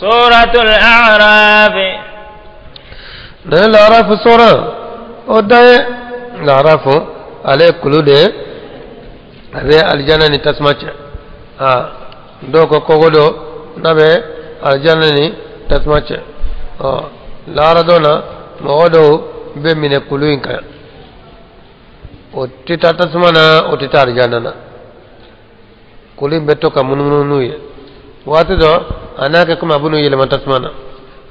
سورة الأعراف. Ne l'Arafu sura o da ye l'Arafu, ale ye kulu de ye, a bɛ alijana ni tasuma cɛ. Aa, dɔw ko kogo do n'a bɛ alijana ni tasuma cɛ. Ɔ, lahara dɔ na, mɔgɔ dɔw bɛ minɛ kulu in kan, o tɛ taa tasuma na, o tɛ taa alijana na. Kulu in bɛ to ka munumunu n'u ye. Waati dɔ a n'a kɛ komi a bɛ n'u yɛlɛma tasuma na,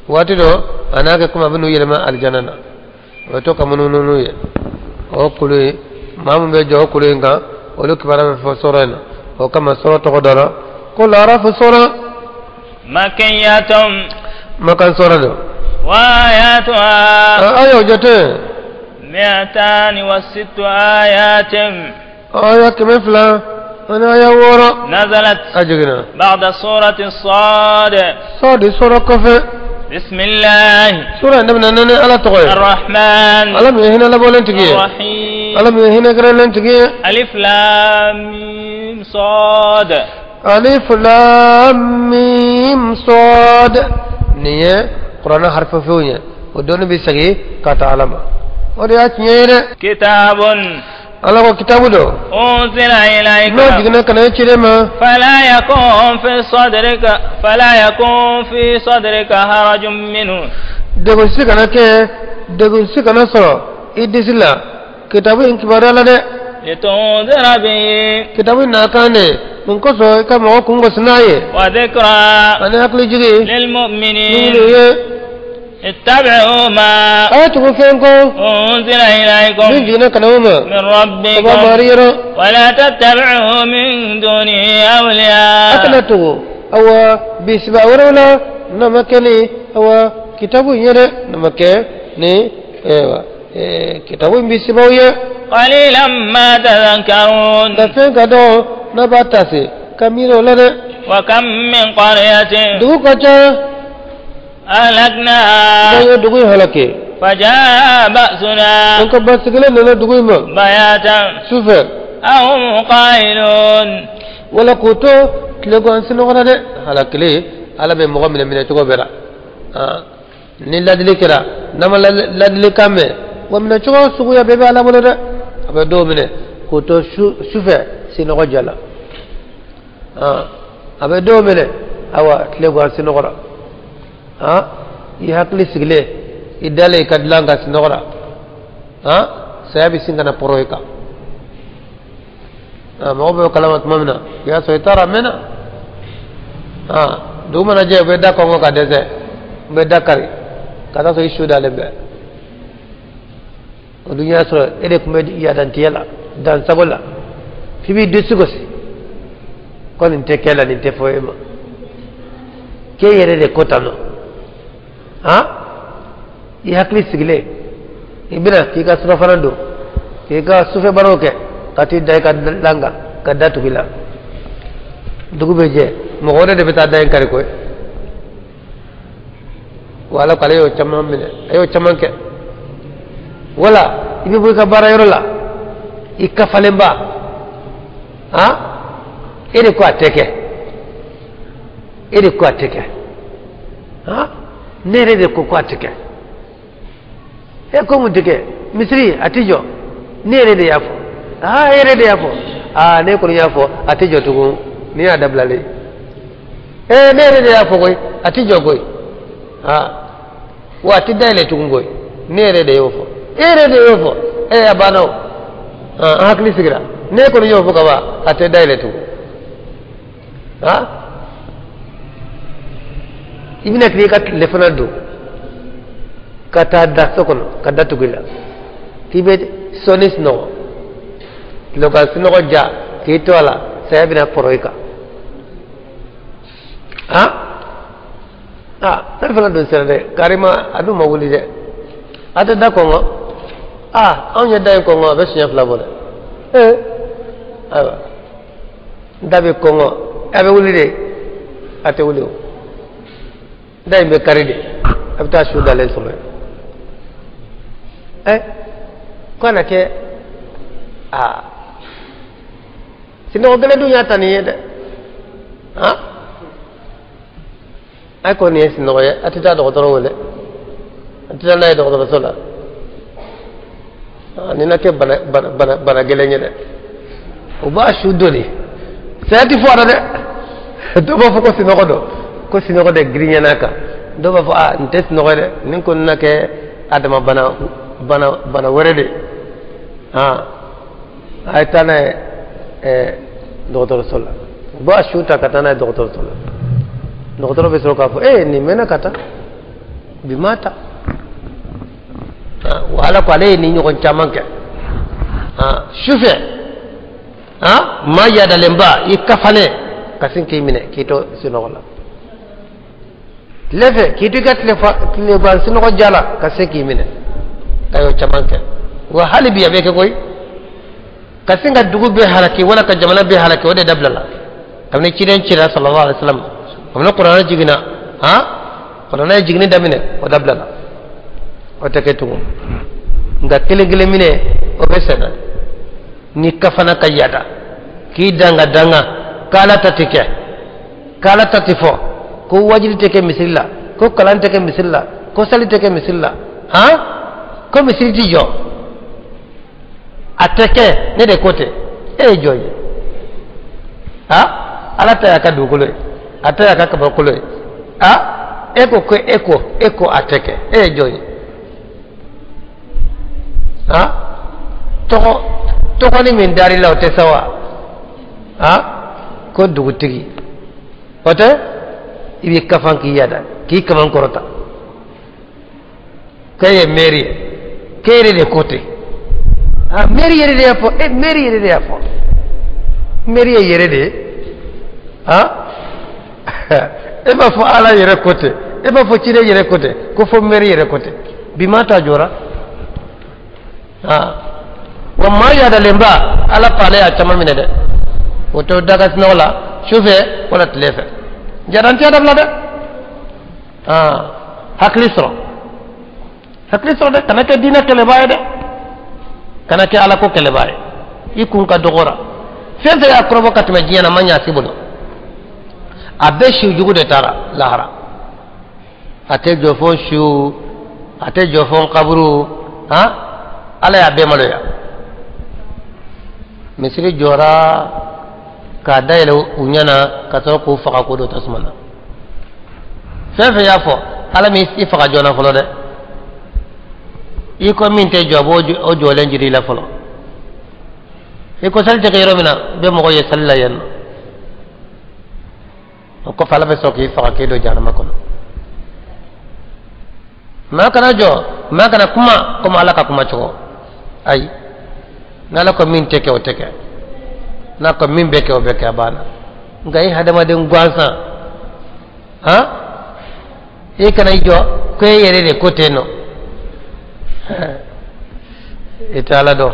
waati dɔ a n'a kɛ komi a bɛ n'u yɛlɛma alijana na. O bɛ to ka munumunu n'u ye. O kulu in, maa min bɛ jɔ o kulu in kan, olu kibaruya bɛ fɔ sɔrɔ in na. O kama sɔrɔ tɔgɔ dɔ la ko laarafu sɔrɔ. مكية. Makan sɔrɔ don. وآياتها A y'o jate. 206 آيات. Aya 206. نزلت A jiginna بعد سورة الصاد. Sɔɔdi sɔrɔ kɔfɛ. بسم الله Sura in daminɛ ni Ala tɔgɔ ye, الرحمن Ala min ye hinɛ labɔlen tigi ye, الرحيم. Ala min ye hinɛ gɛrɛlen tigi ye. ألف لام ميم صاد. Alif lam mim sad, nin ye kuranɛ harifafɛnw ye. O dɔnni bɛ segin ka taa Ala ma, o de y'a tiɲɛ ye dɛ. كتاب Ala ko kitabu don أنزل إليك n'o jiginna ka na e ciden ma. فلا يكون في صدرك حرج منه. Degun si kana kɛ, degun si kana sɔrɔ i disi la kitabu in kibaruya la dɛ. لتنذر به. Kitabu in na kan de mun kosɔn i ka mɔgɔ kun gosi n'a ye. وذكرى Ani hakili jigi للمؤمنين. minnu ye. اتبعوا ما A ye tugu fɛn kɔ أنزل min إليكم jiginna ka na o ma من ka bɔ ربكم mari yɔrɔ. ولا تتبعوا من دونه A kana أولياء. tugu awa bisiba wɛrɛw la n'a ma kɛ ni awa kitabu in ye dɛ, n'a ma kɛ ni ayiwa kitabu in bisibaw ye. قليلا ما تذكرون. Nka fɛn ka dɔn n'a b'a tase ka miiri o la dɛ. وكم من قرية Dugu ka ca أهلكناها n'an ye dugu in halaki فجاء بأسنا an ka basigilen nana dugu in ma بياتا sufɛ أو هم قائلون. Wala k'u to tilegan sunɔgɔ la dɛ. Halakili, Ala bɛ mɔgɔ minɛ minɛ cogo bɛɛ la. Ni ladili kɛra, n'a ma ladilikan mɛn, wa minɛ cogo suguya bɛɛ bɛ Ala bolo dɛ. A bɛ dɔw minɛ k'u to sufɛ sinɔgɔ jala, a bɛ dɔw minɛ awa tilegan sunɔgɔ la. I hakili sigilen, i dalen i ka dilan kan sunɔgɔ la, saya bɛ sin ka na pɔrɔ i kan. Mɔgɔ bɛ kalama tuma min na, i y'a sɔrɔ i taara a mɛnna. Dugu mana jɛ, u bɛ da kɔngɔ ka dɛsɛ, u bɛ da kari ka taa sɔrɔ i su dalen bɛ. O dun y'a sɔrɔ e de tun bɛ yadantigɛ la, dansago la, f'i b'i disi gosi ko nin tɛ kɛ la, nin tɛ fɔ e ma k'e yɛrɛ de ko tan nɔ. I hakili sigilen, i bɛna k'i ka surafana don, k'i ka sufɛ baaraw kɛ, ka t'i da i ka dilan kan ka da tugu i la. Dugu bɛ jɛ, mɔgɔ wɛrɛ de bɛ taa da in kari koyi. Wa Ala ko ale y'o caman minɛ, a y'o caman kɛ. Wala i bɛ bɔ i ka baara yɔrɔ la, i kafalenba, e de ko a tɛ kɛ, e de ko a tɛ kɛ, ne yɛrɛ de ko ko a tɛ kɛ. E ko mun tɛ kɛ? Misiri a tɛ jɔ. Ne yɛrɛ de y'a fɔ. Aa, e yɛrɛ de y'a fɔ. Aa, ne kɔni y'a fɔ, a tɛ jɔ tugun n'i y'a dabilalen. Ee, ne yɛrɛ de y'a fɔ koyi, a tɛ jɔ koyi. Aa, wa a tɛ dayɛlɛ tugun koyi, ne yɛrɛ de y'o fɔ. E yɛrɛ de y'o fɔ. Ee, a banna o. Aa, an hakili sigira, ne kɔni y'o fɔ ka ban, a tɛ dayɛlɛ tugun. Aa, i bɛna tila i ka tilefana dun ka taa da so kɔnɔ ka da tugu i la k'i bɛ sɔɔni sunɔgɔ, tilegan sunɔgɔ ja k'i to a la, saya bɛna pɔrɔ i kan. Aa, sali fana don sera dɛ, karima a dun ma wuli dɛ, a tɛ da kɔngɔ. Aa, anw ye da in kɔngɔ, a bɛ siɲɛ 2 bɔ dɛ. Ee, ayiwa, da bɛ kɔngɔ, a bɛ wuli de, a tɛ wuli o. Da in bɛ kari de, a bɛ taa su dalen sɔrɔ yen. Ɛ, ko na kɛ. Aa, sinɔgɔ gɛlɛn dun y'a ta nin ye dɛ. Han. A ko nin ye sunɔgɔ ye, a tɛ taa dɔgɔtɔrɔ wele, a tɛ taa n'a ye dɔgɔtɔrɔso la. Nin na kɛ bana gɛlɛn ye dɛ. U b'a su doni, saya ti fɔ a la dɛ. Dɔw b'a fɔ ko sunɔgɔ don, ko sunɔgɔ de girinyana kan. Dɔw b'a fɔ a nin tɛ sunɔgɔ ye dɛ, nin kɔni na kɛ adama bana wɛrɛ de. A ye taa n'a ye dɔgɔtɔrɔso la. U b'a su ta ka taa n'a ye dɔgɔtɔrɔso la. Dɔgɔtɔrɔ bɛ sɔrɔ k'a fɔ ee nin mɛnna ka taa bi ma ta. Wa ala ko ale ye nin ɲɔgɔn caman kɛ sufɛ. Maa yadalenba i kafanen ka sin k'i minɛ k'i to sunɔgɔ la. Tile fɛ k'i to i ka tilegan sunɔgɔ ja la ka se k'i minɛ ka y'o caman kɛ. Wa hali bi a bɛ kɛ koyi, ka sin ka dugu bɛɛ halaki wala ka jamana bɛɛ halaki, o de dabila la kabini ciden cira sallallahu alaihi wasallam. Kabini kuranɛ jiginna, kuranɛ ye jiginni daminɛ, o dabila la, o tɛ kɛ tugun. Nka kelen kelen minɛ o bɛ sɛnɛ ni kafana ka yada k'i danga danga k'ala ta tɛ kɛ, k'ala ta tɛ fɔ, ko wajuli tɛ kɛ misiri la, ko kalan tɛ kɛ misiri la, ko sali tɛ kɛ misiri la, ko misiri ti jɔ, a tɛ kɛ, ne de ko ten. E ye jɔn ye? Ala ta y'a ka dugukolo ye, a ta y'a ka kabakolo ye. E ko ko e ko a tɛ kɛ, e ye jɔn ye? Tɔgɔni min dar'i la o tɛ sa wa? Ko dugutigi o tɛ, i b'i kafan k'i yada k'i kaman kɔrɔta k'e ye mɛri ye, k'e yɛrɛ de ko ten. Mɛri yɛrɛ de y'a fɔ, mɛri yɛrɛ de y'a fɔ, mɛri ye yɛrɛ de ye. E b'a fɔ ala yɛrɛ ko ten, e b'a fɔ ciden yɛrɛ ko ten, ko fo mɛri yɛrɛ ko ten. Bi maa ta jɔra. Wa maa yadalenba ala ko ale y'a caman minɛ dɛ, o tɛ daga sunɔgɔ la sufɛ wala tile fɛ. Jarantiya dabila dɛ. Hakili sɔrɔ, hakili sɔrɔ dɛ, kana kɛ diinɛ kɛlɛbaa ye dɛ, kana kɛ ala ko kɛlɛbaa ye. I kun ka dɔgɔ fɛn fɛn y'a kɔrɔbɔ ka tɛmɛ diɲɛ na, ma ɲa si bolo. A bɛɛ siw jugu de taara lahara. A tɛ jɔ fo siw, a tɛ jɔ fo kaburu. Ala y'a bɛɛ maloya. Misiri jɔra k'a dayɛlɛ u ɲɛna ka sɔrɔ k'u faga k'o don tasuma na. Fɛn fɛn y'a fɔ ala m'i faga joona fɔlɔ dɛ, i ko min tɛ jɔ a b'o jɔlen jiri la fɔlɔ. I ko sali tɛ kɛ yɔrɔ min na, bɛ mɔgɔ ye sali la yen nɔ. O kɔfɛ ala bɛ sɔrɔ k'i faga k'e don jahanama kɔnɔ. Maa kana jɔ, maa kana kuma komi ala ka kuma cogo. Ayi, n'ala ko min tɛ kɛ o tɛ kɛ, n'a ko min bɛ kɛ o bɛ kɛ, a banna. Nka i hadamaden gansan, i kana i jɔ ko e yɛrɛ de ko ten nɔ, i tɛ ala dɔn.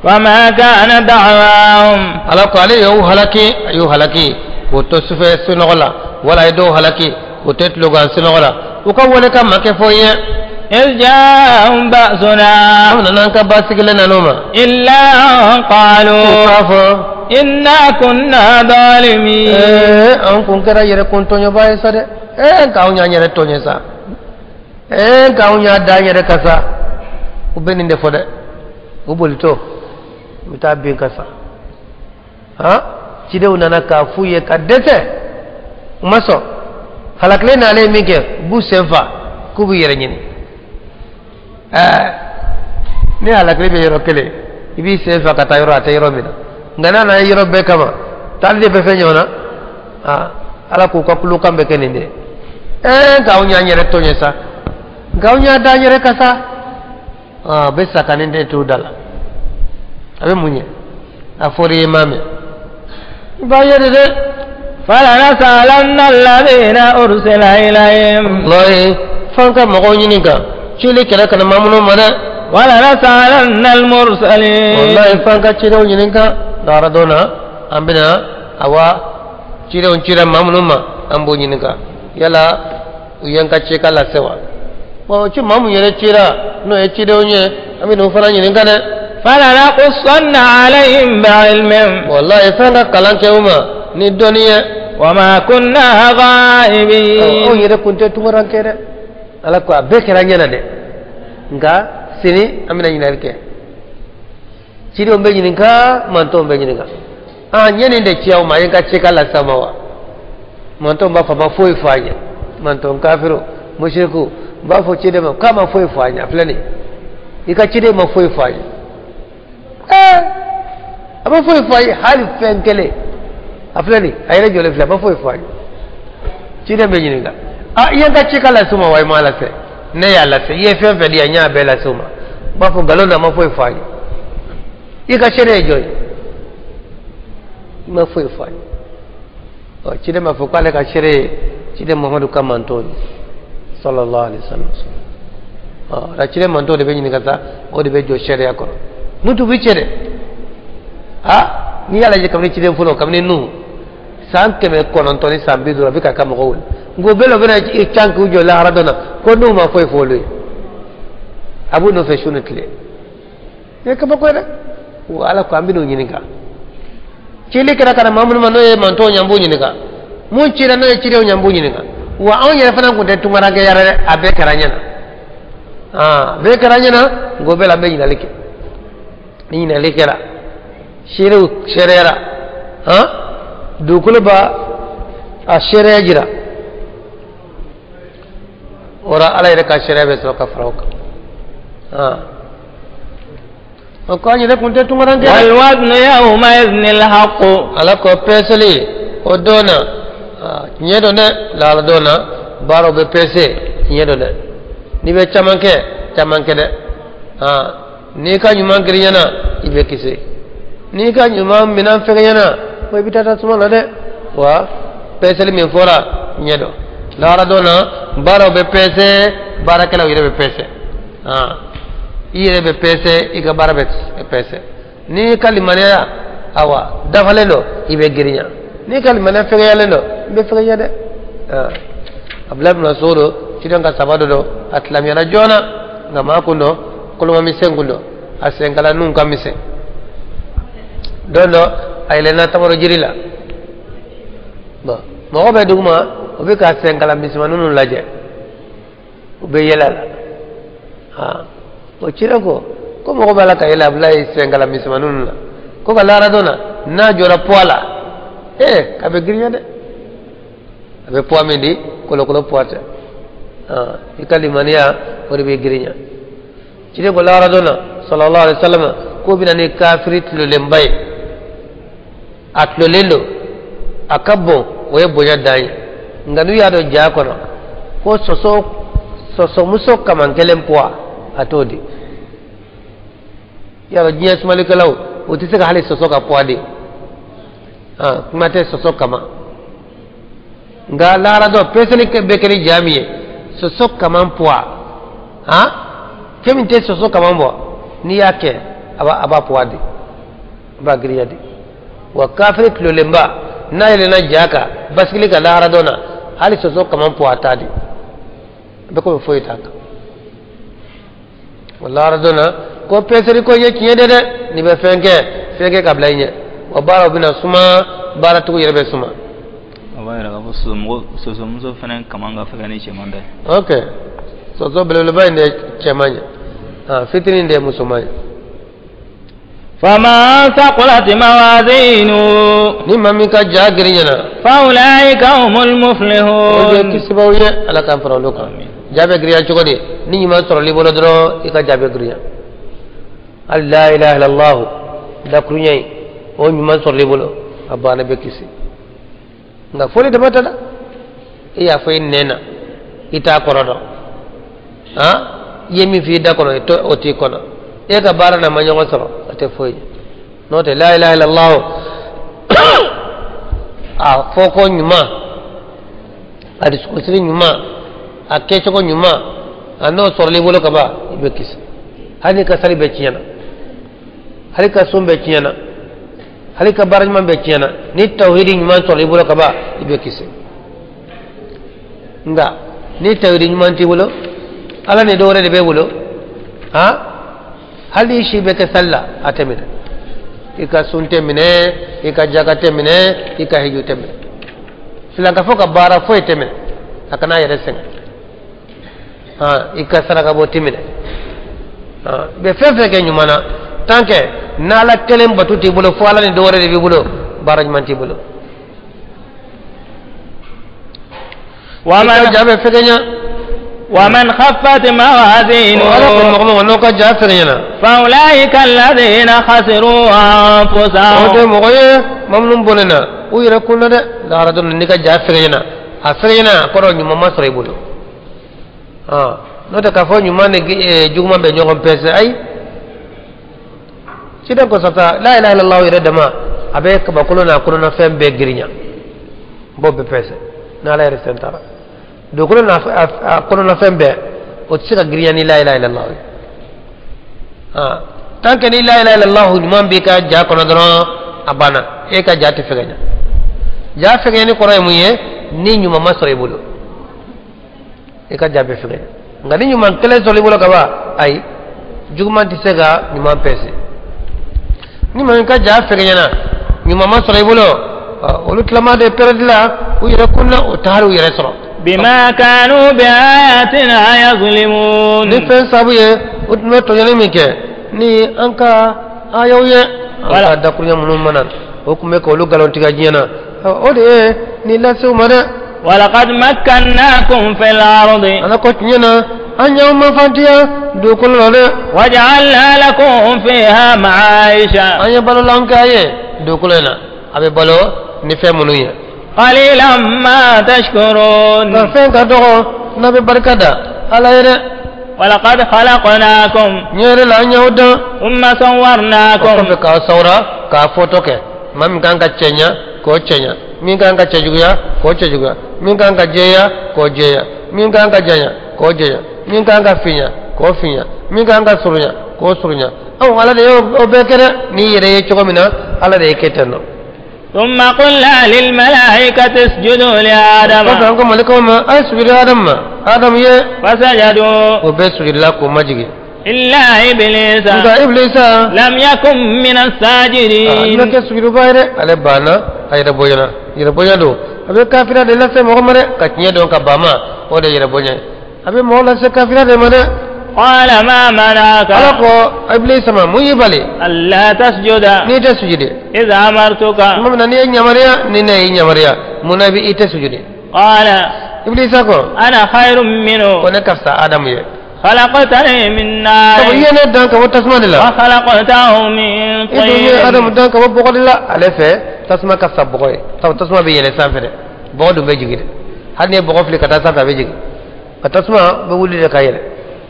Wama kana da'wahum. Ala ko ale y'u halaki, a y'u halaki k'o to sufɛ sunɔgɔ la, wala a ye dɔw halaki k'o to tilegan sunɔgɔ la. U ka wele ka ma kɛ fɔ ye. إذ جاءهم بأسنا. Anw nana an ka basigilen nan'u ma. إلا أن قالوا U k'a fɔ إنا كنا ظالمين. Anw kun kɛra yɛrɛ kun tɔɲɔbaa ye sa dɛ. Nka anw y'an yɛrɛ tɔɲɔ sa. Nka anw y'a da an yɛrɛ kan sa. U bɛ nin de fɔ dɛ. U bolitɔ u bɛ taa bin ka sa. Cidenw nana k'a f'u ye ka dɛsɛ, u ma sɔn. Halakilen n'ale ye min kɛ, u b'u sen fa k'u b'u yɛrɛ ɲini. Ni halakili bɛ yɔrɔ kelen, i b'i sen fa ka taa yɔrɔ a tɛ yɔrɔ min na. Nka n'a nana yɔrɔ bɛɛ kama, taali de bɛ fɛn ɲɔgɔn na. Ala k'u ka kulokan bɛ kɛ nin de ye. Nka anw y'an yɛrɛ tɔɲɔ sa, nka anw y'a da an yɛrɛ kan sa. A bɛ sa ka nin de t'u da la. A bɛ mun ɲɛ? A fɔra i ye maa mɛn, i b'a ye de dɛ. فلنسألن الذين أرسل إليهم. Wallahi f'an ka mɔgɔw ɲininka cili kɛlɛ kana maa minnu ma dɛ. ولنسألن المرسلين. Wallahi f'an ka cidenw ɲininka. Lahara don na an bɛna awa cidenw cira maa minnu ma, an b'o ɲininka yala u ye n ka cikan lase wa. Bon, ci maa mun yɛrɛ cira n'o ye cidenw ye, an bɛ n'o fana ɲininka dɛ. فلنقصن عليهم بعلم. Wallahi f'an ka kalan kɛ u ma ni dɔnni ye. وما كنا غائبين. Anw yɛrɛ kun tɛ tunkaranke dɛ. Ala ko a bɛɛ kɛra ɲɛna dɛ, nka sini an bɛna ɲininkali kɛ. Cidenw bɛ ɲininka, mantɔnw bɛ ɲininka. Ah, n ye nin de ci aw ma, a ye n ka cikan lase aw ma wa? Mantɔnw b'a fɔ a ma foyi fɔ an ye. Mantɔn kafiru musiriku b'a fɔ ciden ma k'a ma foyi fɔ an ye. A filɛ nin ye, i ka ciden ma foyi fɔ an ye. Ɛɛ, a ma foyi fɔ an ye, hali fɛn kelen. A filɛ nin ye, a yɛrɛ jɔlen filɛ, a ma foyi fɔ an ye. Ciden bɛ ɲininka: ah, i ye n ka cikan lase u ma wa i m'a lase? Ne y'a lase. I ye fɛn fɛn di yan, n y'a bɛɛ lase u ma. N b'a fɔ nkalon na, a ma foyi fɔ an ye. I ka seere ye jɔn ye? I ma foyi fɔ an ye. Ɔ, ciden b'a fɔ k'ale ka seere ye ciden Muhamadu ka mantɔn ye, sallallahu alaihi wasallam. Ɔ, la ciden mantɔn de bɛ ɲininka sa, o de bɛ jɔ seereya kɔrɔ. N'u tun bɛ cɛ dɛ. Ah, n'i y'a lajɛ, kabini ciden fɔlɔ, kabini Nuhu, san 950, a bɛ ka mɔgɔw wele. Nka o bɛɛ la, u bɛna i can k'u jɔ lahara dɔ na ko n'u ma foyi fɔ olu ye. A b'u nɔfɛ su ni tile. Nin ye kabako ye dɛ. Wa Ala ko an bɛn'u ɲininka. Cili kɛra ka na maa minnu ma, n'o ye mantɔnw ye, an b'u ɲininka. Mun cira, n'o ye cidenw ye, an b'u ɲininka. Wa anw yɛrɛ fana tun tɛ tunkarakɛ yɛrɛ dɛ. A bɛɛ kɛra ɲɛna, a bɛɛ kɛra ɲɛna. Nka o bɛɛ la, an bɛ ɲininkali kɛ. Ni ɲininkali kɛra, seerew seereyara, han, dugukolo b'a a seereya jira. O la, Ala yɛrɛ ka seereya bɛ sɔrɔ ka fara o kan. O ko an yɛrɛ kun tɛ tunkarakɛ dɛ. والوزن يومئذ الحق. Ala ko peseli o don na, tiɲɛ don dɛ. Lahara don na, baaraw bɛ pese, tiɲɛ don dɛ. N'i bɛ caman kɛ, caman kɛ dɛ. N'i ka ɲuman girinyana, i bɛ kisi. N'i ka ɲuman minɛn fɛgɛnyana, ko i bɛ taa tasuma la dɛ. Wa peseli min fɔra, tiɲɛ don. Lahara don na, baaraw bɛ pese, baarakɛlaw yɛrɛ bɛ pese. I yɛrɛ bɛ pese, i ka baara bɛ pese. N'i ka limaniya awa dafalen don, i bɛ girinya. N'i ka limaniya fɛgɛyalen don, i bɛ fɛgɛya dɛ. Abdulayi bin Mas'ud, ciden ka saba dɔ don, a silamɛyara joona, nka maa kun don kolomamisɛn kun don, a senkala nun ka misɛn. Don dɔ, a yɛlɛnna tamaro jiri la. Bon, mɔgɔ bɛ duguma, o bɛ ka senkala misɛnmanin ninnu lajɛ, u bɛ yɛlɛ a la. O ciden ko ko mɔgɔ b'a la ka yɛlɛ Abdulayi senkala misɛnmanin ninnu la, ko ka lahara don na, n'a jɔra poids la, ee, a bɛ girinya dɛ. A bɛ poids min di, kolokolo poids tɛ. I ka limaniya, o de bɛ girinya. Ciden ko lahara don na, sallallahu alaihi wa sallam, k'o bɛ na ni kafiri tulolenba ye. A tulolen don, a ka bon, o ye bonya dan ye. Nka n'u y'a dɔn ja kɔnɔ ko sɔsɔ sɔsɔmuso kaman kelen poids, a t'o di. Yala diɲɛ sumalikɛlaw, o tɛ se ka hali sɔsɔ ka poids di, kuma tɛ sɔsɔ kama. Nka lahara dɔ, peseli bɛ kɛ ni ja min ye, sɔsɔ kaman poids, han, fɛn min tɛ sɔsɔ kaman bɔ, n'i y'a kɛ, a b'a poids di, a b'a girinya di. Wa kafiri tulolenba, n'a yɛlɛnna ja kan basigili ka lahara dɔ na, hali sɔsɔ kaman poids, a t'a di. A bɛ komi foyi t'a kan. Wa lahara dɔ na, ko peseli ko ye tiɲɛ de dɛ. N'i bɛ fɛn kɛ, fɛn kɛ ka bila i ɲɛ. Wa baaraw bɛna suma, baaratigiw yɛrɛ bɛ suma. O b'a yira k'a fɔ sosomuso fana kaman ka fɛgɛn ni cɛman ta ye. Ok, sɔsɔ belebeleba in de ye cɛman ye, fitinin de ye musoman ye. فمن ثقلت موازينه Ni maa min ka ja girinyana, فأولئك هم o de ye المفلحون. Kisibaw ye. Ala k'an fara olu kan. Ja bɛ girinya cogo di? Ni ɲuman sɔrɔl'i bolo dɔrɔn, i ka ja bɛ girinya. Hali la ilaha illallah dakuruɲɛ in, o ɲuman sɔrɔl'i bolo, a banna, bɛ kisi. Nka foli dama tɛ dɛ. E y'a fɔ i nɛn na, i t'a kɔrɔ dɔn. Han, i ye min fɔ i da kɔnɔ, o t'i kɔnɔ. E ka baara n'a ma ɲɔgɔn sɔrɔ, a tɛ foyi ye. N'o tɛ, la ilaha illallah, a fɔko ɲuman, a dusukasiri ɲuman, a kɛcogo ɲuman, a n'o sɔrɔl'i bolo ka ban, i bɛ kisi. Hali n'i ka sali bɛɛ tiɲɛna, hali ka sun bɛɛ tiɲɛna, hali ka baara ɲuman bɛɛ tiɲɛna, ni tawhidi ɲuman sɔrɔ i bolo ka ban, i bɛ kisi. Nka ni tawhidi ɲuman t'i bolo, Ala ni dɔwɛrɛ de b'e bolo, han, hali i si bɛ kɛ sali la, a tɛ minɛ. I ka sun tɛ minɛ, i ka jaka tɛ minɛ, i ka hiju tɛ minɛ. Filankafo ka baara foyi tɛ minɛ a kana a yɛrɛ sɛgɛn i ka saraka bɔ tɛ minɛ i bɛ fɛn fɛn kɛ ɲuman na tant que n'ala kelen bato t'i bolo fo ala ni dɔ wɛrɛ de b'i bolo baara ɲuman t'i bolo. I ka ja bɛ fɛgɛnya. ومن خفت موازينه فأولئك الذين خسروا أنفسهم لا إله إلا الله يردما أبيك بقولنا كلنا فهم بيجرينا بوب بيسه نالا يرسنتارا dugukolo n'a kɔnɔna fɛn bɛɛ o tɛ se ka girinya ni la ilaha illallah ye tant que ni la ilaha illallah ɲuman b'i ka ja kɔnɔ dɔrɔn a banna e ka ja tɛ fɛgɛnya ja fɛgɛnyani kɔrɔ ye mun ye ni ɲuman ma sɔrɔ i bolo i ka ja bɛ fɛgɛnya nka ni ɲuman kelen sɔrɔ i bolo ka ban ayi juguman tɛ se ka ɲuman pɛse ni maa min ka ja fɛgɛnyana ɲuman ma sɔrɔ i bolo olu tilama de pɛrɛdi la u yɛrɛ kunna o taara u yɛrɛ sɔrɔ. بما كانوا بآياتنا يظلمون ni fɛn sabu ye u tun bɛ tɔɲɔni min kɛ ni an ka ayaw ye an ka dakuruɲɛ minnu mana o tun bɛ k'olu nkalontigɛ diɲɛ na o de ye nin lase u ma dɛ. ولقد مكناكم في الأرض ala ko tiɲɛ na an y'aw mafantiya dugukolo la dɛ. وجعلنا لكم فيها معايشا an ye balolan k'a ye dugukolo in na a bɛ balo ni fɛn minnu ye. قليلا ما تشكرون فين كدغو نبي بركة على يد ولقد خلقناكم نير لا نيودا ثم صورناكم كم كصورة كفوتو كه ما من كان كتشينيا كوتشينيا من كان كتشجويا كوتشجويا من كان كجيا كوجيا من كان كجيا كوجيا من كان كفينيا كوفينيا من كان كسوريا كوسوريا أو على ده أو بكرة نير يجوا منا على ده كتنو ثم قلنا للملائكة اسجدوا لآدم آدم فسجدوا إلا إبليس لم يكن من الساجدين قال ما منعك ألا تسجد إذا أمرتك قال أنا خير منه خلقتني من نار وخلقته من طين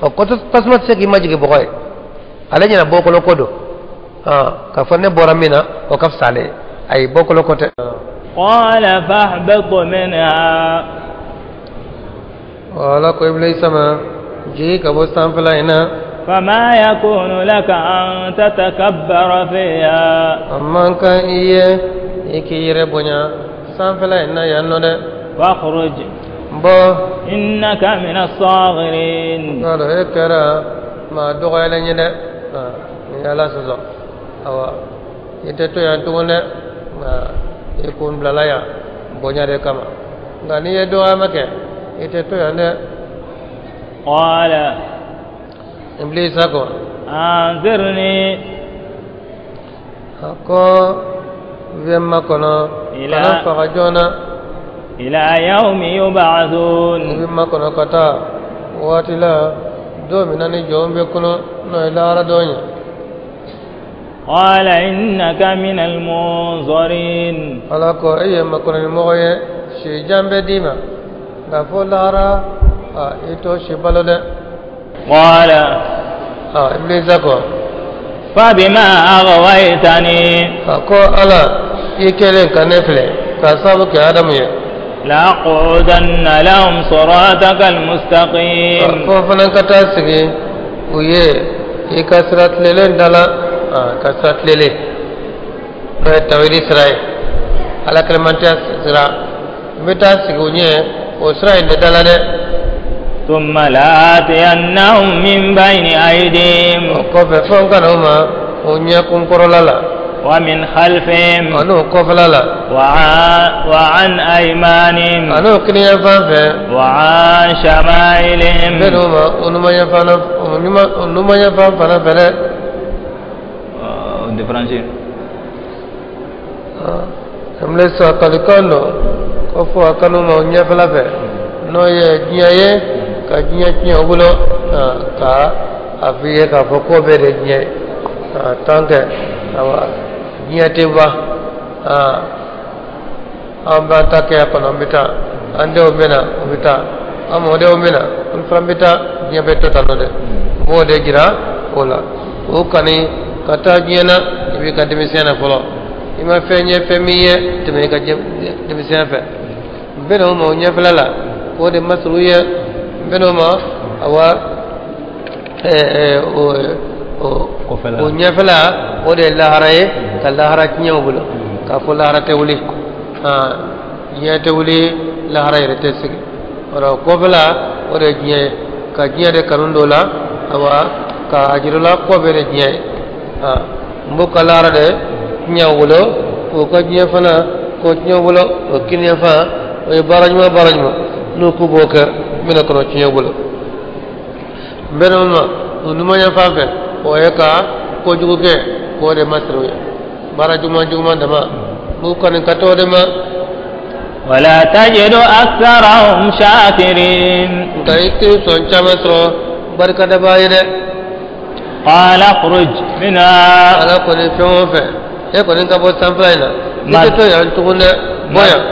o ko tasuma tɛ se k'i majigin bɔgɔ ye ale ɲɛna bɔkolo ko don k'a fɔ ne bɔra min na o ka fisa ale ye ayi bɔkolo ko tɛ. qala fahbit minha. Ala ko Ibilisa ma jigin ka bɔ sanfɛla in na. fama yakunu laka an tatakabbara fiha. A man kan i ye i k'i yɛrɛ bonya sanfɛla in na yan nɔ dɛ. fakhruj. bɔ. إنك من الصاغرين قالوا هيك ما دغى لنا يا لا سزا أو يتتو ينتون يكون بلايا بنيا ركما غني يدعى مك يتتو ين قال إبليس أكو أنظرني أكو بما كنا إلى فجونا إلى يوم يبعثون بما كنا كتا واتلا دو منني جوم بكنا نيلا ردوني قال إنك من المنظرين على كو أي ما كنا المغي شي جنب ديما غفو لارا إتو شبالو قال إبليس أكو فبما أغويتني أكو ألا إكلين كنفلي كسابك آدم لأقعدن لهم صراطك المستقيم ففنان كتاسكي ويه إكسرات ليلين دالا كسرات ليلين تويلي سراي على كلمة سرا متاسكي ويه وسراي دالا ثم لآتينهم من بين أيديهم وكفر فوقنهما ونيكم كرلالا ومن خلفهم أنو قفلا وعن أيمانهم أنو كني يفهم وعن شمائلهم بينهما ونما يفهم ونما يفهم فلا فلا differentiate Iblis akalikano kofo akanuma onyafela fɛ n'o ye diɲɛ ye ka diɲɛ tiɲɛ o bolo ka a f'i ye k'a fɔ ko bɛɛ de diɲɛ ye tant que awa diɲɛ tɛ ban an b'an ta kɛ a kɔnɔ an bɛ taa an denw bɛ na u bɛ taa an mɔdenw bɛ na olu fana bɛ taa diɲɛ bɛ to tan nɔ dɛ n b'o de jira o la o kani ka taa diɲɛ na i b'i ka denmisɛnya na fɔlɔ i ma fɛn ye fɛn min ye tɛmɛ i ka denmisɛnya fɛ n bɛna o ma o ɲɛfɛla la k'o de masuru ye n bɛna o ma awa o ɲɛfɛla o de ye lahara ye ka lahara tiɲɛ o bolo k'a fɔ lahara tɛ wuli diɲɛ tɛ wuli lahara yɛrɛ tɛ sigi o la kɔfɛla o de ye diɲɛ ye ka diɲɛ de kanu dɔ la awa k'a jira la kɔ bɛɛ de diɲɛ ye n b'o ka lahara de tiɲɛ o bolo o ka diɲɛ fana k'o tiɲɛ o bolo o kiniya fan o ye baara ɲuman n'u k'u b'o kɛ n bɛna kɔnɔ tiɲɛ o bolo n bɛna o ma o numan fan fɛ o ye ka kojugu kɛ k'o de masiri o ye baara juguman dama n b'u kɔni ka t'o de ma. ولا تجد أكثرهم شاكرين. nka i tɛ sɔn caman sɔrɔ barikadabaa ye dɛ. قال اخرج منها. ala kɔni fɛn o fɛn e kɔni ka bɔ sanfɛla in na i tɛ to yan tugun dɛ bɔ yan.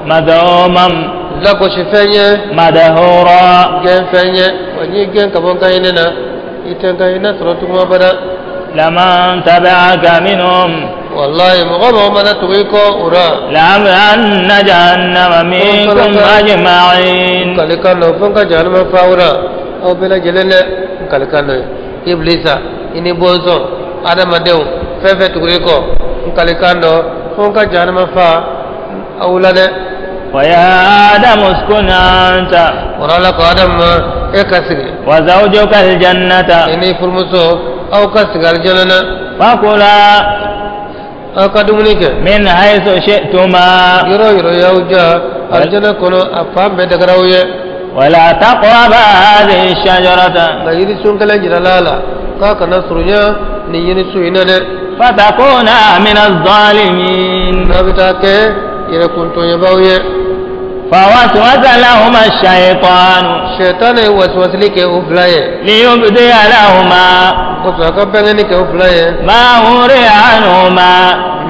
مذءوما. lagosi fɛn ye. مدحورا. gɛn fɛn ye wa n'i gɛn ka bɔ n ka hinɛ na i tɛ n ka hinɛ sɔrɔ tugun abada. لمن تبعك منهم. والله مغمى وما نتويكو ورا. لأملأن جهنم منكم أجمعين. كالكانو فنك جهنم فاورا أو بلا جلنا كالكانو إبليس إني بونزون آدم ديو ففت تويكو كالكانو فنك جهنم فا أولاد. ويا آدم اسكن أنت. ورا لك آدم إكسر. وزوجك الجنة. إني فرمسو أو كسر الجنة. فكلا. aw ka dumuni kɛ. من حيث شئتما. yɔrɔ yɔrɔ y'aw ja alijana kɔnɔ a fan bɛɛ dagara aw ye. ولا تقربا هذه الشجرة. nka yirisun kelen jirala a la k'a kana surunya nin yirisun in na dɛ. فتكونا من الظالمين. n'a bɛ taa kɛ yɛrɛkuntɔɲɛbaw ye. فوسوس لهما الشيطان. sɛtan ye wasiwasili kɛ u fila ye. ليبدي لهما. kosɔn a ka bɛngɛnni kɛ u fila ye. ما وري عنهما.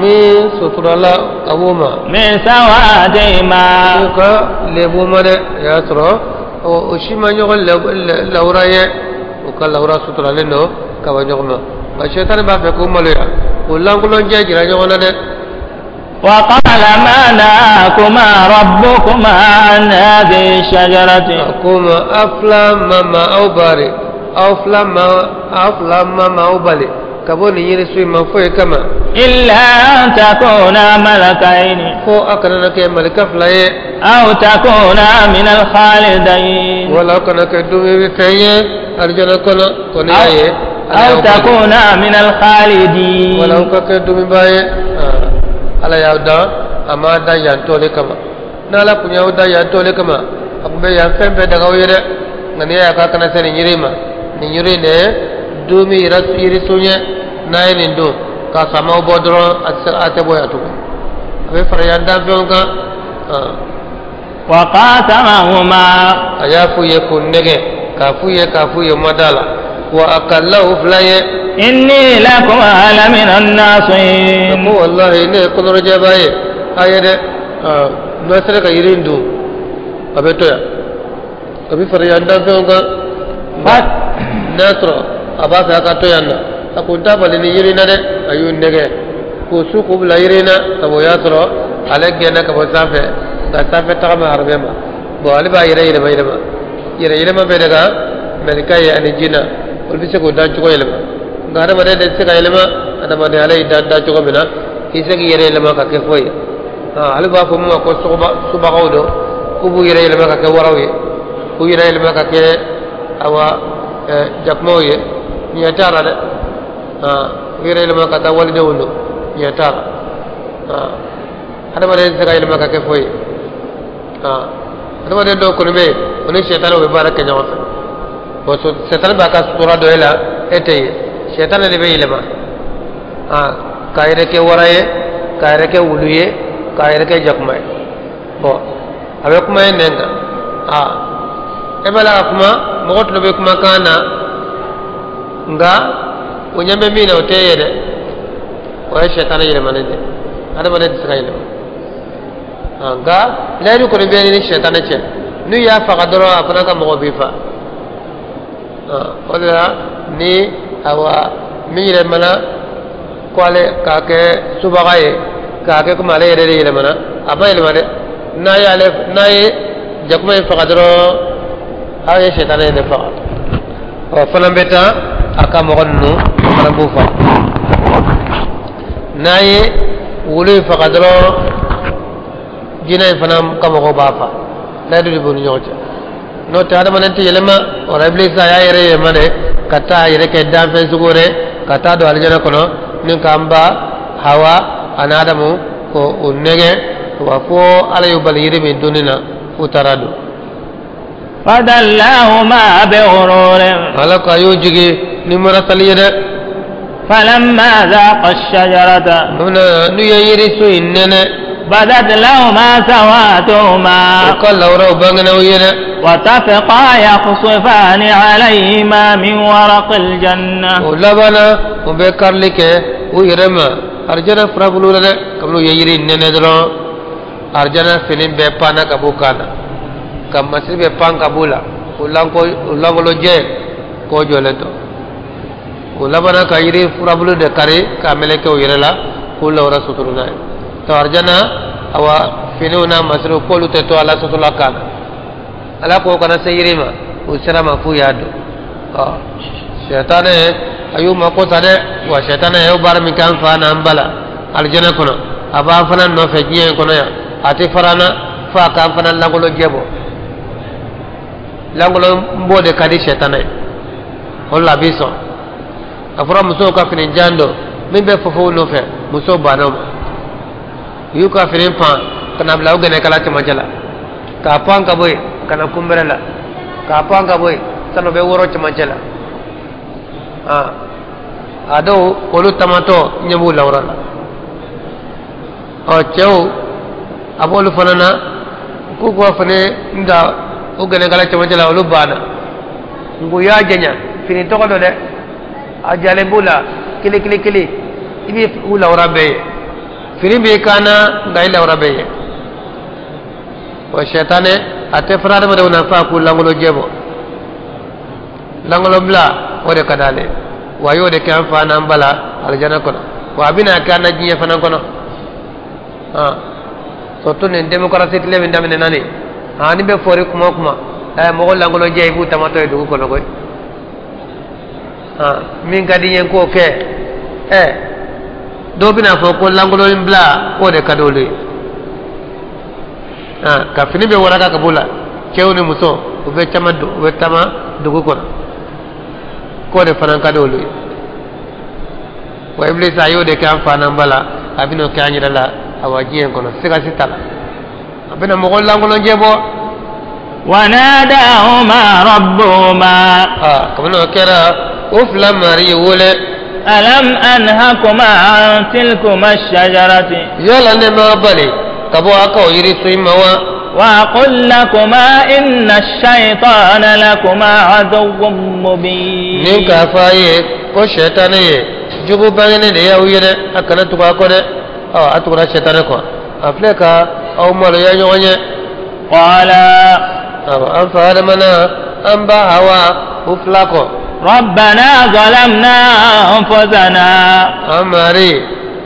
min suturala ka b'u ma. من سوآتهما. u ka lebu ma dɛ a y'a sɔrɔ o si ma ɲɔgɔn lawura ye u ka lawura suturalen don ka bɔ ɲɔgɔn ma nka sɛtan b'a fɛ k'u maloya k'u lankolonjɛ jira ɲɔgɔn na dɛ. وقال ما نهاكما ربكما عن هذه الشجرة. أقوم أفلا مما أو باري أفلا ما أو بالي كبوني يرسوي ما فوي كما. إلا أن تكونا ملكين. فو أكنك ملك فلاي. أو تكونا من الخالدين. ولا كنك دومي بفيه أرجنا كنا كنا أو تكونا من الخالدين. ولا كنك دومي باي. Ala y'aw dan a m'a dan yan tɔle kama n'ala kun y'aw dan yan tɔle kama a kun bɛ yan fɛn bɛɛ daga aw ye dɛ nka n'i y'a ye k'a kana se nin yiri ma nin yiri in de ye dumuni yirisun ye n'a ye nin dun k'a sɔrɔ a m'aw bɔ dɔrɔn a tɛ bɔ yan tugun a bɛ fara yan danfɛnw kan. وقاسمهما. A y'a f'u ye k'u nɛgɛ k'a f'u ye k'a f'u ye ma da la wa a kalila u fila ye. إني لكما لمن الناصحين. والله ne kɔnɔrɔjɛba ye a ye dɛ n'a sera ka yiri in dun a bɛ to yan a bɛ fara yan danfɛnw kan n'a sɔrɔ a b'a fɛ a ka to yan na a kun t'a bali ni yiri in na dɛ a y'u nɛgɛ k'u su k'u bila yiri in na sabu o y'a sɔrɔ ale gɛnna ka bɔ sanfɛ nka sanfɛ taga ma harabɛ ma bon ale b'a yɛrɛ yɛlɛma yɛlɛma yɛrɛ yɛlɛma bɛ de kan mɛlɛkɛ ye ani jinɛ olu bɛ se k'o dan cogo yɛlɛma. Nka adamaden de tɛ se ka yɛlɛma adamaden ala y'i dan cogo min na i tɛ se k'i yɛrɛ yɛlɛma ka kɛ foyi ye ale b'a fɔ min ma ko subagaw don k'u b'u yɛrɛ yɛlɛma ka kɛ waraw ye k'u yɛrɛ yɛlɛma ka kɛ awa jakumaw ye ɲɛ t'a la dɛ u yɛrɛ yɛlɛma ka taa walidenw don ɲɛ t'a la. Hadamaden tɛ se ka yɛlɛma ka kɛ foyi ye. Hadamaden dɔw kɔni bɛ yen, o ni sɛtanɛ bɛ baara kɛ ɲɔgɔn fɛ. Bon, sɛtanɛ b'a ka sura dɔ e la, e tɛ ye, sɛtanɛ de bɛ yɛlɛma k'a yɛrɛ kɛ wara ye, k'a yɛrɛ kɛ wulu ye, k'a yɛrɛ kɛ jakuma ye. Bon, a bɛ kuma e nɛn kan, e b'a la ka kuma, mɔgɔ tulo bɛ kumakan na, nka o ɲɛ bɛ min na o tɛ e ye dɛ, o ye sɛtanɛ yɛlɛmanen de. Hadamaden tɛ se ka yɛlɛma, nka layidu kɔni bɛ ni sɛtanɛ cɛ, n'u y'a faga dɔrɔn a fana ka mɔgɔ b'i fa. O de la ni awa min yɛlɛmana ko ale k'a kɛ subaga ye, k'a kɛ komi ale yɛrɛ de yɛlɛmana, a ma yɛlɛma dɛ. N'a ye ale n'a ye jakuma in faga dɔrɔn, aw ye sɛtanɛ in de faga. Ɔ fana bɛ taa a ka mɔgɔ ninnu fana b'u faga. N'a ye wulu in faga dɔrɔn, jinɛ in fana ka mɔgɔw b'a fa. Layidu de b'u ni ɲɔgɔn cɛ. N'o tɛ hadamaden tɛ yɛlɛma. O la Ibilisa y'a yɛrɛ yɛlɛma de ka taa a yɛrɛ kɛ danfɛn sugu wɛrɛ, ka taa don alijana kɔnɔ ni k'an ba Hawa ani Adamu ko o nɛgɛ, wa fo Ala y'u bali yiri min dunni na, f'u taara dun. فدلاهما بغرور. Ala ko a y'o jigi ni marasali ye dɛ. فلما ذاقا الشجرة n'u ye yirisun in nɛnɛ، بدت لهما سوآتهما. U ka lawuraw bangena u ye dɛ. وطفقا يخصفان عليهما من ورق الجنة. O labanna u bɛ karili kɛ u yɛrɛ ma arijana furabulu la dɛ. Kabini u ye yiri nɛnɛ dɔrɔn, arijana fini bɛɛ panna ka b'u kan na, ka masiri bɛɛ pan ka b'u la, u lankolojɛ k'o jɔlen to. O labanna ka yiri furabulu de kari k'a meleke u yɛrɛ la k'u lawura suturu n'a ye. To arijana awa finiw n'a masiriw k'olu tɛ to Ala suturu la kan na. Ala ko kana se yiri ma, u sera ma f'u y'a dun. Ɔ sɛtanɛ a y'u mako sa dɛ. Wa sɛtanɛ y'o baara min kɛ an fa n'an ba la alijana kɔnɔ, a b'an fana nɔfɛ diɲɛ in kɔnɔ yan. A tɛ fara an na f'a k'an fana lankolojɛ bɔ. Lankolon bɔ de ka di sɛtanɛ ye, o de la a b'i sɔn. A fɔra musow ka fini jan don min bɛ fofo nɔfɛ, musow banna o ma. U y'u ka fini pan ka na bila u gɛnɛkala cɛmancɛ la, k'a pan ka bɔ yen ka na kunbɛrɛ la, k'a pan ka bɔ yen sani u bɛ wɔrɔ cɛmancɛ la. A dɔw olu tamatɔ ɲɛ b'u lawura la. Ɔ cɛw a b'olu fana na k'u k'u fini da u gɛnɛkala cɛmancɛ la, olu banna. Nku y'a janya fini tɔgɔ dɔ dɛ, a jalen b'u la kelen kelen kelen, i bɛ u lawura bɛɛ ye. Fini b'i kan na, nka i lawura bɛɛ ye. Wa sɛtanɛ a tɛ fara adamadenw na f'a k'u lankolojɛ bɔ. Lankolon bila o de ka d'ale. Wa a y'o de kɛ an fa n'an ba la alijana kɔnɔ, wa a bɛna kɛ an na diɲɛ fana kɔnɔ. Surtout nin démocratie tile min daminɛna nin, ni bɛ fɔri kuma o kuma, mɔgɔ lankolonjɛ i b'u tamatɔ ye dugu kɔnɔ koyi. Min ka di n ye k'o kɛ, dɔw bɛna fɔ ko lankolon bila k'o de ka di olu ye. Ka fini bɛ waraka ka b'u la, cɛw ni muso u bɛ caman u bɛ taama dugu kɔnɔ, k'o de fana ka di olu ye. Wa Ibilisa a y'o de kɛ an fa n'an ba la, a bɛn'o kɛ an yɛrɛ la awa diɲɛ kɔnɔ, siga si t'a la, a bɛna mɔgɔ lankolonjɛ bɔ. وناداهما ربهما. Kabini o kɛra, o fila mari ye wele. ألم أنهكما عن تلكما الشجرة؟ Yala ne ma bali ka bɔ a ka o yirisun in ma wa؟ وأقل لكما إن الشيطان لكما عدو مبين. Ni k'a fɔ a ye ko sɛtanɛ ye jugu bangenen de y'aw ye dɛ, a kana tugu a kɔ dɛ. Ɔ a tugura sɛtanɛ kɔ, a filɛ ka aw maloya ɲɔgɔn ye. قالا Awɔ, an fa Adama na an ba Hawa u fila kɔ: ربنا ظلمنا أنفسنا. An mari,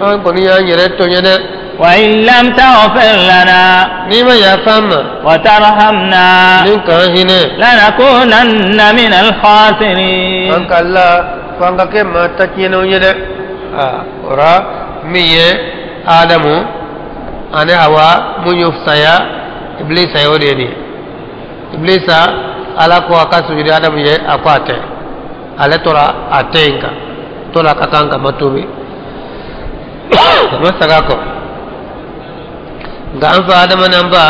an kɔni y'an yɛrɛ tɔɲɔ dɛ. وإن لم تغفر لنا N'i ma yafa an ma وترحمنا ni k'an hinɛ لنكونن من الخاسرين. An ka la fo an ka kɛ maa ta tiɲɛnenw ye dɛ. Aa o la min ye Adamu ani Hawa mun y'u fisaya Ibilisa ye, o de ye nin ye. Ibilisa, Ala ko a ka sujudi Adamu ye, a ko a tɛ. Ale tora a tɛ in kan, tora ka kan ka ma tuubi. A ma segin a kɔ. Nka an fa Adama n'an ba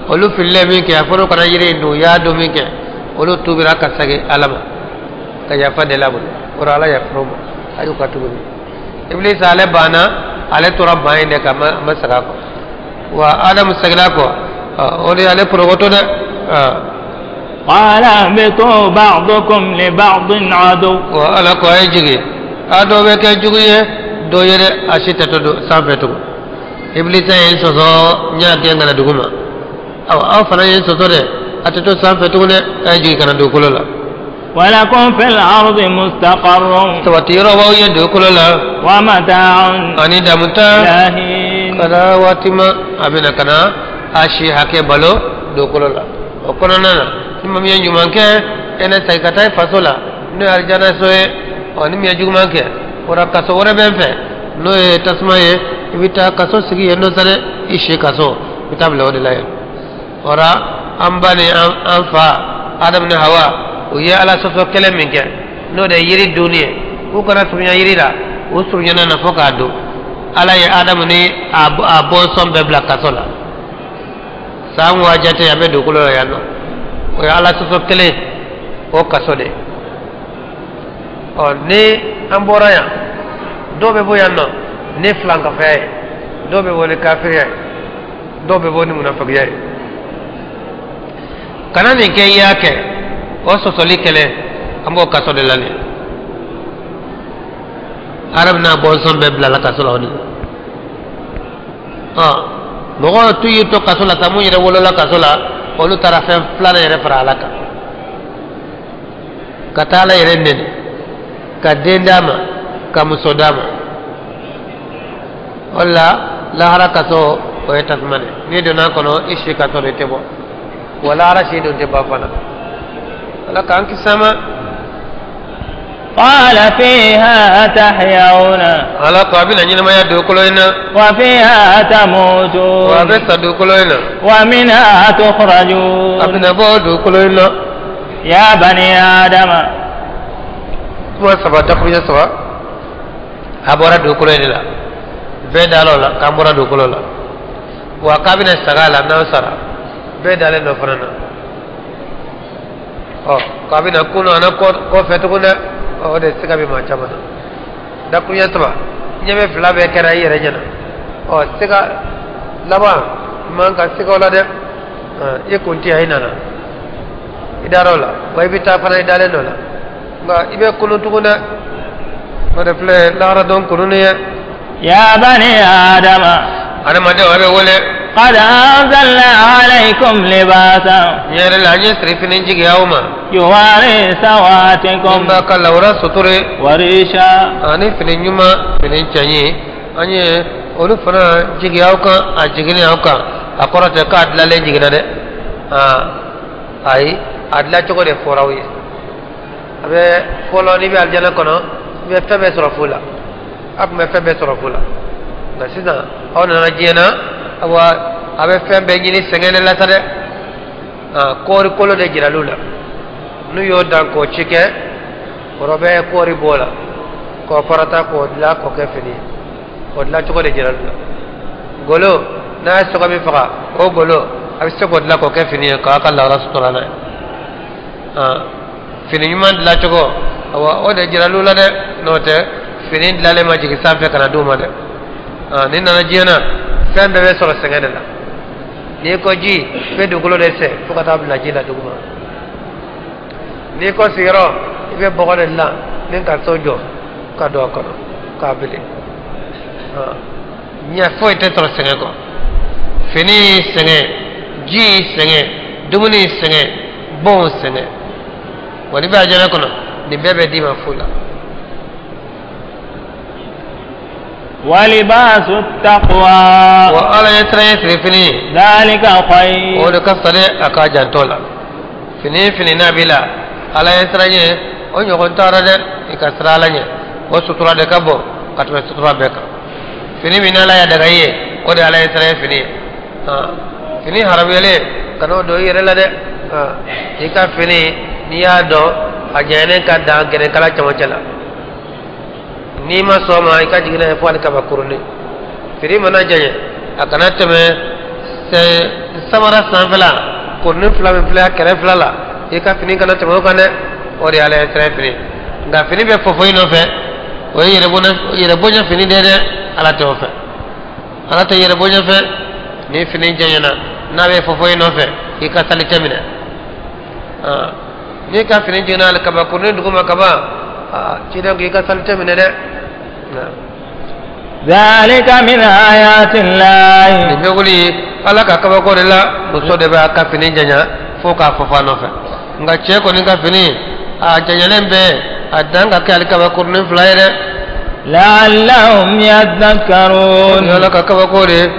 olu fililen min kɛ, a fɔra u kana yiri in dun, u y'a dun min kɛ, olu tubira ka segin Ala ma ka yafa deli a bolo. O la Ala yafara u ma, a y'u ka tubi. Ibilisa ale banna, ale tora ban in de kan, a ma segin a kɔ. Wa Adamu seginna a kɔ, o de y'ale porokoto dɛ. قال اهبطوا بعضكم لبعض عدو. Wa Ala ko a ye jigin, a dɔw bɛ kɛ jugu ye dɔ ye dɛ, a si tɛ to sanfɛ tugun. Ibilisa ye n sɔsɔ, n y'a gɛn ka na dugu ma. Awa, aw fana ye n sɔsɔ dɛ, a tɛ to sanfɛ tugun dɛ, a ye jigin ka na dugukolo la. ولكم في الأرض مستقر. Sabati yɔrɔ b'aw ye dugukolo la. ومتاع ani damuta إلى حين. Kana waati ma a bɛna ka na a si hakɛ balo dugukolo la. O kɔnɔna na, ni maa min ye ɲuman kɛ, e na segin ka taa i faso la, n'o ye alijana so ye. Ɔ, ni min ye juguman kɛ, o la kaso wɛrɛ bɛ n fɛ, n'o ye tasuma ye. I bɛ taa kaso sigi yen nɔ sa dɛ, i si kaso i bɛ taa bila o de la yen. O la an ba ni an fa Adamu ni Hawa, u ye Ala sɔsɔ kɛlɛ min kɛ, n'o de ye yiri dunni ye, u kana surunya yiri la, u surunyana na fo k'a dun. Ala ye Adamu ni a bɔnsɔn bɛɛ bila kaso la san waa jate a bɛ dugukolo la yan nɔ. O ye Ala sɔsɔ kelen o kaso de ye. Ɔ, ni an bɔra yan, dɔw bɛ bɔ yan nɔ ni filankafaya ye, dɔw bɛ bɔ ni kafiriya ye, dɔw bɛ bɔ ni munafagiya ye. Kana nin kɛ, i y'a kɛ, o sɔsɔli kɛlɛ, an b'o kaso de la nin. Arabu n'a bɔnsɔn bɛɛ bilala kaso la o de la. Ɔ, mɔgɔw t'u y'i to kaso la sa, mun yɛrɛ wolola kaso la, olu taara fɛn filanan yɛrɛ fara Ala kan, ka taa Ala yɛrɛ nɛni, ka den d'a ma, ka muso d'a ma. O la lahara kaso, o ye tasuma de. N'i donna a kɔnɔ, i si kaso de tɛ bɔ, wa lahara si dun tɛ ban fana. Ala k'an kisi a ma. قال فيها تحيون. Ala ko a bɛna ɲɛnamaya dugukolo in na. وفيها Wa a تموتون. bɛ sa dugukolo in na. ومنها A تخرجون. bɛna bɔ dugukolo in na. يا بني آدم. Kuma saba, dakuruɲɛ saba, a bɔra dugukolo in de la. Bɛɛ dalen o la k'an bɔra dugukolo la, wa k'a bɛna saga a la n'an sara, bɛɛ dalen dɔ fana na. Ɔ, k'a bɛna kunu a na kɔfɛ tugun dɛ. Ɔ, o de siga bɛ maa caman na. Dakuruɲɛ saba, ɲɛ bɛ fila bɛɛ kɛra i yɛrɛ ɲɛna. Ɔ, siga laban i man ka siga o la dɛ. I kun tɛ yan, i nana, i dar'o la, wa i bɛ taa fana, i dalen dɔ la, nka i bɛ kunu tugun dɛ. O de filɛ lahara don kununi ye. يا بني آدم. Adamadenw, a bɛ wele. قد أنزلنا عليكم لباسا. N yɛrɛ la, an ye sirifini jigin aw ma. يواري سوآتكم. Min b'a ka lawura suture. وريشا. Ani fini ɲuman, fini cɛɲi, an ye olu fana jigin aw kan. A jiginni aw kan, a kɔrɔ tɛ k'a dilanlen jiginna dɛ. Ayi, a dilancogo de fɔra aw ye. A bɛ fɔlɔ, n'i bɛ alijana kɔnɔ, i bɛ fɛn bɛɛ sɔrɔ fu la, a tun bɛ fɛn bɛɛ sɔrɔ fu la. Nka sisan aw nana diɲɛ na, awa, a bɛ fɛn bɛɛ ɲini sɛgɛn de la sa dɛ. Kɔɔri kolo de jiral'u la, n'u y'o dan k'o ci kɛ, kɔrɔ bɛ kɔɔri b'o la k'o parata k'o dilan k'o kɛ fini ye. O dilan cogo de jiral'u la. Golo, n'a ye sogo min faga, o golo a bɛ se k'o dilan k'o kɛ fini ye, k'a ka lawura sutura n'a ye. Fini ɲuman dilan cogo, awa, o de jiral'u la dɛ. N'o tɛ, fini dilanlen ma jigin sanfɛ ka na d'u ma dɛ. Ni nana diɲɛ na, fɛn bɛɛ bɛ sɔrɔ sɛgɛn de la. N'i ko ji, i bɛ dugukolo de sɛ fo ka taa bila ji la duguma. N'i ko sigiyɔrɔ, i bɛ bɔgɔ de dilan ni ka so jɔ ka don a kɔnɔ k'a bili. Ɲɛ foyi tɛ sɔrɔ sɛgɛn kɔ. Fini sɛgɛn, ji sɛgɛn, dumuni sɛgɛn, bon sɛgɛn. Wa n'i bɛ alijana kɔnɔ, nin bɛɛ bɛ d'i ma fu la. ولباس التقوى. Wa Ala ɲɛ siran ye sirifini ye. ذلك خير. O de ka fisa dɛ, a k'a janto la. Fini fini n'a b'i la, Ala ɲɛ siran ye, o ɲɔgɔn t'a dɛ. I ka siran Ala ɲɛ, o sutura de ka bon ka tɛmɛ sutura bɛɛ kan. Fini min n'Ala y'a daga i ye, o de ye Ala ɲɛ siran ye fini ye. Fini haramuyalen, kan'o don i yɛrɛ la dɛ. I ka fini, n'i y'a dɔn a janyalen ka dan gɛnɛkala cɛmancɛ la, n'i ma sɔn ma, i ka jigin n'a ye fo hali kabakurunin. Fini mana janya a kana tɛmɛ samara sanfɛla kurunin fila min filɛ kɛrɛ fila la i ka fini kana tɛmɛ o kan dɛ o de ye ala ɲɛ siran fini nka fini bɛ fɔfɔ i nɔfɛ o ye yɛrɛbonya fini de ye dɛ ala tɛ o fɛ ala tɛ yɛrɛbonya fɛ ni fini janyana n'a bɛ fɔfɔ i nɔfɛ i ka sali tɛ minɛ n'i ka fini jiginna kabakurunin duguma kaban ciden ko i ka sali tɛ minɛ dɛ. ذلك من آيات الله. Nin bɛ wuli ala ka kabako de la muso de b'a ka fini janya fo k'a fɔfɔ a nɔfɛ nka cɛ kɔni ka fini a janyalen bɛ a dan ka kɛ ale kabakurunin fila ye dɛ. لعلهم يذكرون. Ala ka kabako de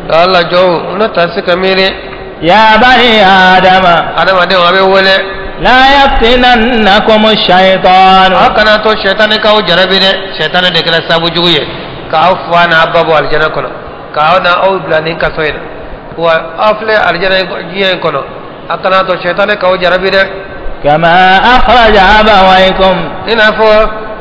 la jɔnw na taa se ka miiri. يا بني آدم. Adamadenw a bɛ wele. لا يفتننكم الشيطان. Aw kana to sɛtanɛ k'aw jarabi dɛ sɛtanɛ de kɛra sababu jugu ye k'aw fa n'a ba bɔ alijana kɔnɔ k'aw na aw bila nin kaso in na wa aw filɛ alijana diɲɛ in kɔnɔ a kana to sɛtanɛ k'aw jarabi dɛ. كما أخرج أبويكم. I n'a fɔ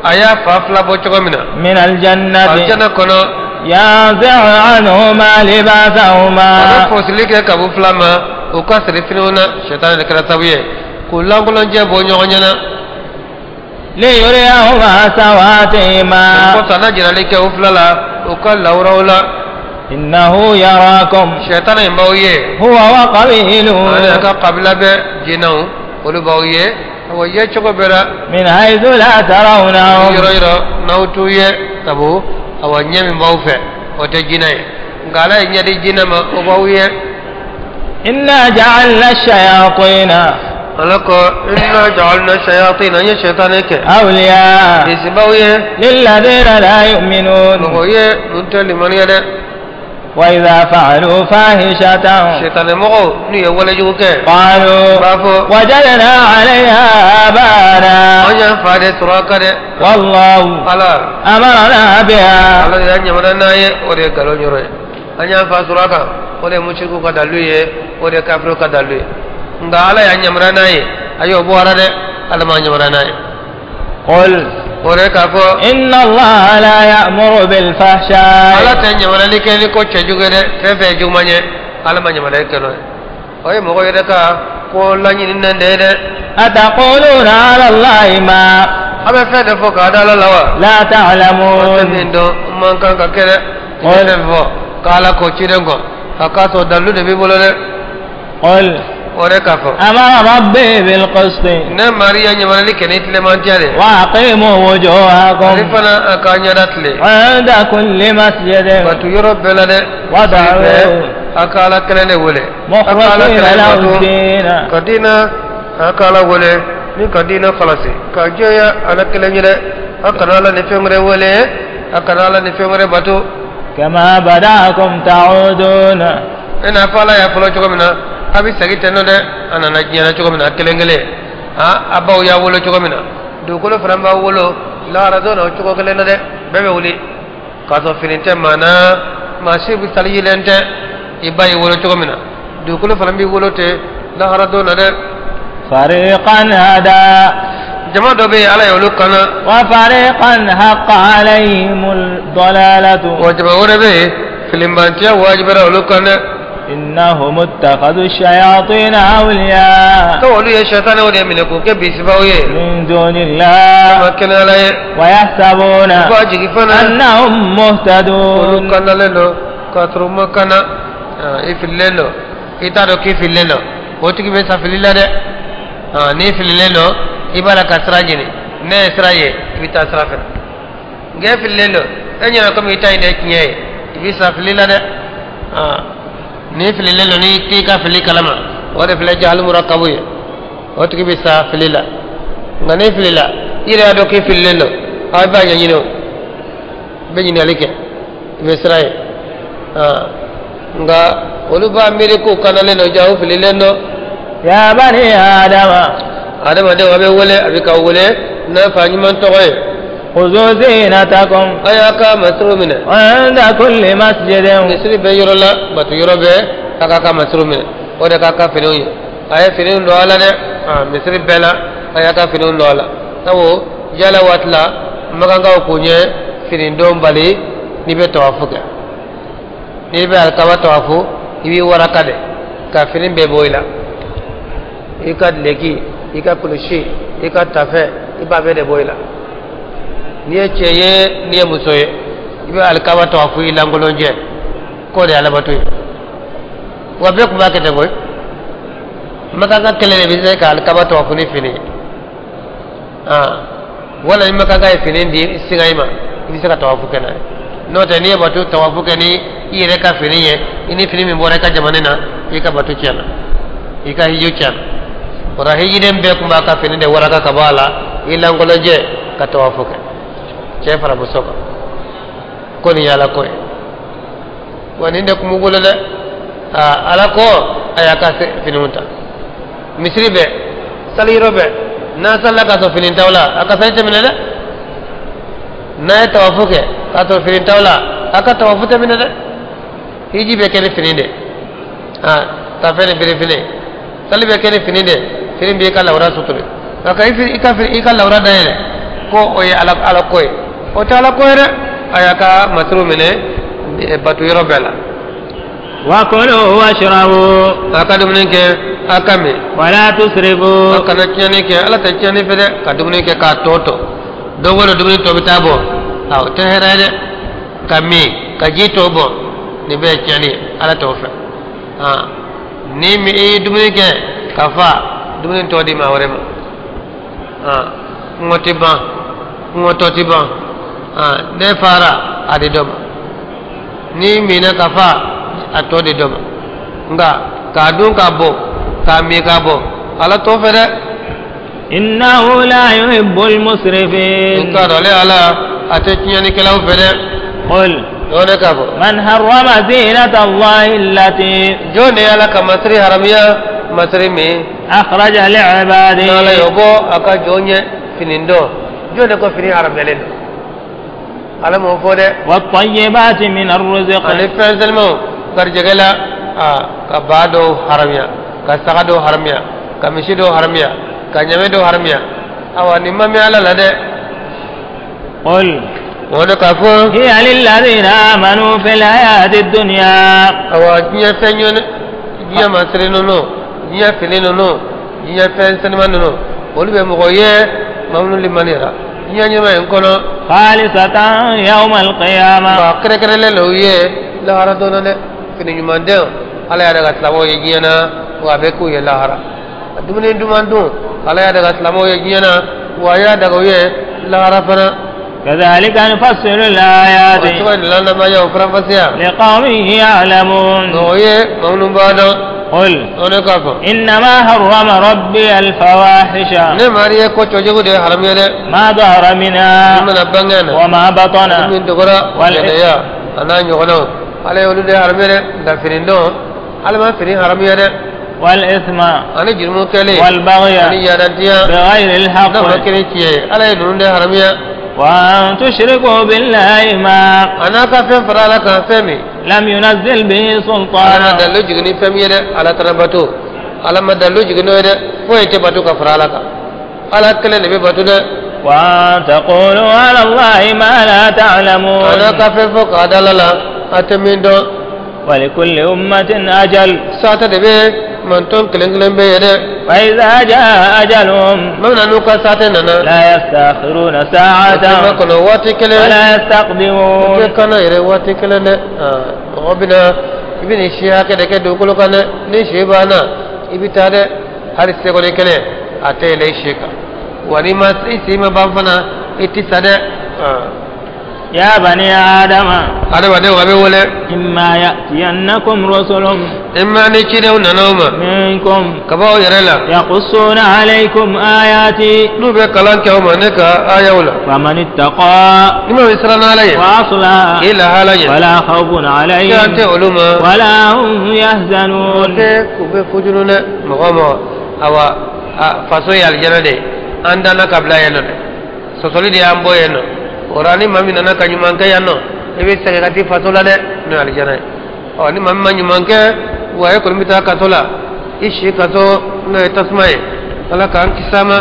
a y'a fa fila bɔ cogo min na. من الجنة. Alijana kɔnɔ. ينزع عنهما لباسهما. A bɛ fɔsili kɛ ka bɔ fila ma u ka siri finiw na sɛtanɛ de kɛra sababu ye k'u lankolonjɛ bɔ ɲɔgɔn ɲɛna. ليريهما سواتهما. Kɔfɛ n'a jirali kɛ u fila la u ka lawuraw la. إنه يراكم. Sɛtanɛ in b'aw ye. هو وقبيله. Ale ka kabila bɛ jinɛw olu b'aw ye awɔ ye cogo bɛɛ la. من حيث لا ترونهم. Yɔrɔ yɔrɔ n'aw t'u ye sabu awɔ ɲɛ min b'aw fɛ o tɛ jinɛ ye nka ala ye ɲɛ di jinɛ ma o b'aw ye. إنا جعلنا الشياطين. Ala ko inna ja'alna shayatin an ye sɛtanɛ kɛ. أولياء. Bisibaw ye. للذين لا يؤمنون. Mɔgɔ ye mun tɛ limaniya dɛ. وإذا فعلوا فاحشة. Sɛtanɛ mɔgɔw n'u ye walejugu kɛ. قالوا. U b'a fɔ. وجدنا عليها آباءنا. An y'an fa de sɔrɔ a kan dɛ. والله. Ala. أمرنا بها. Ala de y'an yamaruya n'a ye o de ye nkalon yɔrɔ ye. An y'an fa sɔrɔ a kan o de ye musiriku ka dalilu ye o de ye kafiriw ka dalilu ye. Nka ala y'an yamaruya n'a ye a y'o bɔ a la dɛ ala m'an yamaruya n'a ye. قل. O de k'a fɔ. إن الله لا يأمر بالفحشاء. Ala tɛ yamaruyali kɛ ni ko cɛjugu ye dɛ fɛn fɛn ye juguman ye ala ma yamaruyali kɛ n'o ye. O ye mɔgɔ yɛrɛ ka ko laɲininen de ye dɛ. أتقولون على الله ما. A bɛ fɛn de fɔ k'a da ala la wa. لا O tɛ تعلمون. min dɔn n man kan ka kɛ dɛ. I bɛ fɛn fɔ k'ala ko ciden kɔ a k'a sɔrɔ dalilu de b'i bolo dɛ. قل. O de k'a fɔ. أمر ربي بالقسط. Ne mari ye yamaruyali kɛ ni tilemantiya de ye. وأقيموا Ale وجوهكم. fana a k'a ɲɛda tile. عند كل مسجد. Batu yɔrɔ bɛɛ la dɛ. ودعوه. A ka ala kelen de wele. A ka ala مخلصين kelen له bato. الدين. Ka diina a ka ala wele ni ka diina falasi ka jɛya ala kelen ye dɛ. A kana ala ni fɛn wɛrɛ wele a kana ala ni fɛn wɛrɛ bato. كما بدأكم تعودون. I n'a fɔ ala y'a fɔlɔ cogo min na a bɛ segin ten nɔ dɛ a nana diɲɛ na cogo min na kelen kelen a baw y'a wolo cogo min na dugukolo fana b'a wolo lahara don na o cogo kelen na dɛ bɛɛ bɛ wuli k'a sɔrɔ fini tɛ maa na maa si bɛ salijilen tɛ i ba y'i wolo cogo min na dugukolo fana b'i wolo ten lahara don na dɛ. فريقا هدى. Jama dɔ bɛ yen ala y'olu kana. وفريقا حق عليهم الضلالة. Wa jama wɛrɛ bɛ yen filimbantiya wajibiyara olu kan dɛ. إنهم اتخذوا الشياطين أولياء. Ko olu ye sɛtanɛw de minɛ k'u kɛ bisibaw ye. من دون الله. Ma kɛnɛ ala ye. ويحسبون. U b'a jigi fana. أنهم Olu مهتدون. kanalen don k'a sɔrɔ u ma kana i fililen don i t'a dɔn k'i fililen don o tigi bɛ sa fili la dɛ n'i fililen don i b'a la ka sira ɲini ne ye sira ye i bɛ taa sira fɛ nka e fililen don e ɲɛna komi i ta in de ye tiɲɛ ye i bɛ sa fili la dɛ n'i fililen don n'i t'i ka fili kalama o de filɛ jahalu murakabu ye o tigi bɛ sa fili la nka n'i filila i yɛrɛ y'a dɔn k'i fililen don a b'a ɲɛɲini o i bɛ ɲininkali kɛ i bɛ sira ye nka olu b'a miiri k'u kanalen don ja u fililen don. يا بني آدم. Adamadenw a bɛ wele a bɛ ka wele n'a fa ɲuman tɔgɔ ye. خذوا زينتكم. A y'a ka masiriw minɛ. عند كل مسجد. Misiri bɛ yɔrɔ la bato yɔrɔ bɛɛ a k'a ka masiriw minɛ o de k'a ka finiw ye a ye finiw don a la dɛ misiri bɛɛ la a y'a ka finiw don a la sabu yala waati la makankaw kun ye fini don bali n'i bɛ tawafu kɛ. N'i bɛ alikaba tawafu i b'i waraka de ka fini bɛɛ bɔ i la i ka duloki i ka kulusi i ka tafɛ i b'a bɛɛ de bɔ i la n'i ye cɛ ye n'i ye muso ye i bɛ alikaba tawafu i lankolon jɛ k'o de ye alabato ye wa bɛɛ tun b'a kɛ ten koyi makanka kelen de bɛ se ka alikaba tawafu ni fini ye wala ni makanka ye fini di singa i ma i bɛ se ka tawafu kɛ n'a ye n'o tɛ n'i ye bato tawafu kɛ ni i yɛrɛ ka fini ye i ni fini min bɔra i ka jamana na i ka bato tiɲɛna i ka hiji tiɲɛna o la hijiden bɛɛ tun b'a ka fini de waraka ka bɔ a la i lankolonjɛ ka tawafu kɛ cɛ fara muso kan ko nin ye ala ko ye wa nin de tun b'u bolo dɛ ala ko a y'a ka finiw ta misiri bɛɛ saliyɔrɔ bɛɛ n'a salila k'a sɔrɔ fini t'aw la a ka sali tɛ minɛ dɛ n'a ye tawafu kɛ k'a sɔrɔ fini t'aw la a ka tawafu tɛ minɛ dɛ hiji bɛ kɛ ni fini de tafɛ ni birifini sali bɛ kɛ ni fini de fini b'i ka lawura suturu nka ka i ka lawura dayɛlɛ ko o ye ala ala ko ye o tɛ ala ko ye dɛ a y'a ka masiriw minɛ bato yɔrɔ bɛɛ la. وكلوا واشربوا a ka dumuni kɛ a ka min ولا تسرفوا a kana tiɲɛni kɛ ala tɛ tiɲɛni fɛ dɛ ka dumuni kɛ k'a tɔ tɔ don o don dumuni tɔ bɛ taa bɔ a o tɛ hɛrɛ ye dɛ ka min ka ji tɔ bɔn nin bɛɛ ye tiɲɛni ye ala t'o fɛ ni mi i ye dumuni kɛ ka fa dumuni tɔ di maa wɛrɛ ma kɔngɔ tɛ ban kɔngɔ tɔ tɛ ban ne fara a di dɔ ma n'i minna ka fa a tɔ di dɔ ma nka k'a dun k'a bɔ k'a min k'a bɔ ala t'o fɛ dɛ. إنه لا يحب المسرفين n k'a dɔn ale ala a tɛ tiɲɛnikɛlaw fɛ dɛ. قل o de k'a fɔ. من حرم زينة الله التي jɔn de ye ala ka masiri haramiya masiri min أخرج لعباده n'ala y'o bɔ a ka jɔn ye fini dɔn jɔn de ko fini haramuyalen don ala m'o fɔ dɛ. والطيبات من الرزق ani fɛn selimaw garijɛgɛ la ka ba dɔw haramiya ka saga dɔw haramiya ka misi dɔw haramiya ka ɲamɛ dɔw haramiya awa nin ma mɛn ala la dɛ. قل o de k'a fɔ. هي للذين آمنوا في الحياة الدنيا awa diɲɛ fɛn ɲɔn diɲɛ masiri ninnu diɲɛ fini ninnu diɲɛ fɛn senima ninnu olu bɛ mɔgɔ ye maa minnu limaniyara diɲɛ ɲɛma in kɔnɔ. خالصة يوم القيامة nka kɛrɛnkɛrɛnlen la u ye lahara don na dɛ fini ɲuman denw ala y'a daga silamɛw ye diɲɛ na wa a bɛ k'u ye lahara dumuni duman dun ala y'a daga silamɛw ye diɲɛ na wa a y'a daga u ye lahara fana. كذلك نفصل الآيات o cogo de la lamaya o faranfasiya. لقوم يعلمون o ye maa minnu b'a dɔn. قل o de k'a fɔ. إنما حرم ربي الفواحش ne mari ye ko cɛjugu de ye haramu ye dɛ. ما ظهر منها min mana bange na. وما بطن min dogora jɛnɛya a n'a ɲɔgɔnnaw ala ye olu de haramu ye dɛ nka fini dɔn ala ma fini haramu ye dɛ. والإثم ani jurumu kɛlen والبغي ani yaadatiya بغير الحق n'a ma kɛ ni tiɲɛ ye ala ye ninnu de haramuya. وأن تشركوا بالله ما a n'a ka fɛn fara ala kan fɛn min لم ينزل به ala ma سلطانا dalilu jigin ni fɛn min ye dɛ ala tana bato ala ma dalilu jigin n'o ye dɛ foyi tɛ bato ka fara ala kan ala kelen de bɛ bato dɛ. وأن تقولوا على الله ما لا a n'a تعلمون ka fɛn fɔ k'a da ala la a tɛ min dɔn. ولكل أمة أجل saata de bɛ mantɔn kelen kelen bɛ ye dɛ. فإذا جاء أجلهم maa min n'u ka saate nana. لا يستأخرون o tɛ ساعة makɔnɔ waati kelen. ولا o tɛ يستقدمون kana yɛrɛ waati kelen dɛ. Mɔgɔ bɛna i bɛ nin si hakɛ de kɛ dugukolo kan dɛ ni si banna i bɛ taa dɛ hali seconde kelen a tɛ yɛlɛ i si kan wa n'i ma i si ma ban fana i tɛ sa dɛ. يا بني آدم Adamadenw a bɛ wele. إما يأتينكم رسل I ma ni cidenw nana o ma. منكم ka bɔ aw yɛrɛ la. يقصون عليكم آياتي n'u bɛ kalan kɛ o ma ne ka ayaw la. فمن اتقى ni ma min siran n'ala ye. وأصلح k'i lahala ɲɛ. فلا خوف siran عليهم tɛ olu ma. ولا هم يحزنون tɛ k'u bɛ fujunu dɛ mɔgɔ o mɔgɔ awa a faso ye alijana de ye an danna ka bila yen nɔ dɛ sɔsɔli de y'an bɔ yen nɔ o la ni maa min nana ka ɲuman kɛ yan nɔ i bɛ segin ka t'i faso la dɛ n'o ye alijana ye ɔ ni maa min ma ɲuman kɛ wa e kɔni bɛ taa kaso la i si kaso n'o ye tasuma ye ala k'an kisi a ma.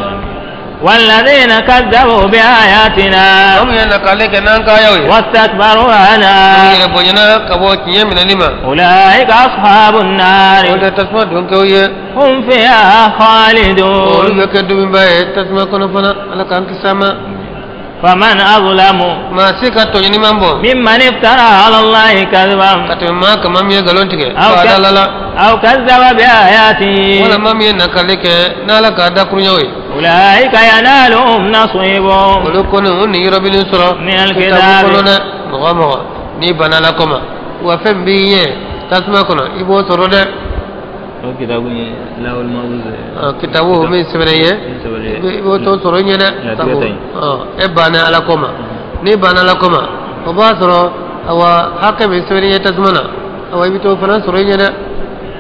والذين كذبوا بآياتنا واستكبروا عنها أولئك أصحاب النار هم فيها خالدون. فمن أظلم ممن افترى على الله كذبا أو كذب بآياته أولئك ينالهم نصيبهم من الكتاب. Kitabu min sɛbɛnnen ye i b'o to sɔrɔ i ɲɛ dɛ, sabu e banna Ala ko ma, n'i banna Ala ko ma o b'a sɔrɔ awa hakɛ min sɛbɛnnen ye tasuma na, awa i bɛ t'o fana sɔrɔ i ɲɛ dɛ.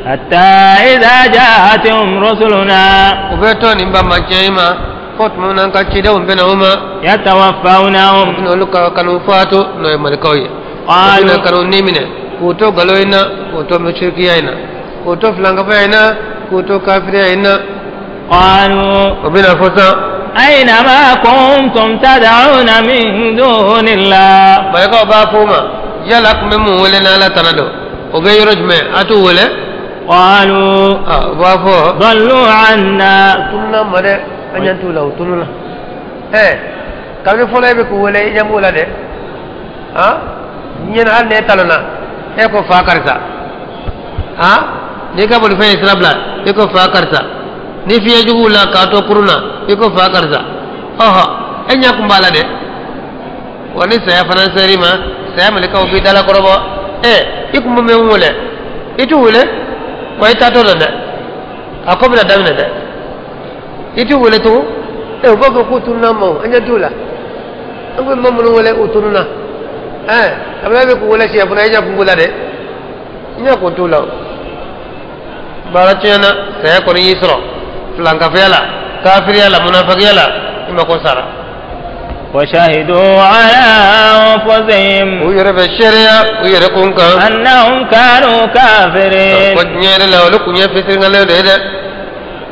حتى إذا جاءتهم رسلنا u bɛ to nin banbanciya in ma fo tuma min na an ka cidenw bɛ na o ma يتوفونهم u bɛna olu ka n'u faatu n'o ye malikaw ye, u bɛna ka n'u ni minɛ k'u to nkalon in na, k'u to musirikiya in na, k'u to filankafoya in na, k'u to kafiriya in na. قالوا o bɛna fɔ sisan أين ما كنتم تدعون من دون الله malikaw b'a fɔ u ma yala tun bɛ mun wele n'Ala tana don, o bɛ yɔrɔ jumɛn, a t'u wele? قالوا u b'a fɔ ضلوا عنا u tununa ma dɛ, an ɲɛ t'u la, u tununa. Kabini fɔlɔ e bɛ k'u wele i ɲɛ b'u la dɛ, ɲɛna hali n'e talonna e ko fa karisa, n'i ka bolifɛn ye sira bila i ko fa karisa, ni fiɲɛ juguw la k'a to kurun na i ko fa karisa, ɔhɔ e ɲɛ kun b'a la dɛ. Wa ni saya fana ser'i ma, saya malikaw b'i dalakɔrɔbɔ, i kun bɛ min wele i t'u wele, wa i taatɔ la dɛ, a ko bɛna daminɛ dɛ, i t'u wele tugun. U b'a fɔ k'u tununa ma, an ɲɛ t'u la, an bɛ maa minnu wele u tununa. Kabini e bɛ k'u wele siɲɛ fɔlɔ e ɲɛ kun b'u la dɛ, i ɲɛ kun t'u la o. Baara tiɲɛna, saya kɔni y'i sɔrɔ filankafoya la, kafiriya la, munafakiya la, i mako sara. وشهدوا على أنفسهم u yɛrɛ bɛ seereya u yɛrɛ kun kan أنهم كانوا كافرين. ko diɲɛ yɛrɛ la olu kun ye fitiriwalew de ye dɛ.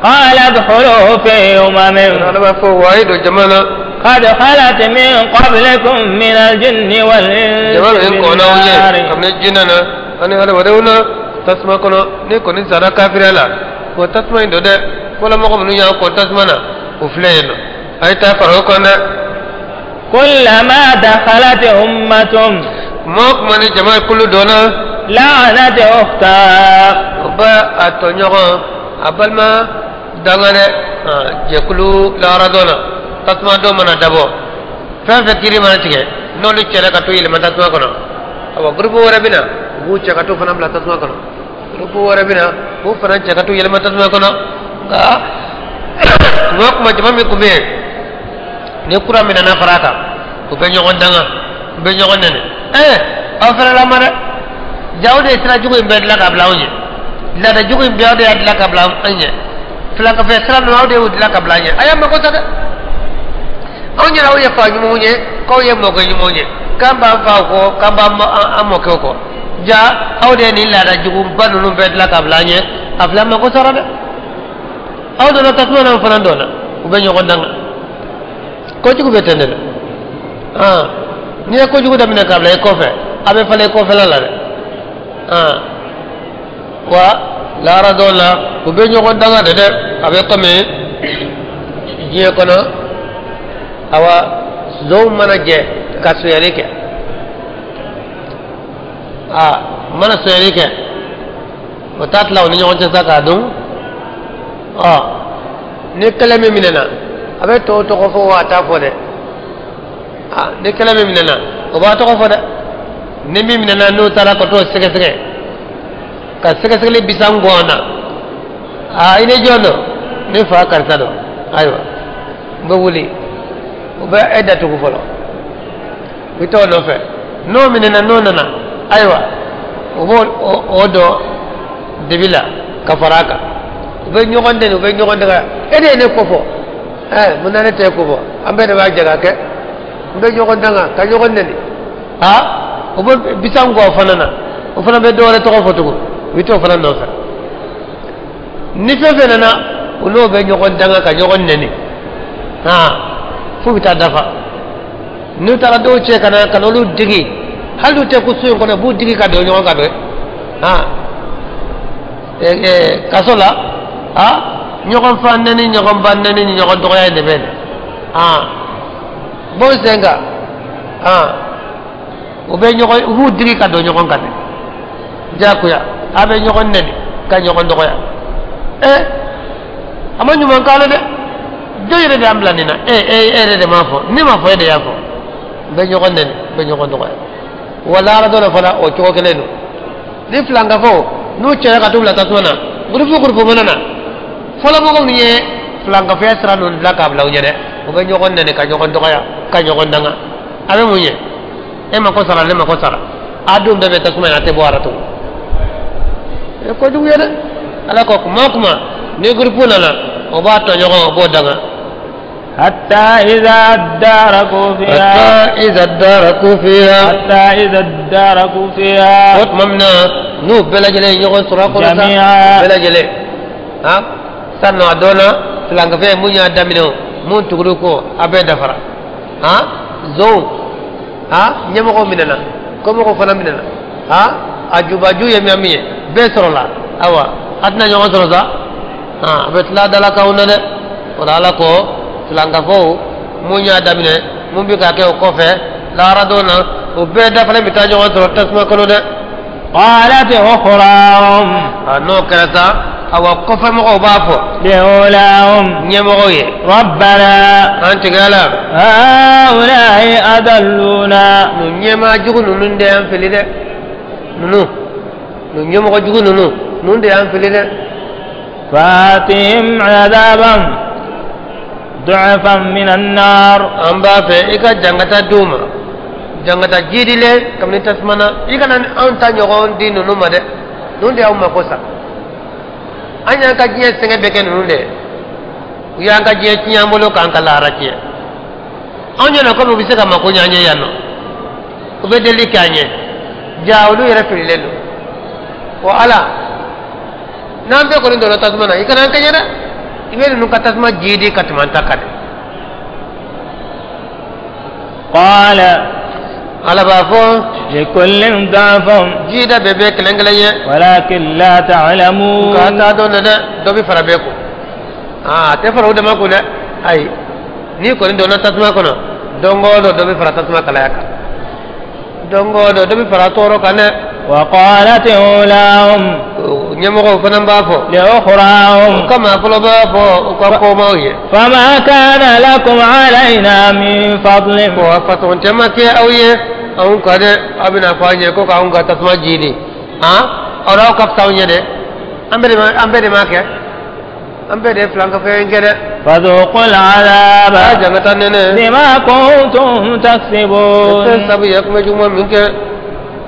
قال ادخلوا في أمم Ala b'a fɔ wa a ye don jama na قد خلت من قبلكم من الجن والإنس jama min في kɔnna aw ɲɛ النار kabini jinɛ na ani hadamadenw na tasuma kɔnɔ. Ni kɔni sara kafiriya la, o tasuma in don dɛ, fɔlɔ mɔgɔ minnu y'an kɔn tasuma na o filɛ yen nɔ, a ye taa fara o kan dɛ. كلما دخلت أمة kuma o kuma ni jama ye kulu donna لعنت أختها o bɛ a tɔɲɔgɔn a balima danga dɛ. Jɛkulu lahara dɔ la, tasuma dɔ mana dabɔ, fɛn fɛn kiri mana tigɛ n'olu cɛla ka t'u yɛlɛma tasuma kɔnɔ, awa gurupu wɛrɛ bɛ na u b'u cɛ ka t'u fana bila tasuma kɔnɔ, gurupu wɛrɛ bɛ na u b'u fana cɛ ka t'u yɛlɛma tasuma kɔnɔ. Nka kuma o kuma jama min tun bɛ yen ni kura min nana fara a kan, u bɛ ɲɔgɔn danga, u bɛ ɲɔgɔn nɛnɛ. Aw fɛrɛ la ma dɛ, jaw de ye sira jugu in bɛɛ dilan ka bila anw ɲɛ, laada jugu in bɛɛ aw de y'a dilan ka bila an ɲɛ, filankafɛ sira ninnu aw de y'u dilan ka bila an ɲɛ, a y'a mako sa dɛ. Anw yɛrɛ aw ye fa ɲumanw ye, k'aw ye mɔkɛ ɲumanw ye, k'an b'an faw kɔ, k'an b'an mɔkɛw kɔ, ja aw de ye nin laada juguba ninnu bɛɛ dilan ka bila an ɲɛ, a filɛ an mako sara dɛ. Aw donna tasuma na, fana donna, u bɛ ɲɔgɔn danga. Kojugu bɛ ten de dɛ, n'i ye kojugu daminɛ k'a bila i kɔfɛ, a bɛ falen i kɔfɛla la dɛ. Wa lahara dɔw la u bɛ ɲɔgɔn danga de dɛ, a bɛ komi diɲɛ kɔnɔ awa zonw mana jɛ ka sonyali kɛ, u mana sonyali kɛ o t'a tila u ni ɲɔgɔn cɛ sa k'a dun. Ni kɛlɛ min minɛna a bɛ tɔw tɔgɔ fɔ wa a t'a fɔ dɛ. Ni kɛlɛ min minɛna o b'a tɔgɔ fɔ dɛ, ni min minɛna n'o taara ka t'o sɛgɛsɛgɛ ka sɛgɛsɛgɛli bisan gɔn na, i ni jɔn don, ne fa karisa don, ayiwa n bɛ wuli, o bɛ e datugu fɔlɔ, u bɛ t'o nɔfɛ, n'o minɛna n'o nana, ayiwa o b'o o dɔn dibi la ka fara a kan, u bɛ ɲɔgɔn dɛmɛ, u bɛ ɲɔgɔn dɛmɛ, e de ye ne kofɔ, mun na ne t'e kofɔ, an bɛɛ de b'a jɛ ka kɛ, n bɛ ɲɔgɔn danga ka ɲɔgɔn nɛni, o bɛ bisan gɔ fana na, o fana bɛ dɔ wɛrɛ tɔgɔ fɔ tugun, u bɛ t'o fana nɔfɛ, ni fɛn fɛn nana u n'o bɛ ɲɔgɔn danga ka ɲɔgɔn nɛni, F'u bɛ taa dafa n'u taara dɔw cɛ ka na ka n'olu digi hali n'u tɛ ko so in kɔnɔ u b'u digi ka don ɲɔgɔn kan dɛ kaso la ɲɔgɔn fa nɛni ɲɔgɔn ba nɛni ni ɲɔgɔn dɔgɔya in de bɛ na bon sen kan u bɛ ɲɔgɔn u b'u digi ka don ɲɔgɔn kan dɛ diyagoya a bɛ ɲɔgɔn nɛni ka ɲɔgɔn dɔgɔya a ma ɲuman k'a la dɛ jɔn yɛrɛ de y'an bila nin na e yɛrɛ de m'a fɔ ne m'a fɔ e de y'a fɔ u bɛ ɲɔgɔn nɛni u bɛ ɲɔgɔn dɔgɔya wa lahara dɔ la fana o cogo kelen don ni filankafo n'u cɛla ka t'u bila tasuma na gurupu gurupu mana na fɔlɔ mɔgɔw min ye filankafoya sira ninnu dilan k'a bila u ɲɛ dɛ u bɛ ɲɔgɔn nɛni ka ɲɔgɔn dɔgɔya ka ɲɔgɔn danga a bɛ mun ye e mako sara ne mako sara a dun bɛɛ bɛ tasuma in a tɛ bɔ a la tugun e kojugu ye dɛ ala ko kuma o kuma ni gurupu nana o b'a tɔɲɔgɔn o b'o danga. حتى إذا اداركوا فيها حتى إذا اداركوا فيها حتى إذا اداركوا فيها وتممنا نو بلا جلي نيغون سورا كولا جميعا بلا جلي ها سنو ادونا فلانغ في مونيا دامينو مون تغروكو ابي دفرا ها زو ها نيمغو ميننا كومغو فنا ميننا ها اجوباجو يميامي بسرولا اوا ادنا نيغون سورا ها بتلا دالا كاونا ولا لا كو filankafo mun y'a daminɛ mun bɛ ka kɛ o kɔfɛ lahara don na o bɛɛ dafalen bɛ taa ɲɔgɔn sɔrɔ tasuma kɔnɔ dɛ. قالت أخراهم a n'o kɛra sa awa kɔfɛ mɔgɔw b'a fɔ. لأولاهم ɲɛmɔgɔw ye. ربنا an tigɛ la. هؤلاء أضلونا ninnu ɲɛmaa jugu ninnu de y'an fili dɛ ninnu ninnu ɲɛmɔgɔ jugu ninnu ninnu de y'an fili dɛ. فآتهم عذابا ضعفا من النار an b'a fɛ i ka jangata d'u ma jangata jidilen kabini tasuma na i kana anw ta ɲɔgɔn di ninnu ma dɛ ninnu de y'anw mako sa an y'an ka diɲɛ sɛgɛn bɛɛ kɛ ninnu de ye u y'an ka diɲɛ tiɲɛ an bolo k'an ka lahara tiɲɛ anw ɲɛna komi u bɛ se ka mako ɲɛ an ye yan nɔ u bɛ deli kɛ an ye ja olu yɛrɛ fililen don wa ala n'an bɛɛ kɔni donna tasuma na i kana an kɛɲɛ dɛ i bɛ ninnu ka tasuma jidi ka tɛmɛ an ta kan dɛ. قال ala b'a fɔ. لكل ضعف jida bɛɛ bɛ kelen kelen ye. ولكن لا تعلمون nka t'a dɔn dɛ dɔ bɛ fara bɛɛ kun a tɛ fara o dama kun dɛ ayi n'i kɔni donna tasuma kɔnɔ don o don dɔ bɛ fara tasuma kalaya kan don o don dɔ bɛ fara tɔɔrɔ kan dɛ. وقالت أولاهم ɲɛmɔgɔw fana b'a fɔ. لأخراهم u ka maa fɔlɔ b'a fɔ u ka kɔmaw ye. فما كان لكم علينا من فضل wa fasɔn caman kɛ aw ye anw ka dɛ aw bɛna fɔ an ye ko k'anw ka tasuma jidi aw aw ka fisa anw ye dɛ an bɛɛ de m'a kɛ an bɛɛ de ye filankafɛn kɛ dɛ. فذوقوا العذاب a jangata nɛnɛ. بما كنتم تكسبون fɛn sabu ye kuma juguman min kɛ.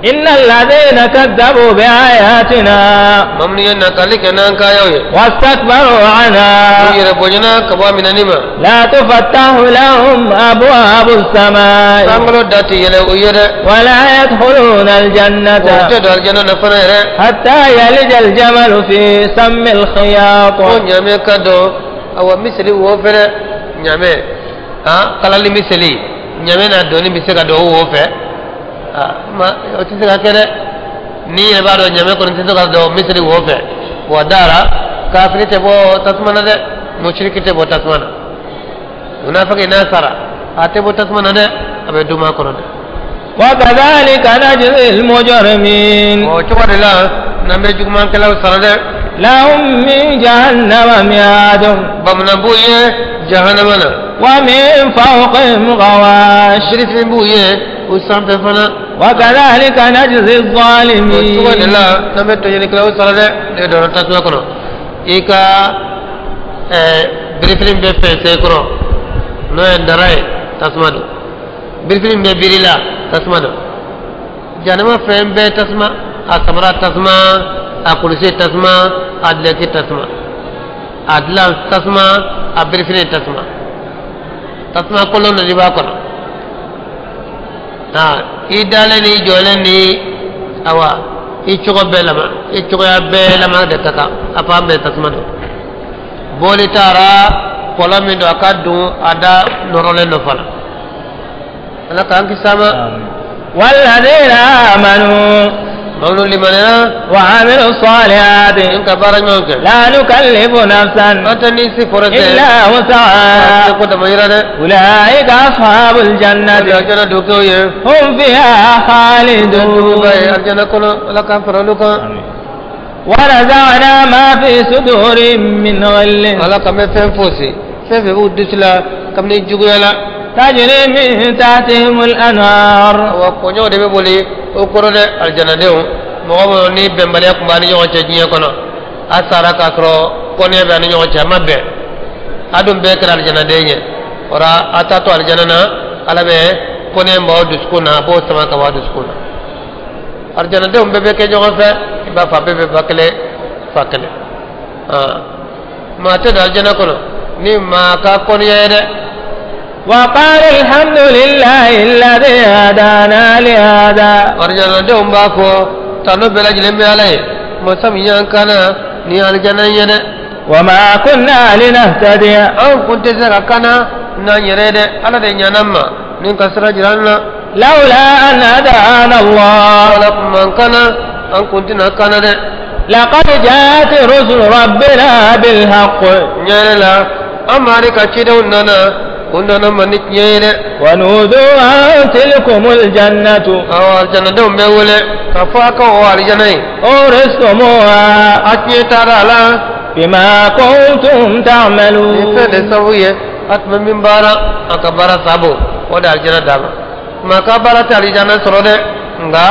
إن الذين كذبوا بآياتنا mamnu ye nakali kɛ n'an kayaw ye. واستكبروا عنها u yɛrɛ bonyana ka bɔ a minɛni ma. لا تفتح لهم أبواب السماء sankolo da tɛ yɛlɛ u ye dɛ. ولا يدخلون الجنة o tɛ don alijana na fana yɛrɛ. حتى يلج الجمل في سم الخياط ko ɲamɛ ka don awa miseli wo fɛnɛ ɲamɛ kalali miseli ɲamɛ n'a donni bɛ se ka don o wo fɛ. Ma o tɛ se ka kɛ dɛ n'i yɛrɛ b'a dɔn ɲamɛ kɔni tɛ se ka don miseli wo fɛ wa dara kafiri tɛ bɔ tasuma na dɛ musiriki tɛ bɔ tasuma na munafiki n'a sara a tɛ bɔ tasuma na dɛ a bɛ duma kɔnɔ dɛ. وكذلك نجزي المجرمين o cogo de la n'an bɛ jugumankɛlaw sara dɛ. لهم من جهنم مهاد bamanan b'u ye jahanama na. ومن فوقهم غواش birifin b'u ye u sanfɛ fana. وكذلك نجزي o cogo de الظالمين la n'an bɛ tɔɲɔnikɛlaw sara dɛ ne donna tasuma kɔnɔ i ka birifini bɛ fɛnsɛn kɔrɔ n'o ye dara ye tasuma don birifini bɛ biri la tasuma don jahanama fɛn bɛɛ tasuma a samara tasuma a kulusi tasuma a dulɔki tasuma a dilan tasuma a birifini tasuma tasuma kolon dɔ de b'a kɔnɔ i dalen ni i jɔlen ni awa i cogo bɛɛ lama i cogoya bɛɛ lama de ka kan a fan bɛɛ tasuma don bɔli taara kɔlɔn min don a ka dun a da nɔrɔlen don fana ala k'an kisi a ma. والذين آمنوا minnu limaniyana وعملوا الصالحات ni ka baara ɲuman kɛ لا نكلف نفسا an tɛ ni si forosɛ إلا وسعها ko dama yira dɛ أولئك أصحاب o de الجنة alijana dɔkɛw ye هم فيها duguba ye خالدون alijana kɔnɔ ala k'an fara olu kan ونزعنا ما في صدورهم من غل ala k'an bɛ fɛn fosi fɛn fɛn b'u dusu la kabini juguya la تجري من تحتهم الأنهار awa kɔɲɔw de bɛ boli o kɔrɔ dɛ alijanadenw mɔgɔ minnu ni bɛnbaliya tun b'a ni ɲɔgɔn cɛ diɲɛ kɔnɔ a sara k'a sɔrɔ kɔnɛ bɛ a ni ɲɔgɔn cɛ a ma bɛn a dun bɛɛ kɛra alijanaden ye o la a t'a to alijana na ala bɛ kɔnɛ b'aw dusukun na a b'o sama ka bɔ aw dusukun na alijanadenw bɛɛ bɛ kɛ ɲɔgɔn fɛ i b'a fɔ a bɛɛ bɛ ba kelen fa kelen maa tɛ don alijana kɔnɔ ni maa ka kɔniya ye dɛ. وقال الحمد لله الذي هدانا لهذا alijanadenw b'a fɔ tanu bɛɛ lajɛlen bɛ ala ye masa min y'an kana ni alijana ye dɛ وما كنا لنهتدي anw kun tɛ se ka kana n'an yɛrɛ ye dɛ ala de ɲana an ma ni ka sira jira an na لولا أن هدانا الله ala kun m'an kana an kun tɛna kana dɛ لقد جاءت رسل ربنا بالحق ɲɛ yɛrɛ la an maa de ka cidenw nana u nana ma ni tiɲɛ ye dɛ ونودوا أن تلكم الجنة awɔ alijanadenw bɛ wele k'a fɔ a ka o alijana ye أورثتموها a tiɲɛ taara a la بما كنتم ni fɛn de تعملون sababu ye a tun bɛ min baara a ka baara sabu o de alijana d'a ma maa ka baara tɛ alijana sɔrɔ dɛ nka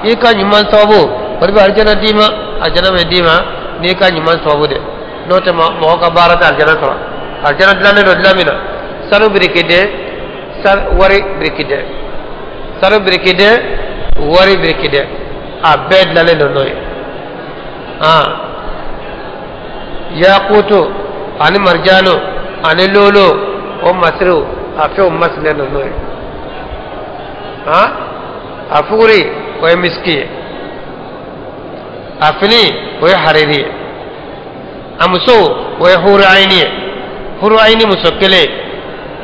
i ka ɲuman sababu o de bɛ alijana d'i ma alijana bɛ d'i ma n'i ka ɲuman sababu de n'o tɛ mɔgɔ ka baara tɛ alijana sɔrɔ alijana dilannen don dilan min na sanu birikiden wari birikiden sanu birikiden wari birikiden a bɛɛ dilannen don n'o ye yakutu ani marjano ani lolo o masiriw a fɛnw masilen don n'o ye a fuguri o ye misiki ye a fini o ye hariri ye a muso o ye huru ayini ye huru ayini muso kelen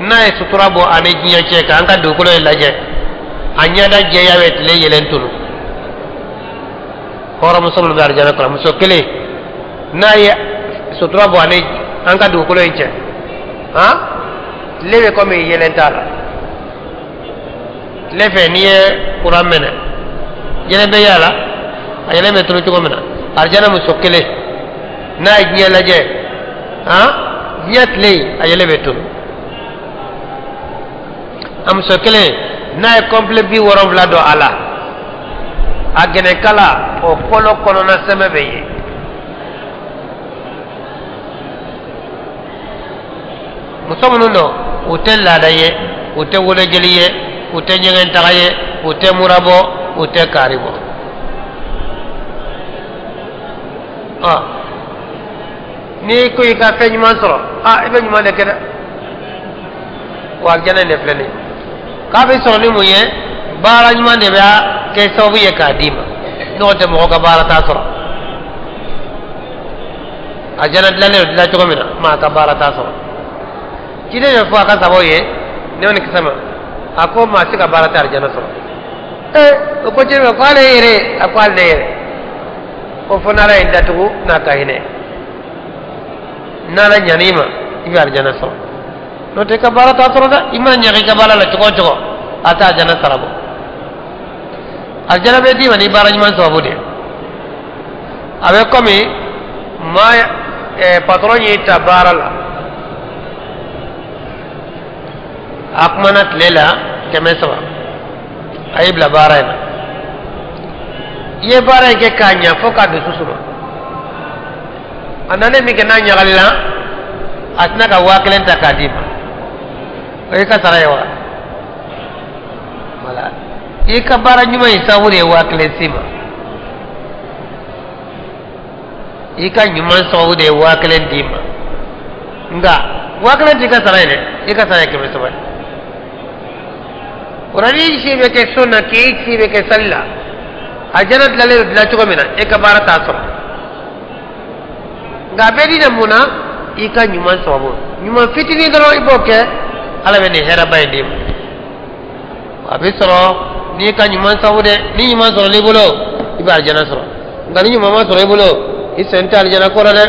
n'a ye sutura bɔ ani diɲɛ cɛ k'an ka dugukolo in lajɛ a ɲɛda jɛya bɛ tile yɛlɛn tunu hɔrɔnmuso minnu bɛ arijana kɔnɔ muso kelen n'a ye sutura bɔ ani an ka dugukolo in cɛ tile bɛ komi yɛlɛn t'a la tile fɛ n'i ye kuran minɛ yɛlɛn bɛ y'a la a yɛlɛn bɛ tunu cogo min na arijana muso kelen n'a ye diɲɛ lajɛ diɲɛ tile a yɛlɛn bɛ tunu a muso kelen n'a ye kɔnpile 70 don a la a gɛnɛkala o kolo kɔnɔna sɛmɛ bɛ yen muso minnu don u tɛ laada ye u tɛ wolojeli ye u tɛ ɲɛgɛntaga ye u tɛ murabɔ u tɛ kaari bɔ n'i ko i ka fɛn ɲuman sɔrɔ i bɛ ɲuman de kɛ dɛ wa alijana in de filɛ nin ye k'a bɛ sɔrɔ ni mun ye baara ɲuman de bɛ kɛ sababu ye k'a d'i ma n'o tɛ mɔgɔ ka baara t'a sɔrɔ alijana dilannen don dilan cogo min na maa ka baara t'a sɔrɔ ciden bɛ fɔ a ka sababu ye ne ni kisɛ ma a ko maa si ka baara tɛ alijana sɔrɔ o ko ciden ma ko ale yɛrɛ a ko ale yɛrɛ ko fo n'ala ye datugu n'a ka hinɛ n'ala ɲan'i ma i bɛ alijana sɔrɔ n'o tɛ i ka baara t'a sɔrɔ dɛ i mana ɲaga i ka baara la cogo o cogo a t'a alijana sara bɔ alijana bɛ d'i ma ni baara ɲuman sababu de ye a bɛ komi maa patɔrɔn y'i ta baara la a kumana tile la 300 a y'i bila baara in na i ye baara in kɛ k'a ɲa fo k'a dusu suma a nanen min kɛ n'a ɲagalila a tɛna ka 1000 ta k'a d'i ma o y'i ka sara ye wa wala i ka baara ɲuman in sababu de ye 1000 s'i ma i ka ɲuman sababu de ye 1000 d'i ma nka 1000 t'i ka sara ye dɛ i ka sara ye 300 ye o la n'i si bɛ kɛ sun na k'i si bɛ kɛ sali la a jana dilalen don dilan cogo min na e ka baara t'a sɔrɔ nka a bɛ di na mun na I ka ɲuman sababu ɲuman fitinin dɔrɔn i b'o kɛ Ala bɛ nin hɛrɛba in d'i ma. A bɛ sɔrɔ n'i ka ɲuman sababu dɛ, ni ɲuman sɔrɔ n'i bolo i bɛ alijana sɔrɔ, nka ni ɲuman ma sɔrɔ i bolo i sen tɛ alijana ko la dɛ.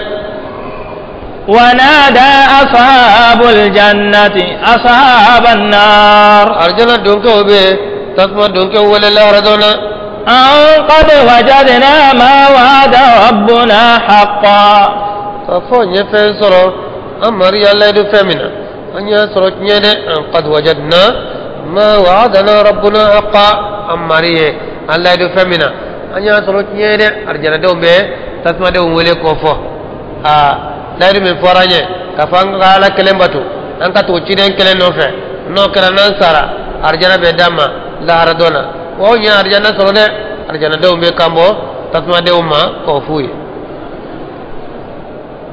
ونادى أصحاب الجنة أصحاب النار alijana donkɛw bɛ tasuma donkɛw wele lahara don na. أن قد وجدنا ما وعد ربنا حقا. K'a fɔ n ye fɛn sɔrɔ an mari y'a layidu fɛn min na an y'a sɔrɔ tiɲɛ dɛ. An qad wajadna ma wa'adana rabbuna haqa, an mari ye an layidu fɛn min na an y'a sɔrɔ tiɲɛ dɛ. Arijanadenw bɛ tasumadenw wele k'o fɔ aa layidu min fɔra an ye k'a fɔ an ka Ala kelen bato, an ka tugu ciden kelen nɔfɛ, n'o kɛra n'an sara arijana bɛ d'an ma lahara don na. Wa anw ye arijana sɔrɔ dɛ. Arijanadenw bɛ kan bɔ tasumadenw ma k'o f'u ye.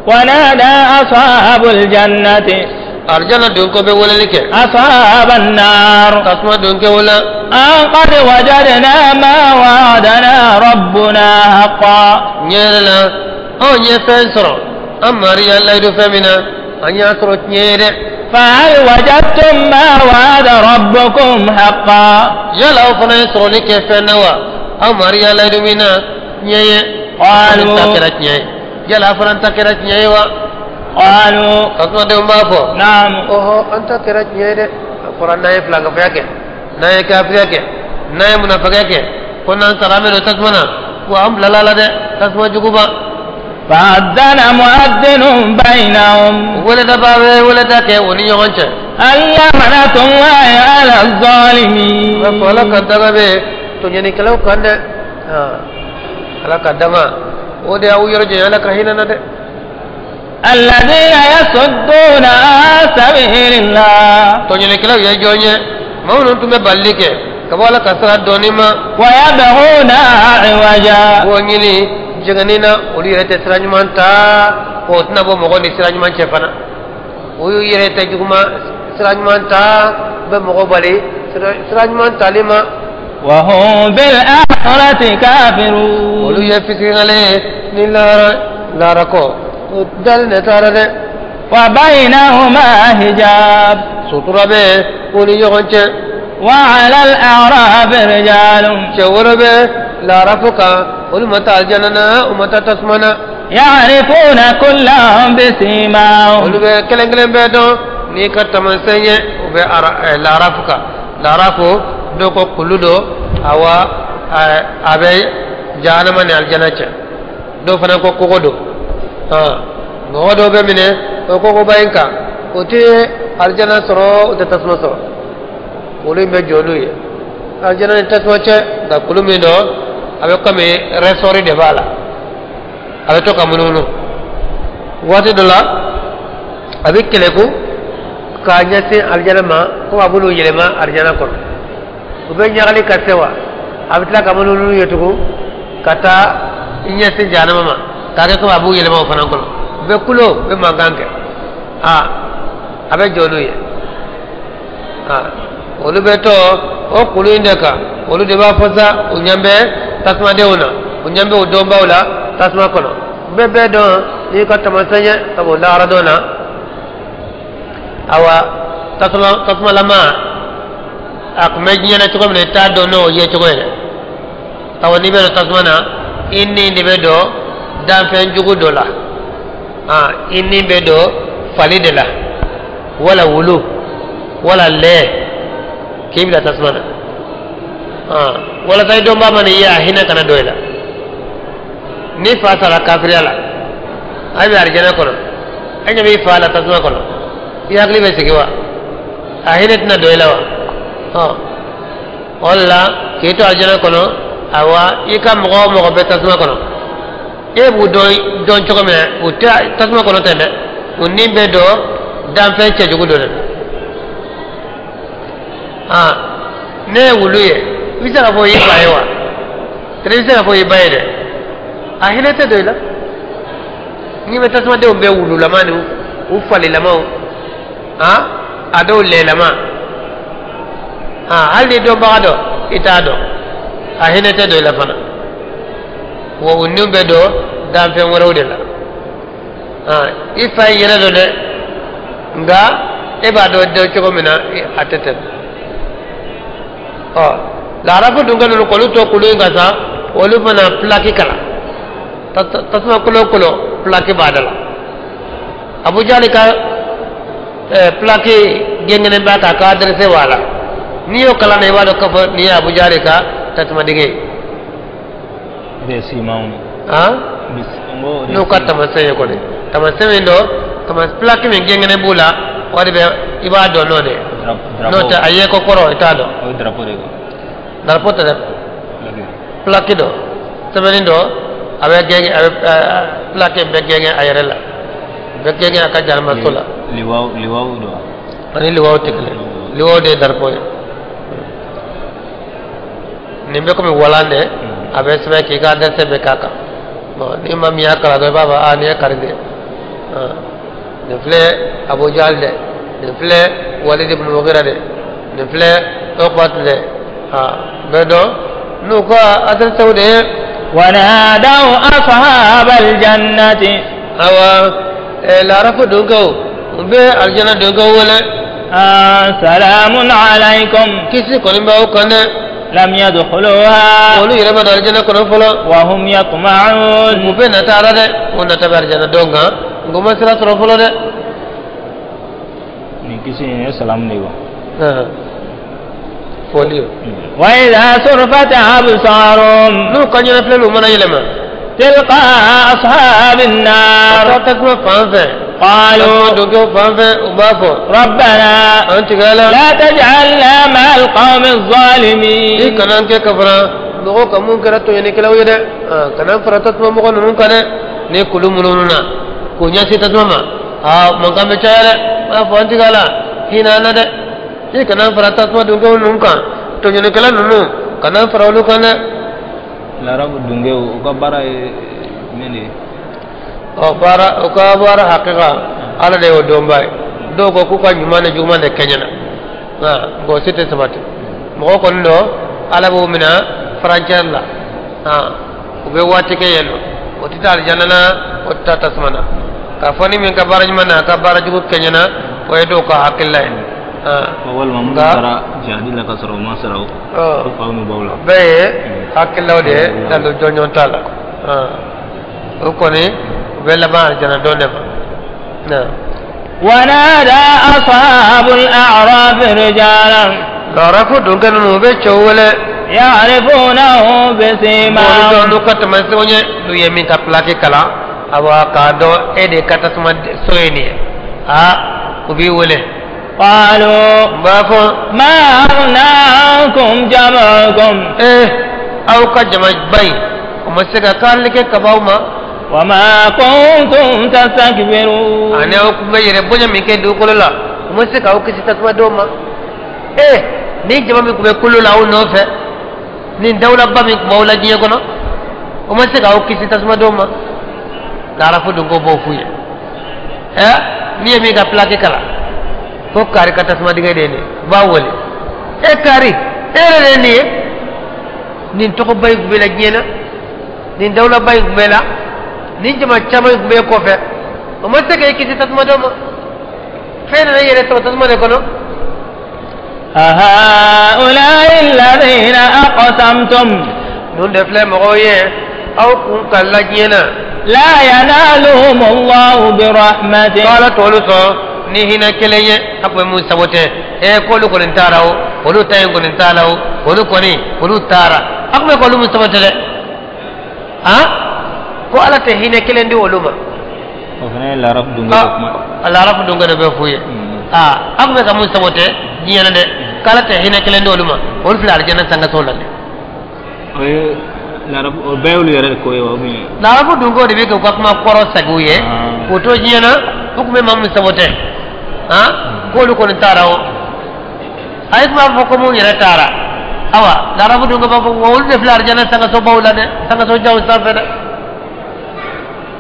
ونادى أصحاب الجنة arijana donkɛ bɛ weleli kɛ أصحاب النار tasuma donkɛ wele أن قد وجدنا ما وعدنا ربنا حقا. Ɲɛ yɛrɛ la anw ye fɛn sɔrɔ an mari y'an layidu fɛn min na an y'a sɔrɔ tiɲɛ ye dɛ. فهل وجدتم ما وعد ربكم حقا؟ Yala aw fana ye sɔrɔli kɛ fɛn na wa? Aw mari y'a layidu min na tiɲɛ ye, قالوا ta kɛra tiɲɛ ye, yala aw fana ta kɛra tiɲɛ ye wa? قالوا Tasumadenw b'a fɔ نعم. Ɔhɔ, an ta kɛra tiɲɛ ye dɛ. A fɔra n'an ye filankafoya kɛ, n'an ye kafiriya kɛ, n'an ye munafɛkɛ kɛ, ko n'an sara an bɛ don tasuma na, wa an bilala a la dɛ, tasuma juguba. فأذن مؤذن بينهم Weledaba bɛ weleda kɛ o ni ɲɔgɔn cɛ. اللعنة الله على الظالمين. B'a fɔ Ala ka danga bɛ tɔɲɔnikɛlaw kan dɛ. Ala ka danga o de y'aw yɔrɔ janya Ala ka hinɛ na dɛ. الذين يصدون عن سبيل الله Tɔɲɔnikɛlaw ye jɔn ye? Maa minnu tun bɛ balili kɛ ka bɔ Ala ka sira dɔɔni ma. ويبغونها عوجا. B'o ɲini jɛngɛnni na, olu yɛrɛ tɛ sira ɲuman ta, o tɛna bɔ mɔgɔ ni sira ɲuman cɛ fana. O y'u yɛrɛ tɛ juguman sira ɲuman ta, u bɛ mɔgɔ bali sira ɲuman tali ma. وهم بالآخرة كافرون. Olu ye fisiringale ye ni lahara lahara kɔ o dalen de taara dɛ. وبينهما حجاب. Sutura bɛ u ni ɲɔgɔn cɛ. وعلى الأعراف رجال Cɛ wɛrɛ bɛ laarafo kan, olu ma taa alijana na, u ma taa tasuma na. يعرفون كلهم بسيماهم. Olu bɛ kelen kelen bɛɛ dɔn n'i ka taamasiyɛn ye. U bɛ laarafo kan. Laarafo dɔw ko kulu don, awa a bɛ jahanama ni alijana cɛ. Dɔw fana ko kogo don. Mɔgɔ dɔw bɛ minɛ o kogoba in kan, o tɛ alijana sɔrɔ, o tɛ tasuma sɔrɔ. Olu bɛ jɔ n'u ye alijana ni tasuma cɛ. Nka kulu min don, a bɛ komi rɛsɔri de b'a la, a bɛ to ka munumunu. Waati dɔ la a bɛ kɛlɛku k'a ɲɛsin alijana ma, ko a b'olu yɛlɛma alijana kɔnɔ. U bɛ ɲagali ka se wa, a bɛ tila ka munumunu ye tugun ka taa i ɲɛsin jahanama ma k'a kɛ komi a b'u yɛlɛma o fana kɔnɔ. U bɛ kulo, u bɛ mankan kɛ, aa a bɛ jɔ n'u ye. Aa olu bɛ to o kulu in de kan. Olu de b'a fɔ sa, u ɲɛ bɛ tasumadenw na, u ɲɛ bɛ u dɔnbaw la tasuma kɔnɔ. U bɛ bɛɛ dɔn n'i ka taamasiyɛn ye ka bɔ lahara don na. Awa tasuma tasumalama a tun bɛ diɲɛ na cogo min na, i t'a dɔn n'o ye cogo ye dɛ. Awa n'i bɛ don tasuma na, i ni de bɛ don danfɛn jugu dɔ la, i ni bɛ don fali de la, wala wulu, wala lɛ, k'i bila tasuma na, walasa i dɔnbaa mana i ye a hinɛ kana don i la. Ni fa sara kafiriya la, a bɛ arijana kɔnɔ, e ɲɛ b'i fa la tasuma kɔnɔ, i hakili bɛ sigi wa? A hinɛ tɛna don i la wa? O de la k'i to arijana kɔnɔ, awa i ka mɔgɔ o mɔgɔ bɛ tasuma kɔnɔ, e b'u dɔn dɔn cogo min na, u tɛ tasuma kɔnɔ ten dɛ, u ni bɛ don danfɛn cɛjugu dɔ de la. Ne ye wulu ye, i bɛ se k'a fɔ i fa ye wa? I bɛ se k'a fɔ i ba ye dɛ, a hinɛ tɛ don i la. N'i bɛ tasumadenw bɛɛ wululama ni u falilamaw, a dɔw lɛlama, hali ni dɔnbaga dɔ i t'a dɔn, a hinɛ tɛ don i la fana. Wa u ni bɛ don danfɛn wɛrɛw de la. I fa ye yɛrɛ don dɛ, nka e b'a dɔn dɔn cogo min na a tɛ tɛmɛ. Ɔ laarafu dunkɛ ninnu k'olu to kulu in kan sa, olu fana pilaki kalan, tasuma kolo kolo pilaki b'a da la. Abu Jali ka pilaki gengenen b'a kan, ka adressé b'a la. N'i y'o kalan na, i b'a dɔn k'a fɔ nin ye Abu Jali ka tasuma dingɛ ye. N'o ka taamasiyɛn ye kɔni, taamasiyɛn min don, pilaki min gengenen b'u la, o de bɛ i b'a dɔn n'o de ye. N'o tɛ a ye ko kɔrɔ i t'a dɔn. Drapeau tɛ dɛ, pilaki don, sɛbɛnni don, a bɛ gɛngɛ, a bɛ pilaki bɛ gɛngɛ a yɛrɛ la, bɛ gɛngɛ a ka jalimaso la. Liwaw don. Ani liwaw tɛ kelen, liwaw de ye drapeau ye. Nin bɛ komi walan de, a bɛ sɛbɛn k'i ka adresse bɛ k'a kan. Bon, ni maa min y'a kalan dɔrɔn, i b'a fɔ aa nin ye kari de ye. Nin filɛ Abu Jahal dɛ, nin filɛ Walid ibn Mughira dɛ, nin filɛ Uqbat dɛ, bɛɛ dɔn n'u ka adresse de ye. ونادوا أصحاب الجنة. Awa laarafu donkɛw, u bɛ alijana donkɛw wele. سلام عليكم. Kisi kɔni b'aw kan dɛ. لم يدخلوها. Olu yɛrɛ ma don alijana kɔnɔ fɔlɔ. وهم يطمعون. U bɛ nata la dɛ, o nata bɛ alijana don kan, nka u ma sira sɔrɔ fɔlɔ dɛ. Nin kisi in ye salamu de ye wa? Fɔli ye. وإذا صرفت أبصارهم. N'u ka ɲɛnafilɛliw mana yɛlɛma. تلقى أصحاب النار. Ka taa tasuma fan fɛ. قالوا. Tasuma donkɛw fan fɛ, u b'a fɔ. ربنا. An tigɛ la. لا تجعلنا مع القوم الظالمين. I kana an kɛ ka fara mɔgɔw kan mun kɛra tɔɲɔnikɛlaw ye dɛ, kana an fara tasuma mɔgɔ ninnu kan dɛ. Ni kulu munumunu na k'u ɲɛsin tasuma ma, aa mankan bɛ caya dɛ. U b'a fɔ an tigɛ la, hinɛ an na dɛ, i kana an fara tasuma donkɛw ninnu kan, tɔɲɔnikɛla ninnu, kana an fara olu kan dɛ. Larabu dungew, u ka baara ye min de ye? Ɔ baara, u ka baara hakika, ala de y'o dɔnba ye. Dɔw ko k'u ka ɲuman ni juguman de kɛɲɛna, nka o si tɛ sabati. Mɔgɔ kɔni don, ala b'o minɛ furancɛ la, u bɛ waati kɛ yen nɔ, o tɛ taa alijana na, o tɛ taa tasuma na. K'a fɔ ni min ka baara ɲuman na a ka baara jugu kɛɲɛna, o ye dɔw ka hakilila ye. Walima minnu taara jihadi la ka sɔrɔ u ma sara u faw n'u baw la. O bɛɛ ye hakililaw de ye, dalu jɔnjɔn t'a la. O kɔni u bɛ laban alijana don de ma. ونادى أصحاب الأعراف رجالا. Larafu donkɛ ninnu, u bɛ cɛw wele. يعرفونه بسيماهم. Olu n'u ka taamasiyɛnw ye, n'u ye min ka pilaki kalan, awa k'a dɔn e de ka tasuma so ye nin ye, aa u b'i wele. قالوا. U b'a fɔ. ما أغنى عنكم جمعكم. Ee, aw ka jamaba in, o ma se ka kaarili kɛ ka b'aw ma. وما كنتم تستكبرون. Ani aw kun bɛ yɛrɛ bonya min kɛ dugukolo la, o ma se k'aw kisi tasuma dɔw ma. Ee, ni jama min tun bɛ kolo la aw nɔfɛ, nin dawulaba min tun b'aw la diɲɛ kɔnɔ, o ma se k'aw kisi tasuma dɔw ma. Larafu dun ko b'o f'u ye, ɛ n'i ye min ka pilaki kalan ko kari ka tasuma dingɛ de ye nin ye, u b'a wele: e kari, e yɛrɛ de ye nin ye, nin tɔgɔba in tun bɛ la diɲɛ na, nin dawulaba in tun bɛ la, nin jama caman in tun bɛ kɔfɛ, o ma se k'e kisi tasuma dɔw ma, fɛn nana i yɛrɛ sɔrɔ tasuma de kɔnɔ. أهؤلاء الذين أقسمتم. Ninnu de filɛ mɔgɔw ye aw kun ka la diɲɛ na. لا ينالهم الله برحمة. K'ala t'olu sɔn ni hinɛ kelen ye, a kun bɛ mun sago tɛ ee, k'olu kɔni taara o, olu ta in kɔni t'a la o, olu kɔni olu taara, a kun bɛ k'olu mun sago tɛ dɛ, han, ko ala tɛ hinɛ kelen di olu ma. O fana ye larabu dungew ka kuma. Larafu dunkɛ de bɛ f'u ye, aa a kun bɛ ka mun sago tɛ diɲɛ na dɛ, k'ala tɛ hinɛ kelen di olu ma, olu filɛ alijana sangaso la dɛ. O ye larabu, o bɛɛ y'olu yɛrɛ de ko ye wa, ou bien? Larafu dunkew de bɛ k'u ka kuma kɔrɔ segin u ye k'o to diɲɛ na, u kun bɛ maa min sago tɛ, han, k'olu kɔni taara o, a ye kuma fɔ ko mun yɛrɛ taara. Awa larabu dunkew b'a fɔ wa olu de filɛ alijana sangasobaw la dɛ, sangaso janw sanfɛ dɛ.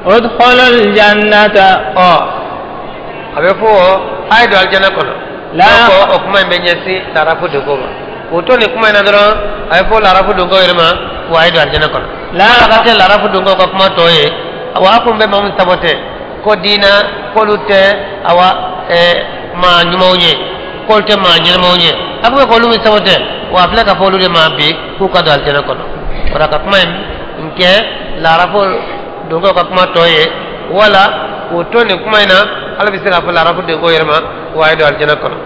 ادخلوا الجنة. Ɔ a bɛ fɔ a ye don alijana kɔnɔ. La. Ko o kuma in bɛ ɲɛsin larafu dunkew ma, k'o to nin kuma in na dɔrɔn, a bɛ fɔ larafu dunkew yɛrɛ ma wa a ye don alijana kɔnɔ. La. Ala ka kɛ larafu dunkew ka kuma tɔ ye, wa a kun bɛ maa min sabote. Ko diina k'olu tɛ awa maa ɲumanw ye, k'olu tɛ maa ɲɛnamaw ye, a ko k'olu min sago tɛ, wa a filɛ ka fɔ olu de ma bi k'u ka don alijana kɔnɔ. O la ka kuma in kɛ laarafo donkɛw ka kuma tɔ ye, wala k'o to nin kuma in na, Ala bɛ se k'a fɔ laarafo donkɛw yɛrɛ ma wa a ye don alijana kɔnɔ.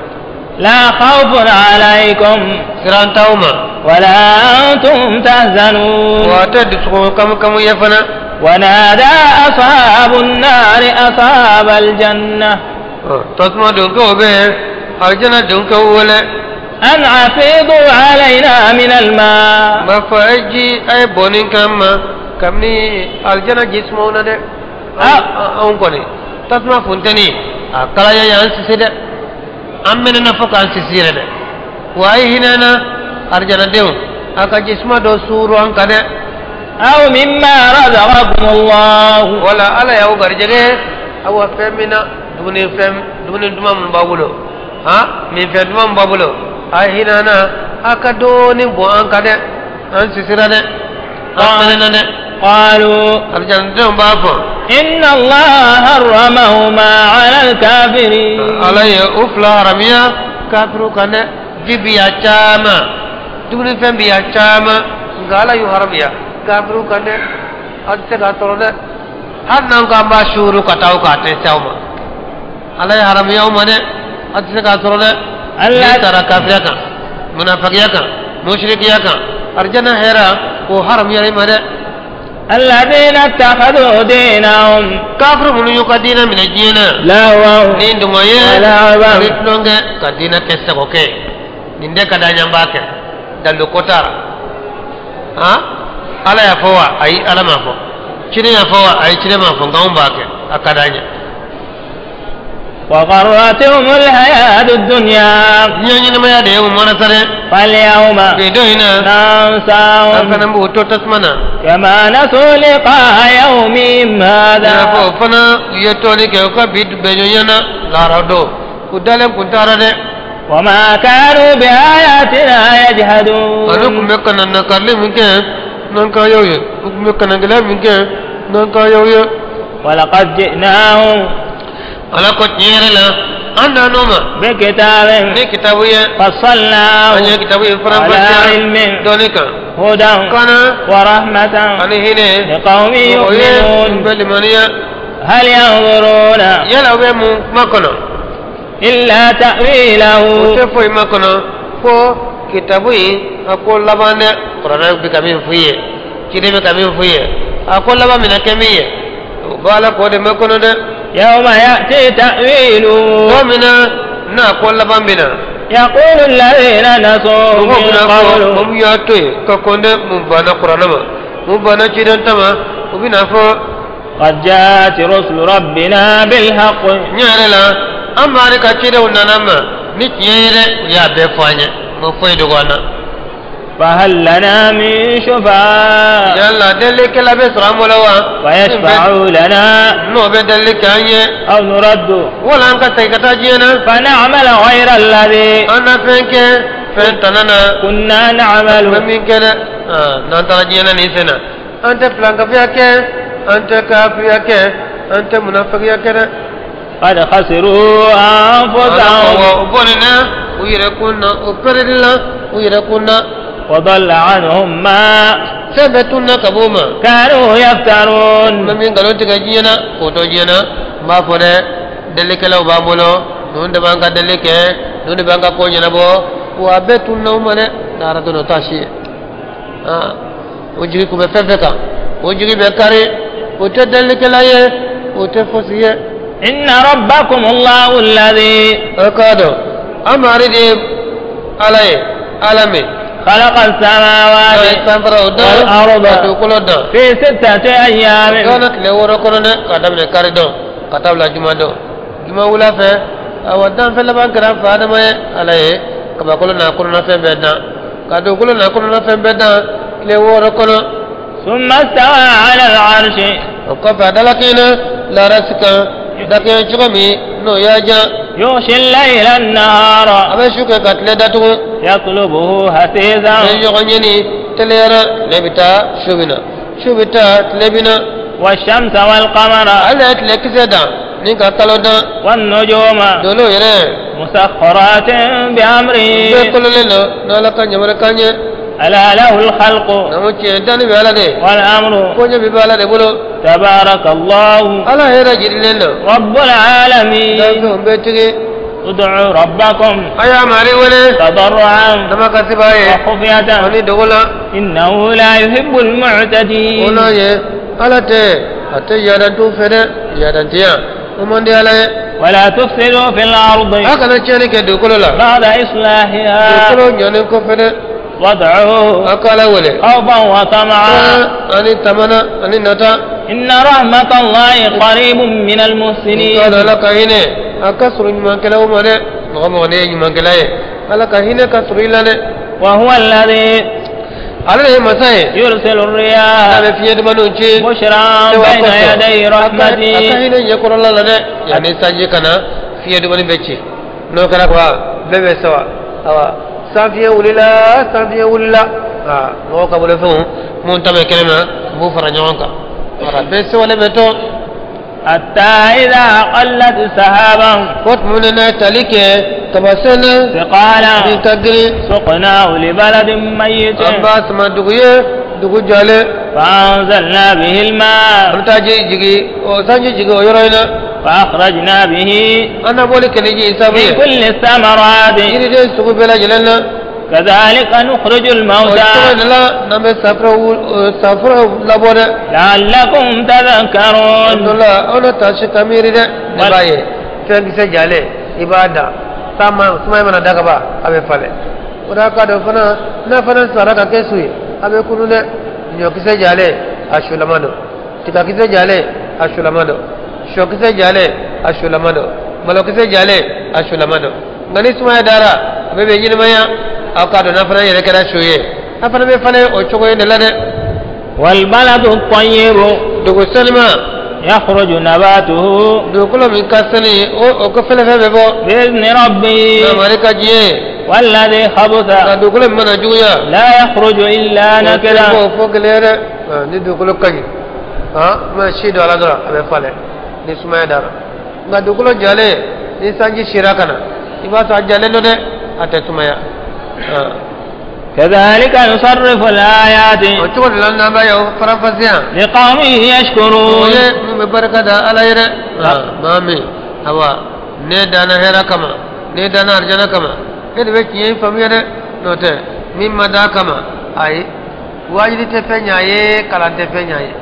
لا خوف عليكم siran t'aw ma ولا أنتم تحزنون wa tɛ dusukun kamu kamu ye fana. ونادى أصحاب النار أصحاب الجنة tasuma donkɛw bɛ alijana donkɛw wele أن أفيضوا علينا من الماء n b'a fɔ a ye ji a ye bɔnni k'an ma kabini alijana ji sumaw na dɛ. Anw kɔni tasuma funteni a kalaya y'an sisi dɛ, an mɛnɛna fo k'an sisi yɛrɛ dɛ, wa a ye hinɛ na alijanadenw a ka ji suma dɔ suuru an kan dɛ. أو مما رزقكم الله wala Ala y'aw garijɛgɛ awa fɛn min na, dumuni fɛn dumuni duman min b'aw bolo, han minfɛn duman min b'aw bolo, a ye hinɛ na a ka dɔɔni bɔn an kan dɛ, an sisira dɛ, an mɛnɛna dɛ. قالوا alijanadenw b'a fɔ إن الله حرمهما على الكافرين Ala ye o fila haramiya kafiriw kan dɛ. Ji bi ya caman, dumunifɛn bi ya caman, nka Ala y'u haramiya kafiriw kan dɛ, a tɛ se k'a sɔrɔ dɛ, hali n'an ko an b'a suuru ka taa o kan a tɛ se aw ma. Ala ye haramiya aw ma dɛ, a tɛ se k'a sɔrɔ dɛ. N'i taara kafiriya kan, munafakiya kan, musirikiya kan, arijana hɛrɛ k'o haramiya i ma dɛ. الذين اتخذوا دينهم kafiri minnu y'u ka diinɛ minɛ diɲɛ na لهوا ni dungɔ ye ولعبا ani tulonkɛ, ka diinɛ kɛ sago kɛ, nin de ka d'an ye an b'a kɛ, dalu ko t'a la. Han Ala y'a fɔ wa? Ayi, Ala m'a fɔ. Ciden y'a fɔ wa? Ayi, ciden m'a fɔ, nka anw b'a kɛ, a ka d'an ye. وغرتهم الحياة الدنيا diɲɛ ɲɛnamaya de ye u mana sa dɛ. فاليوم bi don in na an ننساهم fana b'u to tasuma na كما نسوا لقاء يومهم i n'a fɔ هذا o fana u ye tɔli kɛ u ka bi bɛnɲɔgɔnya na lahara don u dalen kun taara dɛ. وما كانوا بآياتنا olu tun يجحدون bɛ ka na nakarili min kɛ n'an ka y'aw ye, u tun bɛ ka na gɛlɛya min kɛ n'an ka y'aw ye. ولقد جئناهم Ala ko tiɲɛ yɛrɛ la an nan'o ma بكتاب ni kitabu ye, فصلناه an ye kitabu ye على faranfasiya علم dɔɔni kan هدى kana ورحمة ani hinɛ لقوم mɔgɔ ye يؤمنون bɛ limaniya. هل ينظرون yala u bɛ mun kuma kɔnɔ? إلا تأويله O tɛ foyi ma kɔnɔ fo kitabu in a ko laban dɛ, kuranɛ bɛ ka min f'i ye, ciden bɛ ka min f'i ye, a ko laban bɛna kɛ min ye, o b'a la k'o de ma kɔnɔ dɛ. يوم يأتي تأويله don min na n'a ko laban bɛ na يقول الذين نسوه mɔgɔw من bɛna fɔ قبل o mun y'a to yen ka kɔn dɛ, mun banna kuranɛ ma, mun banna ciden ta ma, u bɛna fɔ قد جاءت رسل ربنا بالحق ɲɛ yɛrɛ la an b'ale ka cidenw nana ma ni tiɲɛ ye dɛ, u y'a bɛɛ fɔ an ye, ma foyi dogo an na. فهل لنا من شفعاء yala delikɛla bɛ sɔrɔ an bolo wa? فيشفعوا لنا n'o bɛ deli kɛ an ye أو نرد wala an ka segin ka taa diɲɛ na فنعمل غير الذي an na fɛn kɛ fɛn tana na كنا نعمل fɛn min kɛ dɛ, n'an taara diɲɛ na nin sen na an tɛ filankafoya kɛ, an tɛ kafiya kɛ, an tɛ munafakiya kɛ dɛ. قد خسروا أنفسهم o bɔnɛ u yɛrɛ kun na, o pɛrɛli la u yɛrɛ kun na. وضل عنهم ما fɛn bɛɛ tunna ka b'o ma كانوا n bɛ يفترون min nkalon tigɛ diɲɛ na k'o to diɲɛ na. N b'a fɔ dɛ, delikɛlaw b'an bolo, ninnu de b'an ka deli kɛ, ninnu de b'an ka ko ɲɛnabɔ, wa a bɛɛ tunna u ma dɛ, n'ara dɔrɔn o t'a si ye. O jigi kun bɛ fɛn fɛn kan, o jigi bɛ kari, o tɛ delikɛla ye, o tɛ fosi ye. إن ربكم الله الذي A k'a dɔn an mari de ye Ala ye, Ala min خلق n'a ye السماوات sanfaraw dan والأرض ka dugukolo dan في ستة أيام gana tile 6 kɔnɔ dɛ, k'a daminɛ kari dɔn ka taa bila juma dɔn, juma wula fɛ awa danfɛn laban kɛra fa Adama ye. Ala ye kabakolo n'a kɔnɔnafɛn bɛɛ dan ka dugukolo n'a kɔnɔnafɛn bɛɛ dan tile 6 kɔnɔ. ثم استوى على العرش O kɔfɛ a dalakɛɲɛna larasi kan dakɛɲɛ cogo min n'o y'a jan. يغشي الليل النهار A bɛ su kɛ ka tile datugu. يطلبه حثيثا bɛ ɲɔgɔn ɲini teliyara, tile bɛ taa su bɛ na, su bɛ taa tile bɛ na. والشمس والقمر ala ye tilekisɛ dan ni ka kalo dan والنجوم dolo yɛrɛ مسخرات بأمره bɛɛ kololen don n'ala ka ɲamanakan ye ألا له الخلق namu tiɲɛ danni bɛ ala de والأمر koɲɛ bɛ ala de bolo تبارك الله ala hɛrɛ jirilen don رب العالمين danfɛnw bɛɛ tigi ادعوا ربكم a y'a mari wele تضرعا damakasi b'a ye وخفية ani dogo la إنه لا يحب o المعتدين n'a ye ala tɛ a tɛ yadantu fɛ dɛ yadantiya o man di ala ye ولا تفسدوا في الأرض a kana tiɲɛni kɛ dugukolo la بعد إصلاحها dugukolo ɲɔnen kɔfɛ dɛ وادعوه a ka ala wele خوفا وطمعا ani tamana ani nata إن رحمة الله قريب من المحسنين nka ala ka hinɛ a ka surun ɲumankɛlaw ma dɛ mɔgɔ mɔgɔ ne ye ɲumankɛla ye ala ka hinɛ ka surun i la dɛ وهو الذي ale de ye masa ye يرسل n'a الرياح bɛ fiɲɛ dumanw ci بشرا sewa بين kɔsɔn يدي a ka رحمته hinɛ ɲɛkɔrɔla la dɛ yanni sanji ka na fiɲɛ dumani bɛ ci n'o kɛra kuwa bɛɛ bɛ sawa awa san fiɲɛ wulila san fiɲɛ wulila aa mɔgɔw ka bolofɛnw mun ta bɛ kɛnɛ ma u b'u fara ɲɔgɔn kan wala bɛɛ sewalen bɛ to حتى إذا قلت سحابا ko tuma min n'a ye tali kɛ kaba sɛnɛ ثقالا min ka girin سقناه لبلد ميت an b'a sama dugu ye dugu jɔlen فأنزلنا به an الماء bɛ taa ji jigin o sanji jigin o yɔrɔ in na فأخرجنا به an na bɔli kɛ ni ji in sabu من ye كل الثمرات yiriden sugu bɛɛ lajɛlen na كذلك نخرج o cogo الموتى de la n'an bɛ safuraw labɔ dɛ لعلكم تذكرون don la aw na taasi ka miiri dɛ ne b'a ye fɛnkisɛ jalen i b'a da san ma sumaya mana da ka ban a bɛ falen o de ka dɔn fana n'a fana sara ka kɛ su ye a bɛ kunu dɛ ɲɔkisɛ jalen a sulama don tigakisɛ jalen a sulama don sɔkisɛ jalen a sulama don malokisɛ jalen a sulama don nka ni sumaya dara a bɛ bɛ ɲɛnamaya aw k'a dɔn n'a fana yɛrɛ kɛra su ye a fana bɛ falen o cogo in de la dɛ والبلد الطيب dugu sanima يخرج نباته dugukolo min ka sani o ko fɛlɛfɛn bɛ bɔ بإذن ربه n'a ka diɲɛ ye والذي خبث nka dugukolo min mana juguya لا يخرج إلا o tɛ نكدا bɔ fo gɛlɛya dɛ ni dugukolo ka ɲi mana si don a la dɔrɔn a bɛ falen ni sumaya dara nka dugukolo jalen ni sanji sera ka na i b'a sɔrɔ a jalen don dɛ a tɛ sumaya كذلك نصرف الآيات o cogo de la n'an b'a ye o faranfasiya لقوم o يشكرون ye mun bɛ barika da ala ye dɛ maa min awa ne danna hɛrɛ kama ne danna arijana kama e de bɛ tiɲɛ in faamuya dɛ n'o tɛ min ma d'a kama ayi wajibi tɛ fɛn ɲɛ a ye kalan tɛ fɛn ɲɛ a ye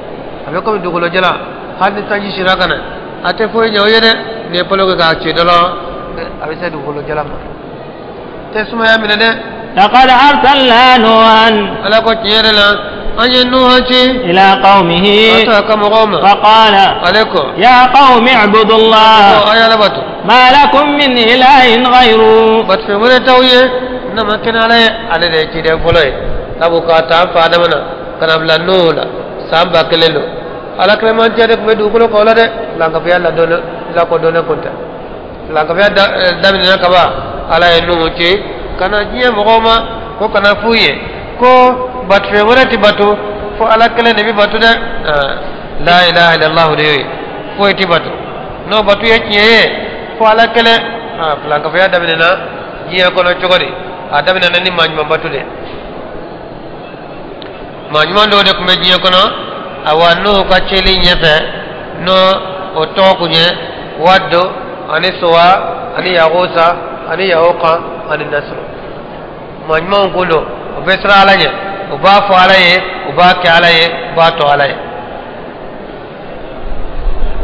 a bɛ komi dugukolo jalan hali ni sanji sira ka na a tɛ foyi ɲɛ o ye dɛ n'i ye balo kɛ k'a ci dɔrɔn a bɛ se dugukolo jalan ma tɛ sumaya minɛ dɛ لقد أرسلنا نوحا ala ko tiɲɛ yɛrɛ la an ye nuhan ci إلى قومه ka taa a ka mɔgɔw ma فقال ale ko يا قوم اعبدوا ko الله a ye ala bato ما لكم من إله غيره batofɛn wɛrɛ t'aw ye n'a ma kɛ n'ala ye ale de ye ciden fɔlɔ ye sabu k'a ta an fa adama na ka na bila nuhu la san 1000 don ala kɛlɛmancɛ de tun bɛ dugukolo kan o la dɛ lankafiya lakodɔnnen kun tɛ lankafiya daminɛna kaban ala ye nuhu ci ka na diɲɛ mɔgɔw ma ko kana f'u ye ko batofɛn wɛrɛ ti bato fo ala kelen de bɛ bato dɛ la ilaha illallah de y'o ye foyi ti bato n'o bato ye tiɲɛ ye fo ala kelen filankafoya daminɛna diɲɛ kɔnɔ cogo di a daminɛna ni maa ɲuman bato de maa ɲuman dɔw de tun bɛ diɲɛ kɔnɔ awa n'o ka cɛli ɲɛfɛ n'o o tɔgɔ kun ye Wado ani Sowa ani Yagosa ani Yahoka ani Nasuru maa ɲumanw kun don u bɛ siran ala ɲɛ u b'a fɔ ala ye u b'a kɛ ala ye u b'a to ala ye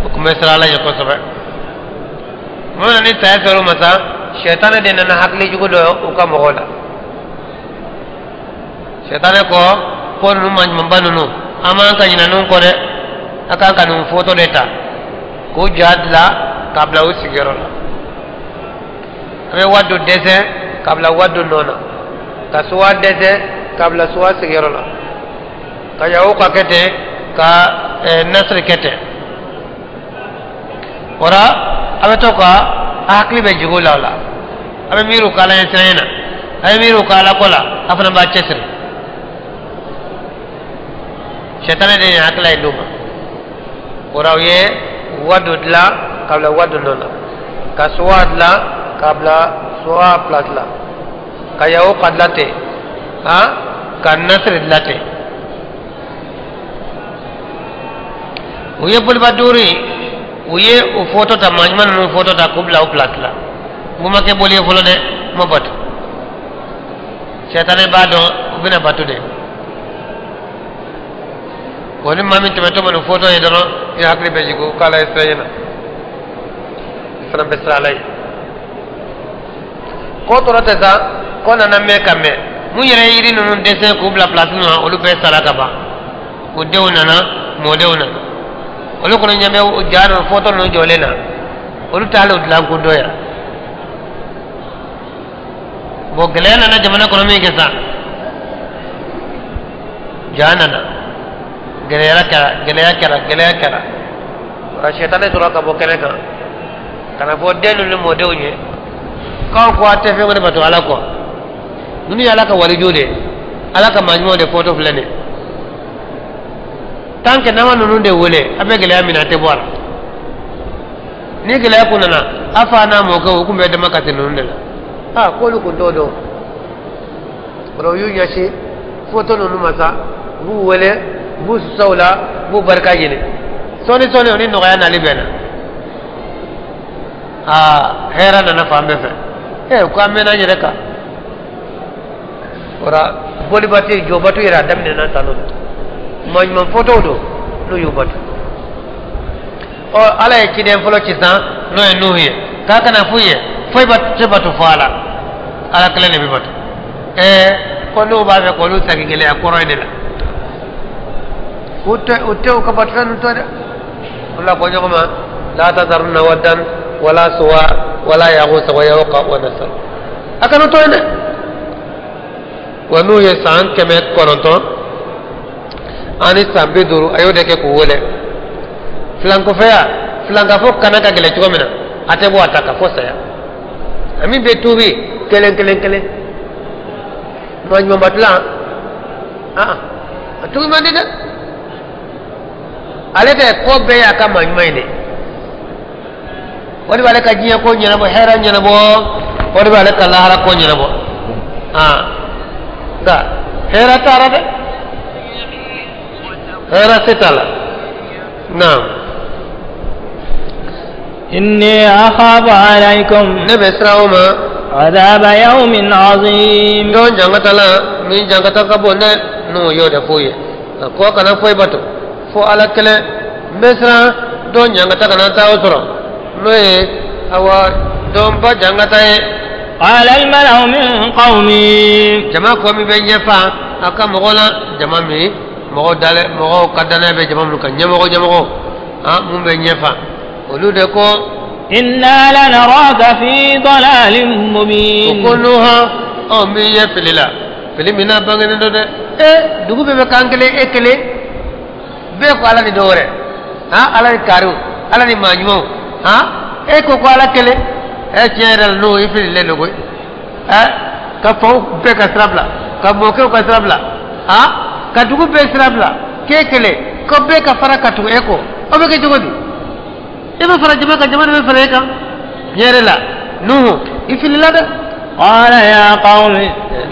u tun bɛ siran ala ɲɛ kosɛbɛ mun na ni saya sɔrɔ u ma sa sɛtanɛ de nana hakili jugu dɔ u ka mɔgɔw la sɛtanɛ ko ninnu maa ɲumanba ninnu an man ka ɲinɛ ninnu kɔ dɛ a kan ka ninnu foto de ta k'u ja dilan k'a bila u sigiyɔrɔ la an bɛ Wado dɛsɛ k'a bila Wado nɔ na ka Suwa dɛsɛ k'a bila Suwa sigiyɔrɔ la ka Yahuka kɛ ten ka Nasiri kɛ ten o la a bɛ to ka a hakili bɛ jigin o la o la a bɛ miiri u ka ala ɲɛsiranɲɛ na a bɛ miiri u ka ala ko la a fana b'a cɛsiri sɛtanɛ de ye hakilila in d'u ma O la u ye wadu dilan ka bila wadu nɔ na, ka suwa dilan ka bila suwa place la, ka yawo ka dilan ten, han, ka nasiri dilan ten. U ye boliba duuru in, u ye o foto ta, maa ɲuman ninnu foto ta k'u bila o place la. N ma kɛ boli ye fɔlɔ dɛ, n ma bato. Sɛtanɛ b'a dɔn u bɛna bato de. O ni maa min tɛmɛtɔ ma nin foto ye dɔrɔn, i hakili bɛ jigin k'ala ye sira ɲɛna, i fana bɛ siran ala ye. Ko tɔrɔ tɛ sa, ko nana mɛn ka mɛn. Mun yɛrɛ ye yiri ninnu dɛsɛ k'u bila place na, olu bɛɛ sara ka ban. U denw nana, mɔdenw nana, olu kɔni ɲɛ bɛ ja ninnu foto ninnu jɔlen na, olu t'ale dilan ko dɔ yɛrɛ. Bon, gɛlɛya nana jamana kɔnɔ min kɛ sa, ja nana, gɛlɛya kɛra, gɛlɛya kɛra, gɛlɛya kɛra. O sɛtanɛ tora ka bɔ kɛnɛ kan ka na fɔ den ninnu ni mɔdenw ye k'aw ko a tɛ fɛn wɛrɛ bato ala kɔ. Ninnu ye ala ka walijuw de ye, ala ka maa ɲumanw de fɔtɔ filɛ nin ye. Tant que n'an ma ninnu de wele, a bɛ gɛlɛya min na, a tɛ bɔ a la. Ni gɛlɛya kun nana, a fa n'a mɔkɛw, u kun bɛ dama ka ninnu de la. Aa, k'olu kun t'o dɔn. O la u y'u ɲɛsin foto ninnu ma sa, u b'u wele, u b'u susa u la, u b'u barika ɲini. Sɔɔni sɔɔni, o ni nɔgɔya nali bɛnna. Aa, hɛrɛ nana fan bɛɛ fɛ. Ɛ, ko an mɛnna an yɛrɛ kan. O la bolibatu, jɔbatu yɛrɛ, a daminɛna tan nɔ. Maa ɲuman fotow don, n'u y'u batu. Ɔ, ala ye ciden fɔlɔ ci san, n'o ye Nuhu ye, k'a kana f'u ye foyi ba tɛ bato fɔ ala, ala kelen de bɛ bato. Ɛɛ, ko n'u b'a fɛ k'olu segin gɛlɛya kɔrɔ in de la, u tɛ u tɛ u ka bato fɛn ninnu to dɛ. O la ko ɲɔgɔn ma la tazarunna waddan wala suwa wala yagusa wa yauqa wa nasr, a kana to yen dɛ. Wa n'u ye san 950, a y'o de kɛ k'u wele. Filankɔfɛya, filankafo kana ka gɛlɛn cogo min na, a tɛ bɔ a ta kan fo saya. A min bɛ tuubi kelen kelen kelen, maa ɲumanbatilan, aa, a tuubi man di dɛ. Ale tɛ ko bɛɛ y'a ka maa ɲuman ye de. O de b'ale ka diɲɛ ko ɲɛnabɔ, hɛrɛ ɲɛnabɔ, o de b'ale ka lahara ko ɲɛnabɔ. Aa, nka hɛrɛ taara dɛ, hɛrɛ se t'a la. Naam. إني أخاف عليكم Ne bɛ siran o ma عذاب يوم عظيم. Don jangata la min jangata ka bon dɛ. N'o y'o de f'u ye, a ko kana foyi bato fo ala kelen. N bɛ siran don jangata kana taa o sɔrɔ, n'o ye awa donba jangata ye. قال الملأ من قومي Jama ko min bɛ ɲɛfa a ka mɔgɔ la, jama min mɔgɔw dalen, mɔgɔw ka danaya bɛ jama minnu kan, ɲɛmɔgɔ ɲɛmɔgɔ, ah, mun bɛ ɲɛfa, olu de ko إنا لنراك في ضلال o مبين. Ko Nuha, anw b'i ye fili la, fili min n'a bangenen don dɛ. E, dugu bɛɛ bɛ kan kelen, e kelen bɛɛ ko ala ni dɔ wɛrɛ, han, ala ni kariw, ala ni maa ɲumanw, han, e ko ko ala kelen. Ɛ, tiɲɛ yɛrɛ la, n'o i fililen don koyi. Ɛ, ka faw bɛɛ ka sira bila, ka mɔkɛw ka sira bila, han, ka dugu bɛɛ sira bila, k'e kelen ko bɛɛ ka fara ka tugu e kɔ, o bɛ kɛ cogo di? E bɛ fara jama kan, jama de bɛ fara e kan. Tiɲɛ yɛrɛ la, Nuhu, i filila dɛ. قال يا قوم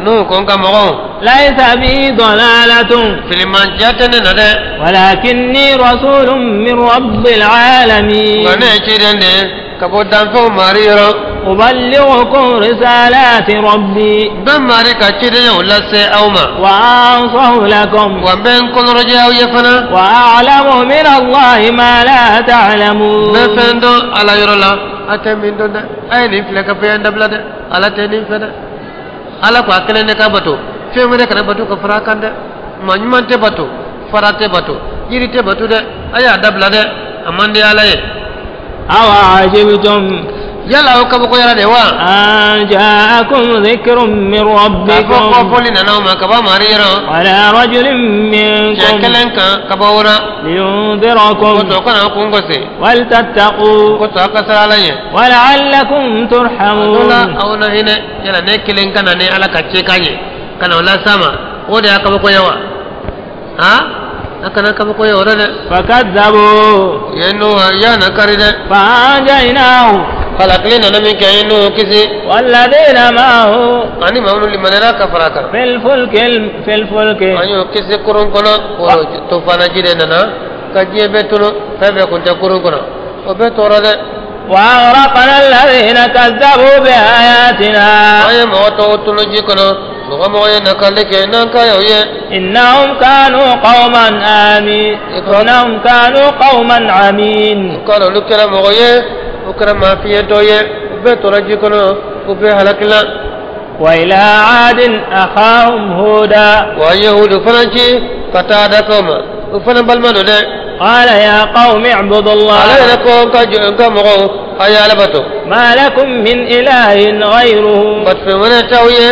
Nuhu ko n ka mɔgɔw ليس بي ضلالة filimanciya tɛ ne na dɛ. ولكني رسول من رب العالمين. Nka ne ye ciden de ye ka bɔ danfɛnw mari yɔrɔ. أبلغكم رسالات ربي N bɛ mari ka cidenyaw lase aw ma. وأنصح لكم Wa n bɛ n kɔnɔrɔjɛ aw ye fana. وأعلم من الله ما لا N bɛ تعلمون. fɛn dɔn ala yɔrɔ la, a tɛ min dɔn dɛ. A ye nin filɛ ka fɛn dabila dɛ, ala tɛ nin fɛ dɛ. Ala ko a kelen de ka bato, fɛn wɛrɛ kana bato ka fara a kan dɛ. Maa ɲuman tɛ bato, fara tɛ bato, yiri tɛ bato dɛ. A y'a dabila dɛ, a man di ala ye. أوعجبتم Yala o kabakoyara de wa أن جاءكم ذكر من k'a fɔ ko ربكم fɔli nana o ma ka bɔ mari yɔrɔ على رجل cɛ منكم kelen kan ka bɔ wura لينذركم ko to kana kun gosi ولتتقوا ko to a ka siran ala ɲɛ ولعلكم a dɔ la ترحمون. Aw na hinɛ. Yala ne kelen ka na ni ala ka ci kan ye ka na o las'a ma, o de y'a kabakoya wa? Han. A kana kabako ye o rɔ dɛ. فكذبوا Ye Nuhu ya nakari dɛ. فأنجيناه Halakili nana min kɛ an ye Nuhu kisi. والذين معه Ani maa minnu limaniyara ka fara a kan. في الفلك An y'o kisi kurun kɔnɔ o tofana ji de nana ka diɲɛ bɛɛ tunu fɛn bɛɛ kun tɛ kurun kɔnɔ o bɛɛ tɔɔrɔ dɛ. وأغرقنا الذين كذبوا بآياتنا An ye mɔgɔ tɔw tunu ji kɔnɔ mɔgɔ mɔgɔ ye nakali kɛ n'an ka y'o ye. إنهم كانوا قوما آمين إنهم كانوا قوما عمين U ka olu kɛra mɔgɔ ye u kɛra maa fiɲɛtɔ ye u bɛɛ tora ji kɔnɔ u bɛɛ halakila. وإلى عاد أخاهم هودا Wa an ye Hudu fana ci ka taa Adakaw ma u fana balima don dɛ. قال يا قوم اعبدوا Ale الله yɛrɛ ko n ka jɔ n ka mɔgɔw a ye Ala bato. ما لكم من إله غيره Batofɛn wɛrɛ t'aw ye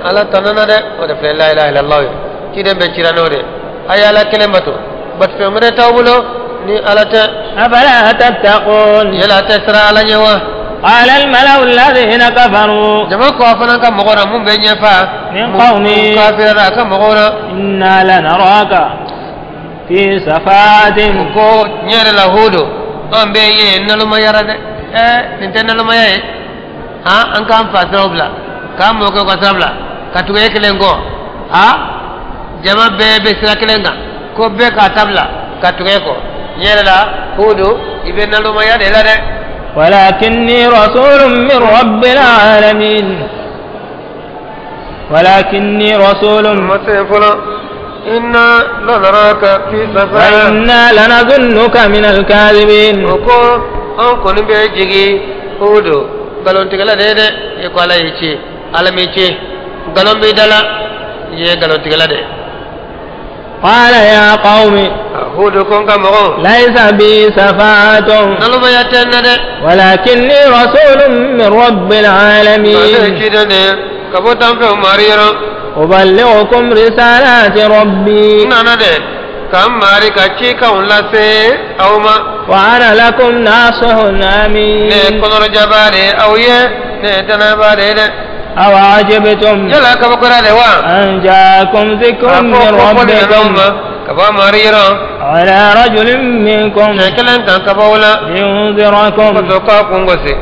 Ala tana na dɛ o de filɛ la ilaha illallah ye ciden bɛ cira n'o de a ye Ala kelen bato batofɛn wɛrɛ t'aw bolo ni Ala tɛ. أفلا تتقون Yala a tɛ siran Ala ɲɛ wa? قال الملأ الذين كفروا Jama ko a fana ka mɔgɔw la mun bɛ ɲɛfa من mun قومه kafirara a ka mɔgɔw la. إنا لنراك في سفاهة Ko tiɲɛ yɛrɛ la Hudu an bɛ ye nalomayara dɛ ɛɛ nin tɛ nalomaya ye han an k'an fa siraw bila k'an mɔkɛw ka sira bila ka tugu e kelen kɔ han jama bɛɛ bɛ sira kelen kan ko bɛɛ k'a ta bila ka tugu e kɔ tiɲɛ yɛrɛ la Hudu i bɛ nalomaya de la dɛ. ولكني رسول من رب العالمين ولكني رسول Ma se fɔlɔ inna lanaraka fi safaha وإنا لنظنك من الكاذبين O ko an kɔni bɛ jigin Hudu nkalontigɛla de ye dɛ e ko Ala y'i ci Ala m'i ci nkalon b'i da la i ye nkalontigɛla de ye. قال يا قوم Hudu ko n ka mɔgɔw ليس بي سفاهة nalomaya tɛ n na dɛ. ولكني رسول من رب Ale ye العالمين ciden de ye ka bɔ danfɛnw mari yɔrɔ. أبلغكم رسالات ربي N nana dɛ k'an mari ka cikanw lase aw ma. وأنا لكم ناصح Ne ye أمين kɔnɔrɔjaba de ye aw ye ne ye danayabaa de ye dɛ. أوعجبتم Yala kabakoya de wa? أن جاءكم ذكر A من ko ko fɔli nana aw ربكم ma ka bɔ mari yɔrɔ. على رجل منكم Cɛ kelen kan ka bɔ aw la. لينذركم Kɔsɔ k'a kun gosi.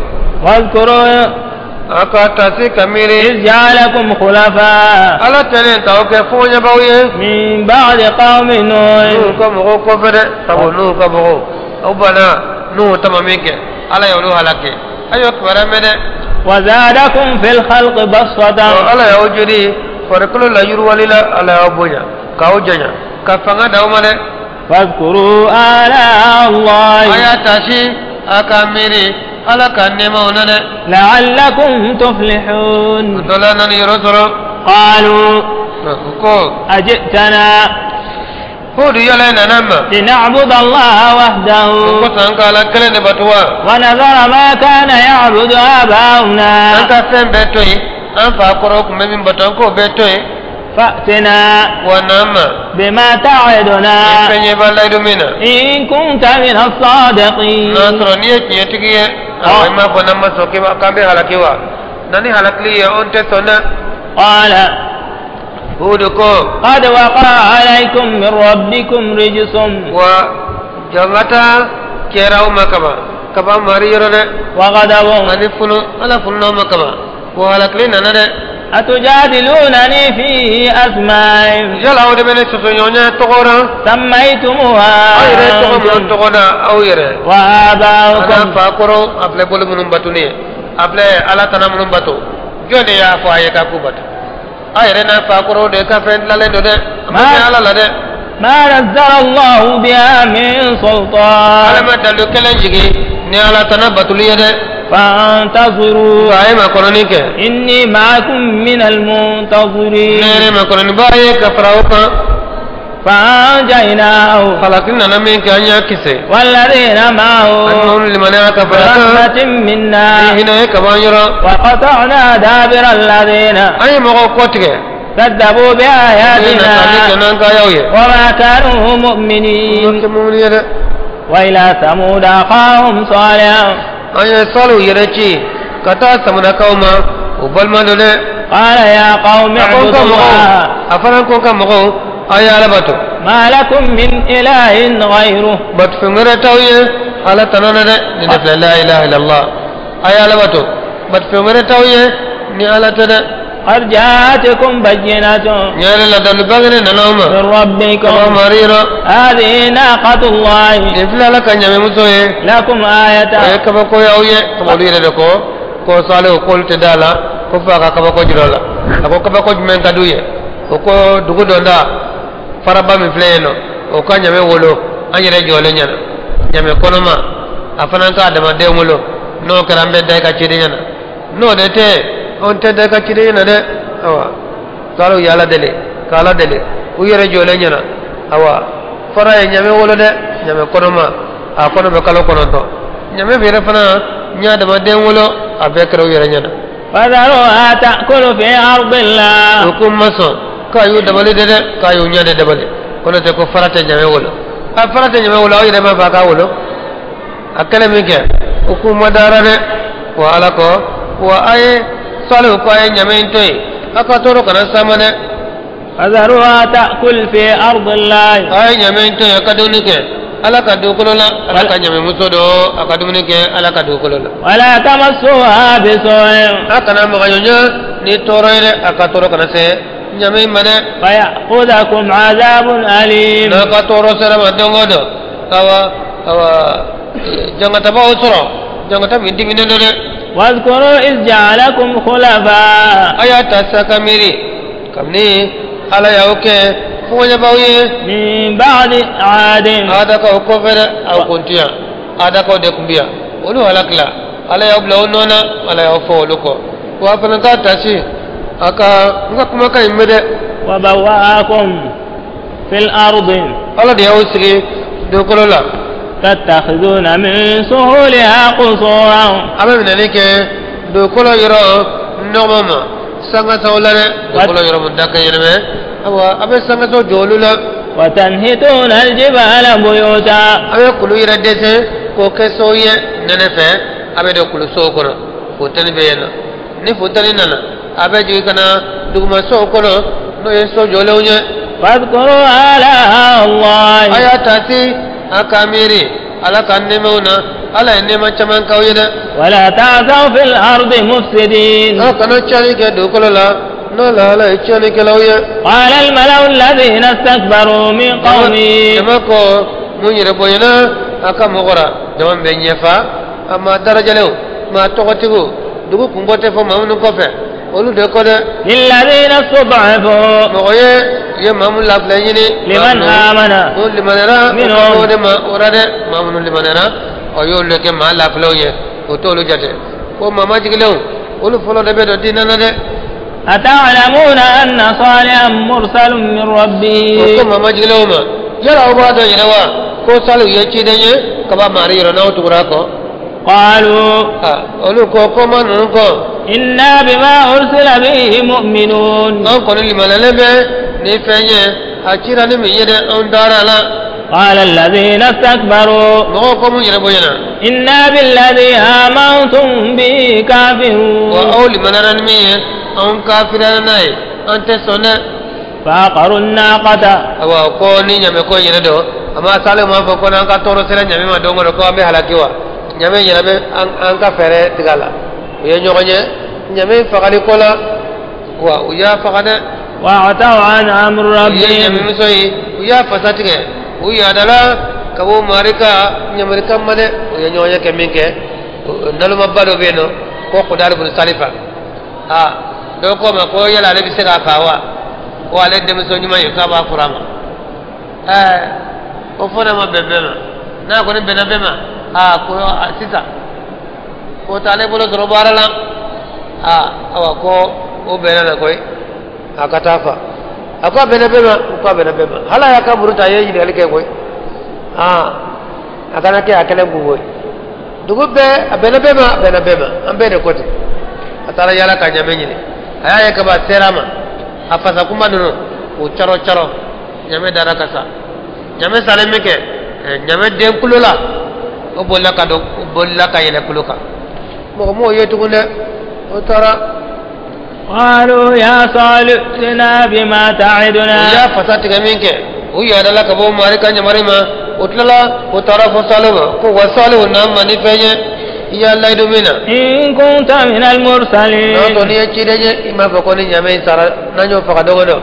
واذكروا A ka tasi ka miiri. إذ جعلكم خلفاء Ala tɛlen k'aw kɛ fɔɲɛbaw ye. من بعد قوم نوح Nuhu ka mɔgɔw kɔfɛ dɛ sabu Nuhu ka mɔgɔw aw banna Nuhu tama min kɛ Ala y'olu halaki a y'o kibaruya mɛn dɛ. وزادكم في الخلق بسطة Ala y'aw joli farikolo la yiriwali la Ala y'aw bonya k'aw janya ka fanga d'aw ma dɛ. فاذكروا آلاء A الله y'a tasi a ka miiri Ala ka nɛɛmaw na dɛ. لعلكم تفلحون O dɔ la nani yɔrɔ sɔrɔ. قالوا U ko أجئتنا Hudu yala i nana n ma. لنعبد الله O وحده kosɔn an ka Ala kelen de bato wa? ونذر ما كان يعبد An آباؤنا ka fɛn bɛɛ to yen an fa kɔrɔw tun bɛ min bato an k'o bɛɛ to yen فأتنا wa n'an ma. بما Ni تعدنا fɛn ye b'a layidu min na. إن كنت من N'a الصادقين sɔrɔ n'i ye tiɲɛtigi ye awɔ i m'a fɔ n'an ma sɔn k'an bɛ halaki wa na ni halakili ye anw tɛ sɔn dɛ. قال Hudu ko قد وقع عليكم من ربكم رجس wa jangata kɛra aw ma kaban kaban mari yɔrɔ dɛ وغضب ani funu Ala fununa aw ma kaban wa halakili nana dɛ. أتجادلونني في أسماء Yala aw de bɛ ne sɔsɔ ɲɔgɔn ɲɛ tɔgɔ la سميتموها aw yɛrɛ tɔgɔ minnu أنتم tɔgɔ da aw yɛrɛ. Ala وآباؤكم fa kɔrɔ a filɛ bolo minnu bato ne ye a filɛ Ala tana minnu bato jɔn de y'a fɔ a ye k'a k'u bato a yɛrɛ n'a fa kɔrɔ de ka fɛn dilanlen don dɛ a ma kɛ Ala la dɛ. ما نزل الله بها من Ala سلطان ma dalu kelen jigin ni Ala tana batoli ye dɛ. فانتظروا Nka a ye makɔnɔni kɛ. إني معكم من Ne المنتظرين yɛrɛ makɔnɔnibaa ye ka fara o kan. فأنجيناه Halaki nana min kɛ an y'a kisɛ. والذين Ani معه minnu limaniya ka fara kan. برحمة Ni منا hinɛ ye ka bɔ an yɔrɔ. وقطعنا دابر الذين An ye mɔgɔw kɔ tigɛ. كذبوا Ni nasali kɛ بآياتنا n'an ka yaw ye. وما كانوا N'o مؤمنين tɛ mumini ye dɛ. وإلى ثمود أخاهم صالحا An ye Salihu yɛrɛ ci ka taa Samadakaw ma o balima don dɛ. قال يا قوم A ko n اعبدوا ka mɔgɔw الله a fana ko n ka mɔgɔw a ye Ala bato. ما لكم من إله غيره batofɛn wɛrɛ t'aw ye ala tana na dɛ nin de filɛ la ilaha illallah a ye ala bato batofɛn wɛrɛ t'aw ye ni ala tɛ dɛ قد جاءتكم بينة ɲɛ yɛrɛ la dalilu bangenen nana aw ma من ربكم kaba mari yɔrɔ هذه ناقة الله nin filɛ ala ka ɲamemuso ye لكم o ye آية kabako y'aw ye komi olu yɛrɛ de ko ko salihu k'olu tɛ da la ko f'a ka kabako jira o la a ko kabako jumɛn ka d'u ye o ko dugu donda faraba min filɛ yen nɔ o ka ɲame wolo an yɛrɛ jɔlen ɲɛna ɲame kɔnɔma a fana ka adamaden wolo n'o kɛra an bɛ da i ka ciden ɲɛna n'o de tɛ anw tɛ da i ka ciden ɲɛna dɛ awa salihu ye ala deli ka ala deli u yɛrɛ jɔlen ɲɛna awa fara ye ɲame wolo dɛ ɲame kɔnɔma a kɔnɔ bɛ kalo 9 ɲame yɛrɛ fana ɲɛ adamaden wolo a bɛɛ kɛra u yɛrɛ ɲɛna فذروها تأكل في أرض الله o ko ma sɔn k'a y'u dabali de dɛ k'a y'u ɲɛ de dabali ko n'o tɛ ko fara tɛ ɲame wolo a fara tɛ ɲame wolo aw yɛrɛ b'a fɔ a k'a wolo a kɛlen min kɛ o ko ma dara dɛ wa ala ko wa a ye salihu ko a ye ɲame in to yen a ka tɔɔrɔ kana s'a ma dɛ فذروها تأكل في أرض الله a ye ɲame in to yen a ka dumuni kɛ ala ka dugukolo la ala ka ɲamemuso don a ka dumuni kɛ ala ka dugukolo la ولا تمسوها بسوء a kana maga ɲɔɲɔ ni tɔɔrɔ ye dɛ a ka tɔɔrɔ kana se ɲame in ma dɛ فيأخذكم عذاب أليم n'a ka tɔɔrɔ sera ma don o don awa awa jangatabaw sɔrɔ jangata min diminen don dɛ واذكروا إذ جعلكم خلفاء a y'a ta sa ka miiri kabini ala y'aw kɛ fɔɲɛbaw ye من بعد عاد adakaw kɔfɛ dɛ aw kun ti yan adakaw de kun bi yan olu halakila ala y'aw bila o nɔ na ala y'aw fɔ olu kɔ wa a fana k'a tasi a ka n ka kumakan in mɛn dɛ وبوأكم في الأرض ala de y'aw sigi dugukolo la تتخذون من سهولها قصورا a bɛ minɛli kɛ dugukolo yɔrɔ nɔgɔma ma sangasaw la dɛ dugukolo yɔrɔ mun da ka ɲɛnamɛ awa a bɛ sangasaw jɔ olu la وتنحتون الجبال بيوتا a bɛ kulu yɛrɛ dɛsɛ k'o kɛ so ye nɛnɛ fɛ a bɛ don kulu sow kɔnɔ funteni bɛ yen nɔ ni funteni nana a bɛ jigin ka na duguma sow kɔnɔ n'o ye so jɔlenw ye فاذكروا آلاء الله a y'a taasi a ka miiri ala ka nɛɛmaw na ala ye nɛɛma caman k'aw ye dɛ ولا تعثوا في الأرض مفسدين aw kana tiɲɛni kɛ dugukolo la n'o la ala ye tiɲɛnikɛlaw ye قال الملأ الذين استكبروا من قومه jama ko mun yɛrɛ bonyana a ka mɔgɔ la jama min bɛ ɲɛfa a maa darajalenw maa tɔgɔtigiw dugu kunko tɛ fɔ maa minnu kɔfɛ olu de ko dɛ للذين استضعفوا mɔgɔ ye u ye maa mun lafilɛ ɲini لمن آمن mun limaniyara o Minhum. ka o de ma o la dɛ maa minnu limaniyara o y'olu de kɛ maa lafilenw ye o t'olu jate ko maa majigilenw olu fɔlɔ de bɛ don diinɛ na dɛ أتعلمون أن صالحا مرسل من o ko ربه maa majigilenw ma yala aw b'a dɔn yɛrɛ wa ko salihu ye ciden ye ka bɔ mari yɔrɔ n'aw tugura a kɔ قالوا olu ko ko ma ninnu kɔ إنا بما أرسل به مؤمنون anw kɔni limaniyalen bɛ ni fɛn ye a cira ni min ye dɛ anw dara a la قال الذين استكبروا mɔgɔw ko mun yɛrɛ bonyana إنا بالذي آمنتم به wa كافرون aw limaniyara ni min ye anw kafiriyara n'a ye an tɛ sɔn dɛ فعقروا الناقة awa ko ni ɲamɛ ko yɛrɛ don a ma salihu m'a fɔ ko n'an ka tɔɔrɔ sera ɲamɛ ma don o don ko an bɛ halaki wa ɲamɛ yɛrɛ bɛ an ka fɛɛrɛ tigɛ a la u ye ɲɔgɔn ye ɲamɛ fagali ko la wa u y'a faga dɛ وعتوا عن أمر u ye ربهم ɲamɛmuso ye u y'a fasa tigɛ u yaadala ka bɔ mari ka ɲamɛrikan ma dɛ u ye ɲɔgɔn ye kɛ min kɛ nalomaba dɔ bɛ yen nɔ ko kudali bun salifa a dɔw ko ma ko yala ale bɛ se k'a fa wa ko ale denmuso ɲuman ye k'a b'a fura ma ɛɛ ko fo n'a ma bɛn bɛɛ ma n'a kɔni bɛnna bɛɛ ma aa ko sisan ko t'ale bolo sɔrɔ baara la aa awa ko o bɛnna na koyi a ka taa fa a ko a bɛnna bɛɛ ma ko a bɛnna bɛɛ ma hali a y'a ka muru ta a ye ɲininkali kɛ koyi aa a kana kɛ a kɛlen kun koyi dugu bɛɛ a bɛnna bɛɛ ma a bɛnna bɛɛ ma an bɛɛ de ko ten a taara yala ka ɲamɛ ɲini a y'a ye kaba a sera a ma a fasa kuma ninnu k'o carɔ carɔ ɲamɛ dara ka sa ɲamɛ salen min kɛ ɲamɛ den kulo la o bolila ka don o bolila ka yɛlɛ kulo kan mɔgɔ m'o ye tugun dɛ o taara قالوا يا صالح ائتنا بما u تعدنا y'a fasa tigɛ min kɛ U yaadala ka bɔ mari ka ɲamari ma o tilala o taara fɔ salihu ma ko wa salihu n'an ma ni fɛn ye i y'a layidu min na إن كنت من المرسلين n'o tɔ n'i ye ciden ye i m'a fɔ ko ni ɲamɛ in sara n'an y'o faga don o don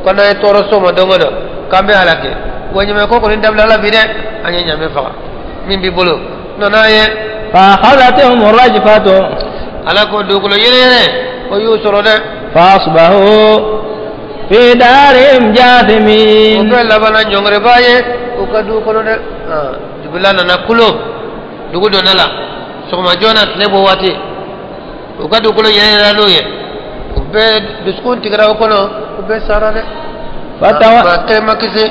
ko n'an ye tɔɔrɔ s'o ma don o don k'an bɛ halaki wa ɲamɛ ko kɔni dabila la bi dɛ an ye ɲamɛ faga min b'i bolo nana ye فأخذتهم الرجفة ala ko dugukolo yɛrɛ o y'u sɔrɔ dɛ فأصبحوا في دارهم o جاثمين bɛɛ labanna ɲɔngiriba ye u ka du kɔnɔ dɛ jubila nana kulo dugu donna la sɔgɔma joona tile bɔ waati u ka dugukolo yɛrɛ yɛrɛ n'o ye u bɛɛ dusukun tigɛra o kɔnɔ u bɛɛ sara dɛ maa kelen ma kisi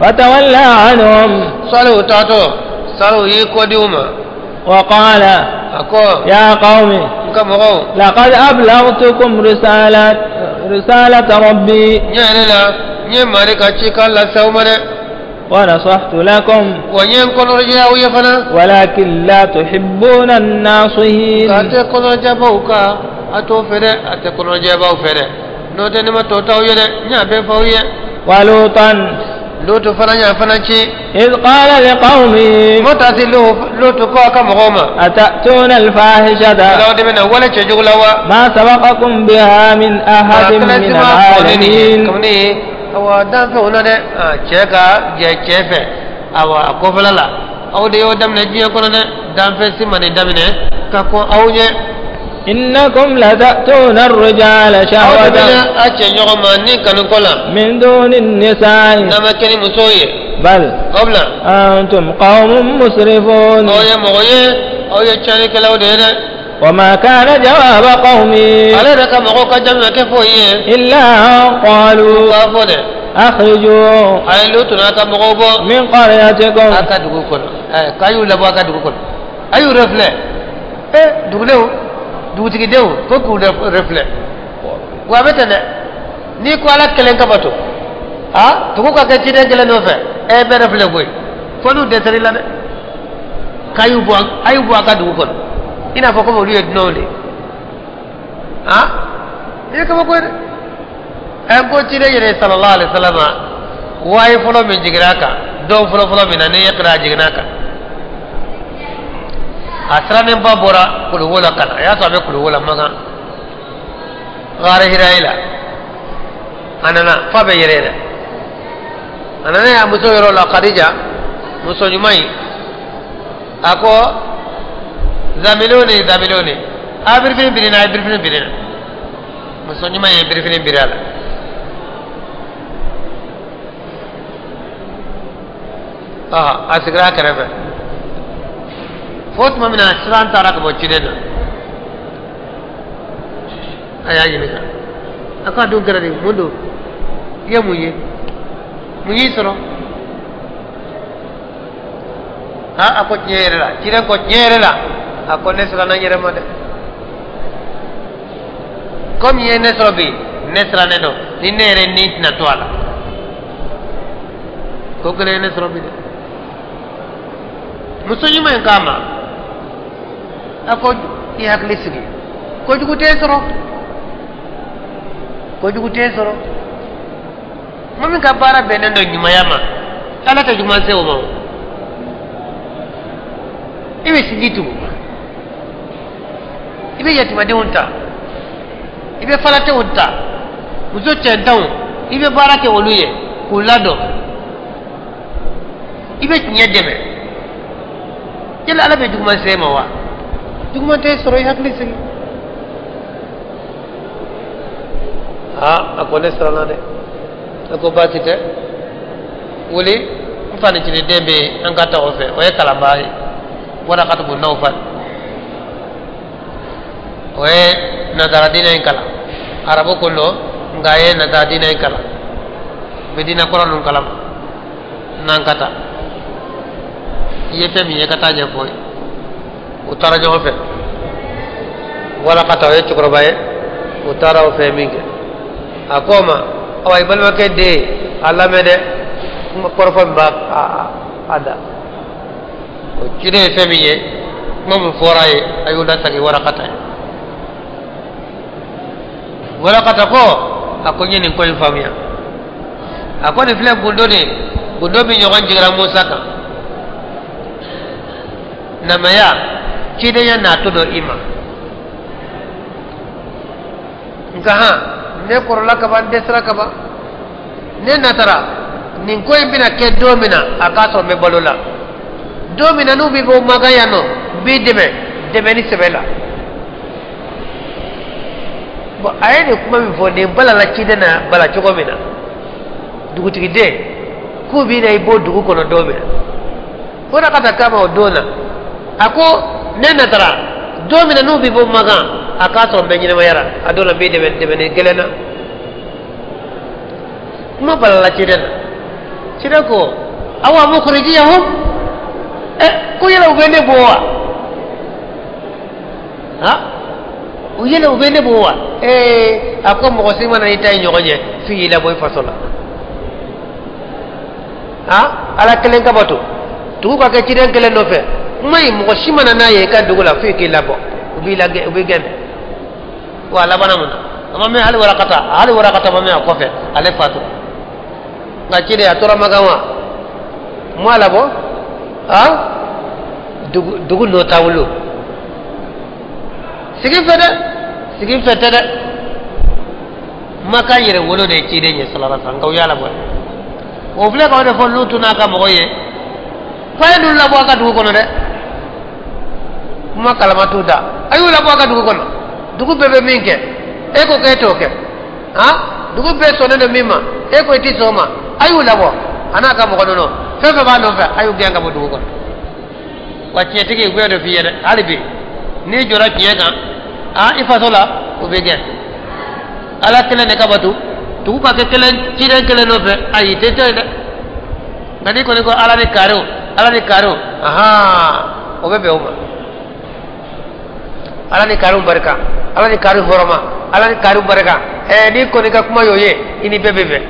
فتولى عنهم salihu taatɔ salihu y'i kɔ di u ma وقال a ko يا قوم n ka mɔgɔw لقد أبلغتكم رسالة ربي n yɛrɛ la n ye mari ka cikan lase aw ma dɛ ونصحت لكم wa n ye n kɔnɔrɔjɛ aw ye fana ولكن لا تحبون الناصحين k'a tɛ kɔnɔjɛbaw kan a t'o fɛ dɛ a tɛ kɔnɔjɛbaw fɛ dɛ n'o tɛ ne ma tɔ t'aw ye dɛ n y'a bɛɛ fɔ aw ye ولوطا lutu fana y'a fana ci إذ قال لقومه mɔ taa se lutu ko a ka mɔgɔw ma أتأتون الفاحشة aw de bɛna wale cɛjugu la wa ما سبقكم بها من أحد من العالمين kabini awa danfɛnw na dɛ cɛ ka jɛ cɛ fɛ awa a kɔfɛla la aw de y'o daminɛ diɲɛ kɔnɔ dɛ danfɛn si ma nin daminɛ ka kɔn aw ɲɛ إنكم لتأتون الرجال aw de شهوة bɛna a cɛ ɲɔgɔn ma ni kanu ko la من دون النساء n'a ma kɛ ni muso ye بل aw bila أنتم قوم مسرفون aw ye mɔgɔ ye aw ye tiɲɛnikɛlaw de ye dɛ وما كان جواب قومه ale yɛrɛ ka mɔgɔw ka jaabi ma kɛ foyi ye إلا أن قالوا k'a fɔ dɛ أخرجوا a ye lutu n'a ka mɔgɔw bɔ من قريتكم a ka dugu kɔnɔ k'a y'u labɔ a ka dugu kɔnɔ a y'u refilɛ dugulenw dugutigidenw ko k'u refilɛ wa a bɛ ten dɛ n'i ko ala kelen ka bato a dugu ka kɛ ciden kelen nɔfɛ bɛɛ refilɛ koyi fo n'u dɛsɛr'i la dɛ k'a y'u bɔ a y'u bɔ a ka dugu kɔnɔ i n'a fɔ komi olu ye dunanw de ye a i ye kabako ye dɛ ko ciden yɛrɛ sallallahu alaihi wa sallam waaye fɔlɔ min jiginna a kan don fɔlɔ fɔlɔ min na ni iqra jiginna a kan a sirannenba bɔra kuluwo la ka na a y'a sɔrɔ a bɛ kuluwo la makan gaari hirayi la a nana f'a bɛ yɛrɛ yɛrɛ a nana y'a muso yɔrɔ la Khadija muso ɲuman in a ko zamiloni zamiloni a birifini biri na a ye birifini biri na muso ɲuman ye birifini biri a la a sigira a kɛrɛfɛ fo tuma min na siran taara ka bɔ ciden na a y'a ɲininka a k'a dun kɛra di mun don i ye mun ye mun y'i sɔrɔ a ko tiɲɛ yɛrɛ la ciden ko tiɲɛ yɛrɛ la a ko ne siranna n yɛrɛ ma dɛ komi i ye ne sɔrɔ bi ne sirannen don ni ne yɛrɛ ni tɛna to a la ko kelen ye ne sɔrɔ bi dɛ muso ɲuman in k'a ma a ko i hakili sigi kojugu t'e sɔrɔ kojugu t'e sɔrɔ maa min ka baara bɛnnen don ɲumanya ma ala tɛ juguman se o ma o i bɛ sinji tugu i bɛ yatimadenw ta i bɛ falatew ta muso cɛntanw i bɛ baara kɛ olu ye k'u ladon i bɛ tiɲɛ dɛmɛ yala ala bɛ juguman se ma wa juguman t'e sɔrɔ i hakili sigi a ko ne siranna dɛ a ko baasi tɛ wuli n fa ni ciden bɛ yen an ka taa o fɛ o ye kalanbaa ye Warakatu bun Nawfal o ye nazara diinɛ in kalan arabu ko don nka a ye nazara diinɛ in kalan u bɛ diinɛ kɔrɔ ninnu kalama n'an ka taa i ye fɛn min ye ka taa ɲɛfɔ ye u taara ɲɔgɔn fɛ Warakata o ye cɛkɔrɔba ye u taara o fɛ min kɛ a ko o ma awa i balimakɛ den a lamɛn dɛ kɔrɔfɔ min b'a a da o ciden ye fɛn min ye kuma min fɔra a ye a y'o lasegin Warakata ye Warakata ko a ko n ye nin ko in faamuya A ko nin filɛ gundo de ye, gundo min ɲɔgɔn jigira Musa kan. Namaya cidenya natɔ don i ma. Nka han, ne kɔrɔla kaban, n dɛsɛra kaban, ne natara nin ko in bɛna kɛ don min na, a k'a sɔrɔ n bɛ balo la. Don min na n'u bɛ bɔ Makan yan nɔ, n b'i dɛmɛ dɛmɛ ni sɛbɛ la. Bon, a ye nin kuma min fɔ, nin balala ciden na bala cogo min na, dugutigiden k'u bɛ na i bɔ dugu kɔnɔ don min na, o de ka taa kama o don na, a ko ne natara don min na n'u bɛ bɔ Makan, a k'a sɔrɔ n bɛ ɲɛnamaya la, a don na n b'i dɛmɛ dɛmɛ ni gɛlɛn na. Kuma balala ciden na. Ciden ko awa mukhrijiyahum, ko yala u bɛ ne bɔ wa? Ha, u yala u bɛ ne bɔ wa? A ko mɔgɔ si mana n'i ta ye ɲɔgɔn ye f'i y'i labɔ i faso la. Ha, ala kelen ka bato, dugu ka kɛ ciden kelen nɔfɛ, kuma in mɔgɔ si mana n'a ye i ka dugu la f'i k'i labɔ, u b'i lagɛ, u b'i gɛn. Wa a labanna mun na? A ma mɛn, hali warakata, hali warakata ma mɛn a kɔfɛ, ale fatura. Nka ciden a tora Makan wa? M'a labɔ. Ha, dugu dugu notable sigi fɛ dɛ, sigi fɛ tɛ dɛ, Makan yɛrɛ wolo de ye ciden ye sallallahu alaihi wasallam, nka u y'a labɔ. O filɛ ka o de fɔ Lutu n'a ka mɔgɔw ye ko a ye ninnu labɔ a ka dugu kɔnɔ dɛ. Kuma kalama t'u da, a y'u labɔ a ka dugu kɔnɔ. Dugu bɛɛ bɛ min kɛ, e ko k'e t'o kɛ. Han, dugu bɛɛ sɔnnen don min ma, e ko i ti sɔn o ma. A y'u labɔ, a n'a ka mɔgɔ ninnu, fɛn fɛn b'a nɔfɛ, a y'u gɛn ka bɔ dugu kɔnɔ. Wa tiɲɛtigi, u bɛ dɔ f'i ye dɛ, hali bi n'i jɔra tiɲɛ kan, a i faso la, u bɛ gɛn. Ala kelen de ka bato, dugu ka kɛ kelen, ciden kelen nɔfɛ, ayi, tɛ to yen dɛ. Nka n'i kɔni ko ala ni kariw, ala ni kariw, ahan, o bɛ bɛn o ma. Ala ni kariw barika, ala ni kariw hɔrɔma, ala ni kariw barika. N'i kɔni ka kuma y'o ye, i ni bɛɛ bɛ bɛn.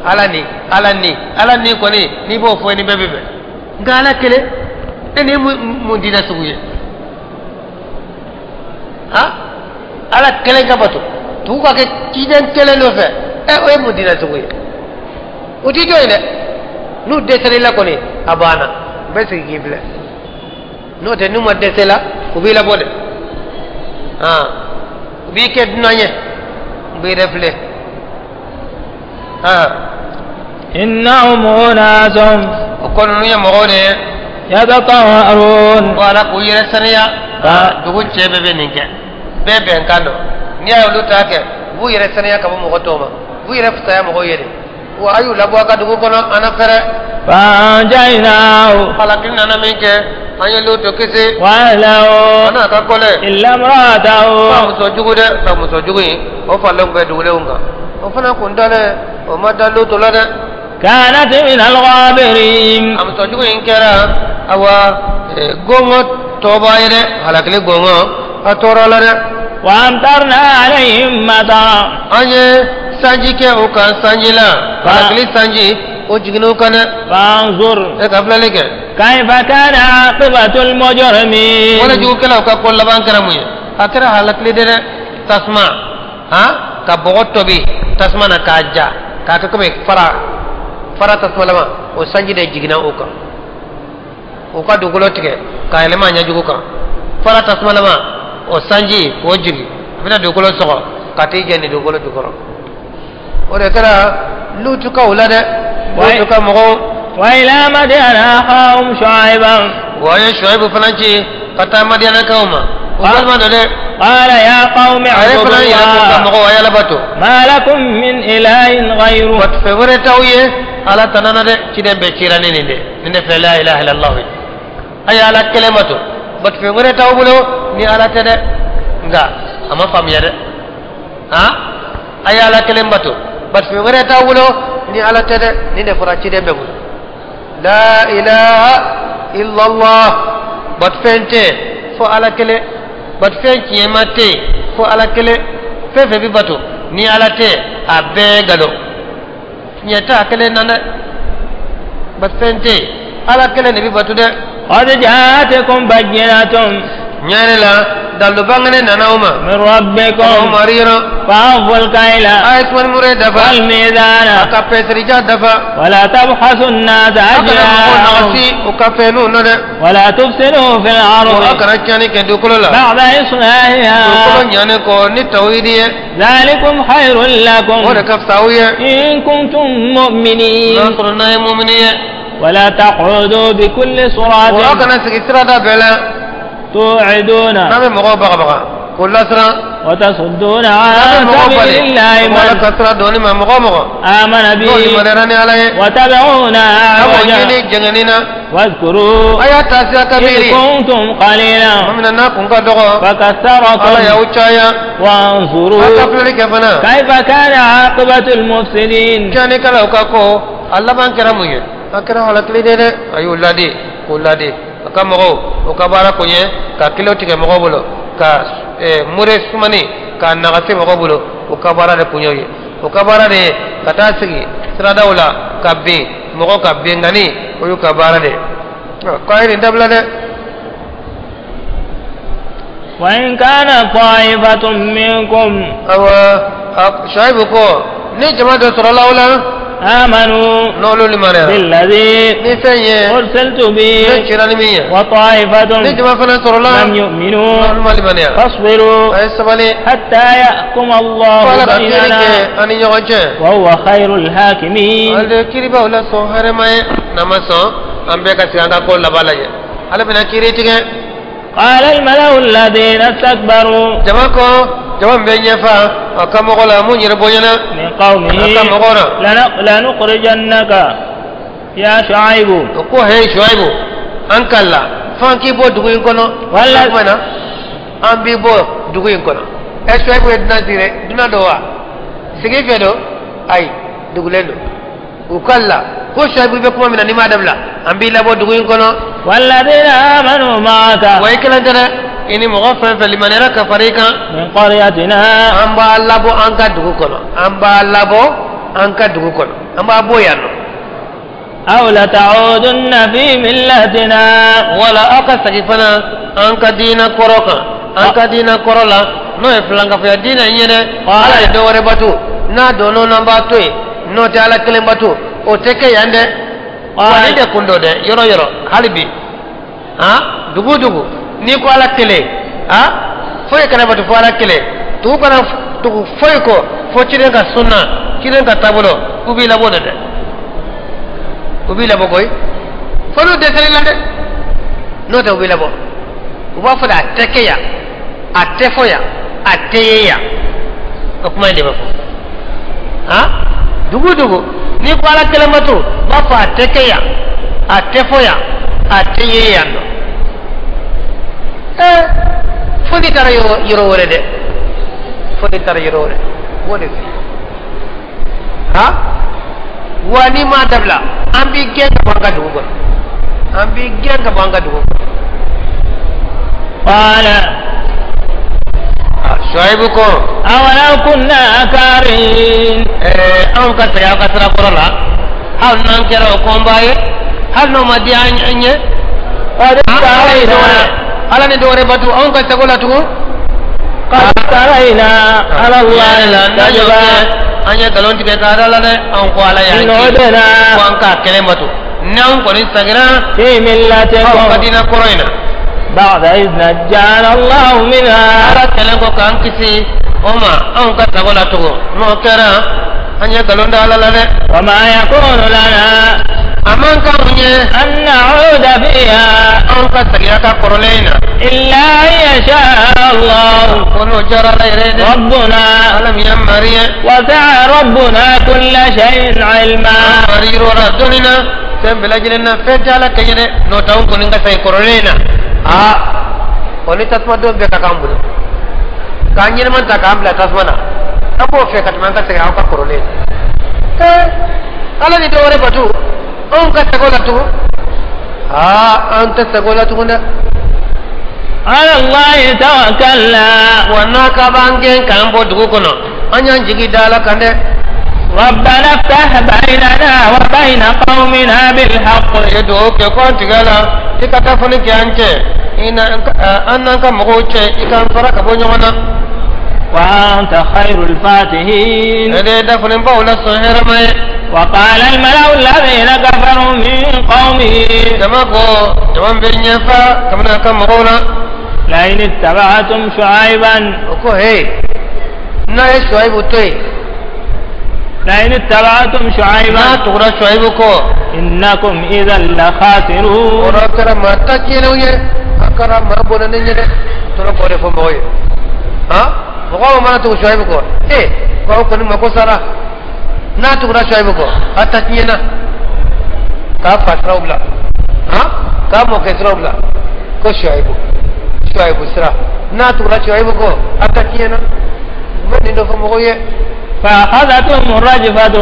Ala ni ala ni ala ni kɔni, n'i b'o fɔ, i ni bɛɛ bɛ bɛn. Nka ala kelen, e ni mun diinɛ sugu ye? Ha, ala kelen ka bato, dugu ka kɛ ciden kelen nɔfɛ, o ye mun diinɛ sugu ye? O t'i to yen dɛ. N'u dɛsɛra i la kɔni, a banna, u bɛ sigi k'i filɛ. N'o tɛ, n'u ma dɛsɛ la, u b'i labɔ dɛ. Han, u b'i kɛ dunan ye, u b'i yɛrɛ filɛ. Han. إنهم أناس O ko ninnu ye mɔgɔw de ye يتطهرون. Ko ala k'u yɛrɛ saniya. Dugu cɛ bɛɛ bɛ nin kɛ, bɛɛ bɛnkan dɔn. N'i y'a ye olu t'a kɛ, u b'u yɛrɛ saniya ka bɔ mɔgɔ tɔw ma, u b'u yɛrɛ fisaya mɔgɔw ye de. Wa a y'u labɔ a ka dugu kɔnɔ, an na fɛrɛ. فأنجيناه Halakili nana min kɛ, an ye Lutu kisi وأهله a n'a ka kɔlɛ إلا امرأته fa muso jugu dɛ, fa muso jugu in, o faralen tun bɛ dugulenw kan, o fana kun dalen, o ma da Lutu la dɛ. كانت من الغابرين. A muso jugu in kɛra awa gɔngɔ tɔba ye dɛ, halakili gɔngɔ a tɔɔrɔ la dɛ. وأمطرنا عليهم مطرا. An ye sanji kɛ o kan, sanji la, halakili sanji o jiginna o kan dɛ. فانظر E ka filɛli kɛ كيف كان عاقبة المجرمين. Wala jugukɛlaw ka ko laban kɛra mun ye? A kɛra halakili de dɛ. Tasuma, han, ka bɔgɔ tobi tasuma na k'a ja k'a kɛ komi fara fara tasuma lama, o sanji de jiginna o kan. U ka dugukolo tigɛ k'a yɛlɛma a ɲɛjugu kan, fara tasuma lama, o sanji k'o jigin, a bɛna dugukolo sɔgɔ ka t'i jɛ nin dugukolo jukɔrɔ. O de kɛra Lutukaw la dɛ, Lutuka mɔgɔw. وإلى مدين أخاهم شعيبا. Wa ye Shuaibu fana ci ka taa Madiyanakaw ma, o balima dɔ dɛ. قال يا قوم A ye اعبدوا fana yɛrɛ ko ka الله mɔgɔw, a ye Ala bato. ما لكم من إله غيره. Fɛn wɛrɛ t'aw ye ala tana na dɛ. Ciden bɛɛ cira ni nin de, nin de filɛ, la ilaha illallah ye. A ye ala kelen bato, bato fɛn wɛrɛ t'aw bolo ni ala tɛ dɛ. Nka a ma faamuya dɛ. Han, a ye ala kelen bato, bato fɛn wɛrɛ t'aw bolo ni ala tɛ dɛ. Nin de fɔra ciden bɛɛ bolo, la ilaha illallah, bato fɛn tɛ fo ala kelen, bato fɛn tiɲɛma tɛ yen fo ala kelen. Fɛn fɛn bɛ bato ni ala tɛ, a bɛɛ nkalon, tiɲɛ t'a kelen na dɛ. Bato fɛn tɛ yen, ala kelen de bɛ bato dɛ. قد جاءتكم بينة. Tiɲɛ la dalu bangene nana o ma. من ربكم mari yɔrɔ. فأوفوا الكيل a ye sumani mure dafa. والميزان a ka pɛsirija dafa. ولا تبخسوا الناس a kana mɔgɔw أشياءهم nagasi u ka fɛnw na dɛ. ولا تفسدوا في a الأرض kana tiɲɛni kɛ dugukolo la. بعد dugukolo إصلاحها ɲanen kɔ ni tawhidi ye. ذلكم خير o de لكم ka fisa aw ye. إن كنتم n'a مؤمنين sɔrɔ n'a ye mumini ye. ولا تقعدوا بكل wa a صراط kana sigi sirada bɛɛ la. توعدون n'a bɛ mɔgɔw bagabaga k'u lasiran. وتصدون n'a bɛ عن mɔgɔw سبيل bali. الله mɔgɔ من ka sira dɔɔni ma mɔgɔ o mɔgɔ. آمن n'o به limaniyara ni ala ye. وتبعون a b'o ɲini أعوجا jɛngɛnni na. واذكروا a y'a taasira إذ kabiri. كنتم قليلا tuma min na n'a kun ka dɔgɔ. Ala y'aw فكثركم caya. A ka وانظروا filɛli kɛ fana. كيف كان عاقبة المفسدين Tiɲɛnikɛlaw ka ko a laban kɛra mun ye? A kɛra halakili de ye dɛ. A y'u ladi k'u ladi. A ka mɔgɔw o ka baara kun ye ka kilo tigɛ mɔgɔw bolo ka mure sumani ka nagasi mɔgɔw bolo o ka baara de kun y'o ye. O ka baara de ye ka taa sigi siradaw la ka bin mɔgɔw ka binkani o y'u ka baara de ye. K'a ye nin dabila dɛ. وإن كان طائفة منكم Awa Shuaibu ko ni jama dɔ sɔrɔla aw la آمنوا n'olu limaniyara بالذي ni fɛn ye أرسلت ne به cira ni min ye وطائفة ni jama fana sɔrɔla لم يؤمنوا n'olu ma limaniya فاصبروا a ye sabali حتى يحكم fo الله Ala ka kiiri بيننا kɛ an ni ɲɔgɔn cɛ وهو خير الحاكمين ale kiiribaw la sɔn hɛrɛma ye n'an ma sɔn an bɛɛ ka sigi an ka ko laban lajɛ Ala bɛna kiiri tigɛ قال الملأ الذين استكبروا jama ko jama min bɛ ɲɛfa a ka mɔgɔ la mun yɛrɛ bonyana من قومه a ka mɔgɔw la لنخرجنك يا شعيب o ko he Shuaibu an kala f'an k'i bɔ dugu in kɔnɔ Wala- O tuma na an b'i bɔ dugu in kɔnɔ ɛ Shuaibu ye dunan sigi dɛ dunan don wa sigi fɛ don ayi dugulen don u kala ko Shuaibu bɛ kuma min na n'i m'a dabila an b'i labɔ dugu in kɔnɔ والذين آمنوا معك wa i kelen tɛ dɛ i ni mɔgɔ fɛn fɛn limaniyara ka fara i kan من قريتنا an b'a labɔ an ka dugu kɔnɔ an b'a labɔ an ka dugu kɔnɔ an b'a bɔ yan nɔ أو لتعودن في ملتنا wala aw ka segin fana an ka diinɛ kɔrɔ kan an ka diinɛ kɔrɔ la n'o ye filankafoya diinɛ in ye dɛ Ala ye dɔ wɛrɛ bato n'a dɔnn'o na an b'a to yen n'o tɛ Ala kelen bato o tɛ kɛ yan dɛ wa nin de kun don dɛ yɔrɔ yɔrɔ hali bi han dugu dugu n'i ko Ala kelen han foyi kana bato fo Ala kelen tugu kana tugu foyi kɔ fo ciden ka sunna ciden ka taabolo u b'i labɔ de dɛ u b'i labɔ koyi fo n'u dɛsɛr'i la dɛ n'o tɛ u b'i labɔ u b'a fɔ de a tɛ kɛ yan a tɛ fɔ yan a tɛ ye yan o kuma in de bɛ fɔ han dugu dugu n'i ko Ala kelen bato u b'a fɔ a tɛ kɛ yan a tɛ fɔ yan a tɛ ye yan nɔ ɛɛ fo n'i taara yɔrɔ wɛrɛ dɛ fo n'i taara yɔrɔ wɛrɛ u b'o de f'i ye han wa n'i m'a dabila an b'i gɛn ka bɔ an ka dugu kɔnɔ an b'i gɛn ka bɔ an ka dugu kɔnɔ. قال Shuaibu ko أولو كنا كارهين anw ka segin aw ka sira kɔrɔ la hali n'an kɛra o kɔnba ye hali n'o ma diya an ye قد افترينا Ala ni dɔ wɛrɛ bato anw ka sago la tugun. قد افترينا على الله كذبا an ye nkalon tigɛ k'a da la dɛ anw ko Ala y'an إن ci عدنا ko an k'a kelen bato n'anw kɔni seginna في aw ka ملتكم diinɛ kɔrɔ in na بعد إذ نجانا الله منها Ala kɛlen kɔ k'an kisi o ma anw ka sago la tugun n'o kɛra an ye nkalon da Ala la dɛ وما يكون لنا a man kan anw ye أن نعود فيها anw ka segin a ka kɔrɔlen in na إلا أن يشاء الله ko n'o diyara Ala yɛrɛ ye dɛ ربنا Ala min y'an mari ye وسع ربنا كل شيء علما an mari yiriwara dɔɔnin na fɛn bɛɛ lajɛlen na fɛn tɛ Ala kɛɲɛ dɛ n'o tɛ anw kɔni ka segin kɔrɔlen in na aa o ni tasuma don bɛɛ ka k'an bolo k'an ɲɛnɛma ta k'an bila tasuma na an b'o fɛ ka tɛmɛ an ka segin aw ka kɔrɔlen na ɛɛ Ala ni dɔ wɛrɛ bato anw ka segin o la tugun aa an tɛ segin o la tugun dɛ على الله توكلنا wa n'a ka b'an gɛn k'an bɔ dugu kɔnɔ an y'an jigi da Ala kan dɛ ربنا افتح بيننا وبين قومنا بالحق i ye dugawu kɛ ko an tigɛ la i ka taa fɔli kɛ an cɛ Ina an n'an ka mɔgɔw cɛ i k'an fara ka bɔ ɲɔgɔn na. وأنت خير الفاتحين. E de ye dafalenbaw la sɔn hɛrɛma ye. وقال الملأ الذين كفروا من قومه Jama ko jama bɛ ɲɛfa kabini a ka mɔgɔw la. لئن اتبعتم شعيبا O ko he n'a ye Suwayibu to yen. لئن اتبعتم N'a شعيبا tugura Suwayibu kɔ. إنكم إذا لخاسرون. O kɛra maa ta tiɲɛnenw ye a kɛra maa bɔnɛnen ye dɛ tora k'o de fɔ mɔgɔw ye han mɔgɔw mana tugu Suwayibu kɔ ee k'aw kɔni mako sara n'a tugura Suwayibu kɔ a ta tiɲɛna k'a fa siraw bila han k'a mɔkɛ siraw bila ko Suwayibu Suwayibu sira n'a tugura Suwayibu kɔ a ta tiɲɛna n bɛ nin dɔ fɔ mɔgɔw ye. فأخذتهم الرجفة.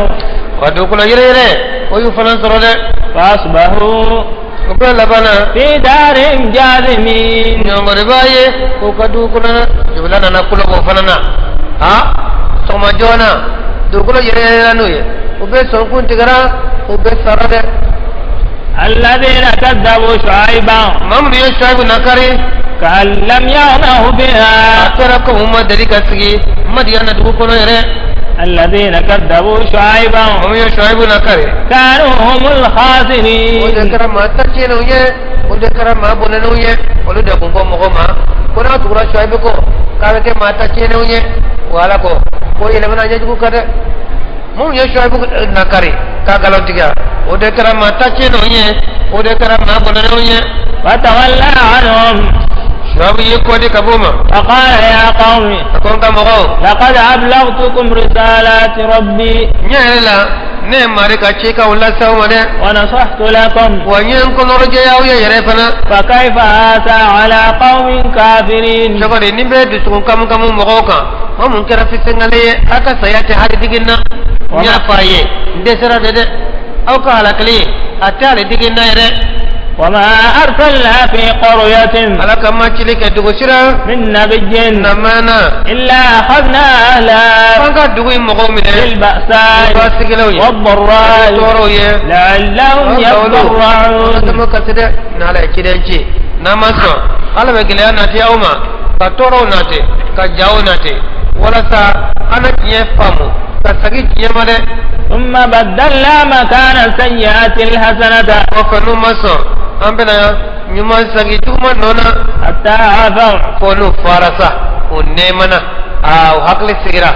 Wa dugukolo yɛrɛ yɛrɛ o y'u fana sɔrɔ dɛ. فأصبحوا O bɛɛ laban na في دارهم جاثمين. Ɲɔngɔri b'a ye k'u ka dugukolo jubila nana kulo k'o fana na ha sɔgɔma joona dugukolo yɛrɛ yɛrɛ n'u ye u bɛ sɔnkun tigɛra u bɛ sara dɛ. الذين كذبوا شعيبا Maa minnu ye Suwayibu nakari كأن لم يغنوا a بها. kɛra komi u ma deli ka sigi Madiyana dugu kɔnɔ yɛrɛ. الذين كذبوا شعيبا Maa minnu ye Suwayibu nakari كانوا هم o de الخاسرين. Kɛra maa ta tiɲɛnenw ye o de kɛra maa bɔnɛnenw ye olu de kun ko mɔgɔ ma ko n'a tugura Suwayibu kɔ k'a bɛ kɛ maa ta tiɲɛnenw ye o Ala ko ko yɛlɛmana ɲɛjugu kan dɛ minnu ye Suwayibu nakari k'a nkalontigiya o de kɛra maa ta tiɲɛnenw ye o de kɛra maa bɔnɛnenw ye. فتولى عنهم. Suwayibu y'i kɔ di ka b'o ma. فقال يا قوم A ko n ka mɔgɔw لقد أبلغتكم رسالات ربي ɲɛ yɛrɛ la ne ye mari ka cikanw lase aw ma dɛ. ونصحت لكم Wa n ye n kɔnɔrɔjɛya aw ye yɛrɛ fana. فكيف آسى على قوم كافرين. Cogo di ni bɛ dusukun kamu kamu mɔgɔw kan maa mun kɛra fisengale ye a ka saya tɛ hali digi n na n y'a fɔ a ye n dɛsɛra de dɛ aw ka halakili a tɛ hali digi n na yɛrɛ. وما أرسلنا في قرية Ala ka ma cili kɛ dugu sira من نبي na maana إلا أخذنا أهلها f'an ka dugu in mɔgɔw minɛ بالبأساء basigilaw ye والضراء tɔɔrɔw ye لعلهم يضرعون. tama kasi dɛ n'ala ye ciden ci n'a ma sɔn ala bɛ gɛlɛya nati aw ma ka tɔɔrɔw nati ka jaw nati walasa an na tiɲɛ faamu ka segin tiɲɛ ma dɛ. ثم بدلنا مكان السيئة الحسنة Kɔfɛ n'u ma sɔn an bɛna ɲuman segin juguman nɔ na. حتى عفوا. Fo n'u fara sa u nɛɛmana aa u hakili sigira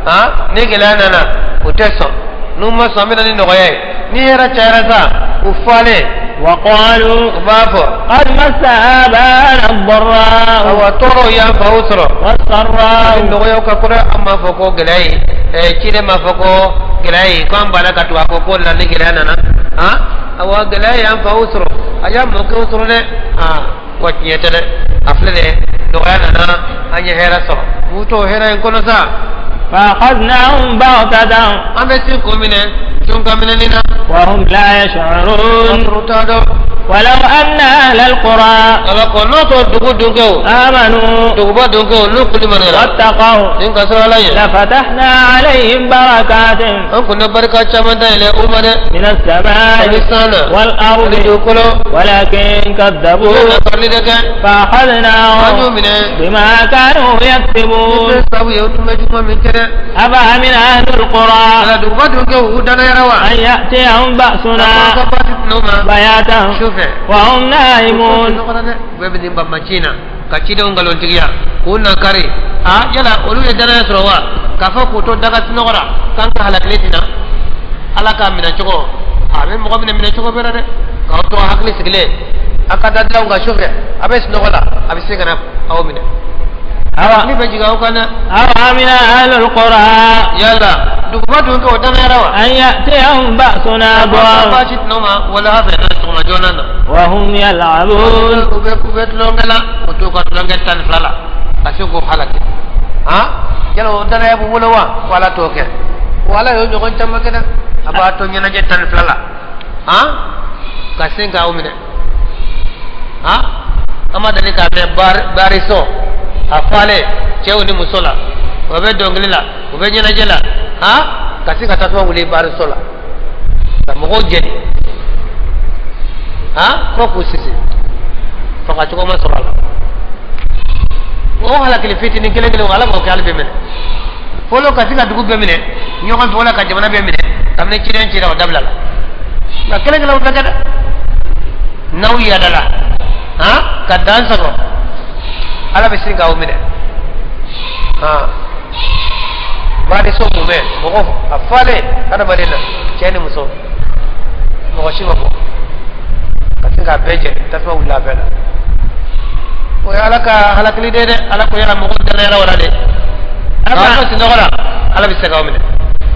aa ni gɛlɛya nana u tɛ sɔn n'u ma sɔn an bɛna ni nɔgɔya ye ni hɛrɛ cayara sa u falen وقالوا u b'a fɔ قد مس آباءنا الضراء awa tɔɔrɔw y'an faw sɔrɔ والسراء ni nɔgɔyaw ka kɔrɔ an m'a fɔ ko gɛlɛya ye ɛɛ ciden m'a fɔ ko gɛlɛya ye ko an banna ka tugu a kɔ ko la ni gɛlɛya nana han awa gɛlɛya y'an faw sɔrɔ a y'an mɔkɛw sɔrɔ dɛ aa wa tiɲɛ tɛ dɛ a filɛ nin ye nɔgɔya nana an ye hɛrɛ sɔrɔ u t'o hɛrɛ in kɔnɔ sa. فأخذناهم بغتة An bɛ sin k'o minɛ cun ka minɛni na وهم لا يشعرون. Sɔrɔ t'a dɔn. ولو أن أهل القرى Ala ko n'o to dugu dunkɛw آمنوا duguba dunkɛw n'u kuli manira واتقوا ni ka sɔrɔ Ala ye لفتحنا عليهم بركات an kun na barika caman dayɛlɛ u ma dɛ من السماء ani san na ani والأرض dugukolo ولكن u كذبوا ye nakarili de kɛ an y'u فأخذناهم minɛ بما كانوا ni يكسبون. fɛn sababu ye u tun bɛ juguman min kɛ dɛ. أفأمن أهل القرى Ala duguba dunkɛw u danayara wa أن يأتيهم ka بأسنا baasi tɛna u ma بياتا su fɛ وهم نائمون. U bɛɛ bɛ nin banbaci in na ka cidenw nkalontigiya k'u nakari a yala olu ye danaya sɔrɔ wa k'a fɔ k'u to daga sunɔgɔ la k'an ka halakili tɛna Ala k'a minɛ cogo a bɛ mɔgɔ minɛ minɛ cogo bɛɛ la dɛ k'aw to hakili sigilen a ka da dilanw kan su fɛ a bɛ sunɔgɔ la a bɛ se ka na aw minɛ hakili bɛ jigin aw kan dɛ. أفأمن أهل القرى Yala duguba dun kɛ o danayara wa أن يأتيهم بأسنا ضحى baasi tɛna u ma wala fɛ na sɔgɔma joona na وهم يلعبون. U bɛ tulonkɛ la u t'u ka tulonkɛ 12 la ka se k'o halaki han yala o danaya b'u bolo wa ko Ala t'o kɛ o Ala y'o ɲɔgɔn caman kɛ dɛ a b'a to ɲɛnajɛ 12 la han ka sin k'aw minɛ han an ma deli k'a mɛn baariso a falen cɛw ni muso la o bɛ dɔnkili la o bɛ ɲɛnajɛ la han ka se ka tasuma wuli baariso la ka mɔgɔw jeni han fo k'u sisi. Faga cogo ma sɔrɔ a la. O halakili fitinin kelen kelen, ala b'o kɛ hali bɛɛ minɛ fɔlɔ, ka se ka dugu bɛɛ minɛ ɲɔgɔn fɛ, wala ka jamana bɛɛ minɛ kabini ciden cira, o dabila la. Nka kelen kelen bɛɛ kɛ dɛ, n'aw yadala han ka dan sɔrɔ, ala bɛ sin k'aw minɛ. Han baari so mumɛ, mɔgɔ a falen hadamaden na, cɛ ni muso, mɔgɔ si ma bɔ ka sin k'a bɛɛ jɛni, tasuma wulila a bɛɛ la. O ye ala ka halakili de ye dɛ. Ala ko yala mɔgɔ danayara o la de. K'aw to sunɔgɔ la, ala bɛ se k'aw minɛ.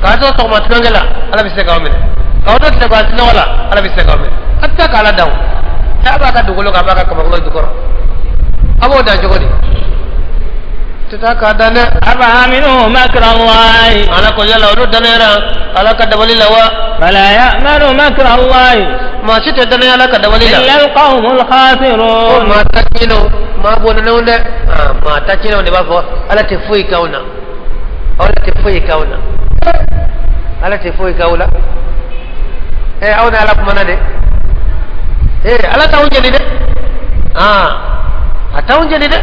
K'aw to sɔgɔma tulonkɛ la, ala bɛ se k'aw minɛ. K'aw to tilegan sunɔgɔ la, ala bɛ se k'aw minɛ. A tɛ taa k'ala dan o. A b'a ka dugukolo kan, a b'a ka kabakolo jukɔrɔ, a b'o dan cogo di? Tɛ taa k'a dan dɛ. أفأمنوا مكر الله Ala ko yala olu danayara ala ka dabali la wa? فلا يأمن مكر الله Maa si tɛ danaya ala ka dabali la إلا القوم ko الخاسرون. Maa ta tiɲɛnenw, maa bɔnɛnenw dɛ. Maa ta tiɲɛnenw de b'a fɔ ala tɛ foyi k'aw na, ala tɛ foyi k'aw na, ala tɛ foyi k'aw la. Aw ni ala kumana de. Ala t'anw jeni dɛ. A t'anw jeni dɛ.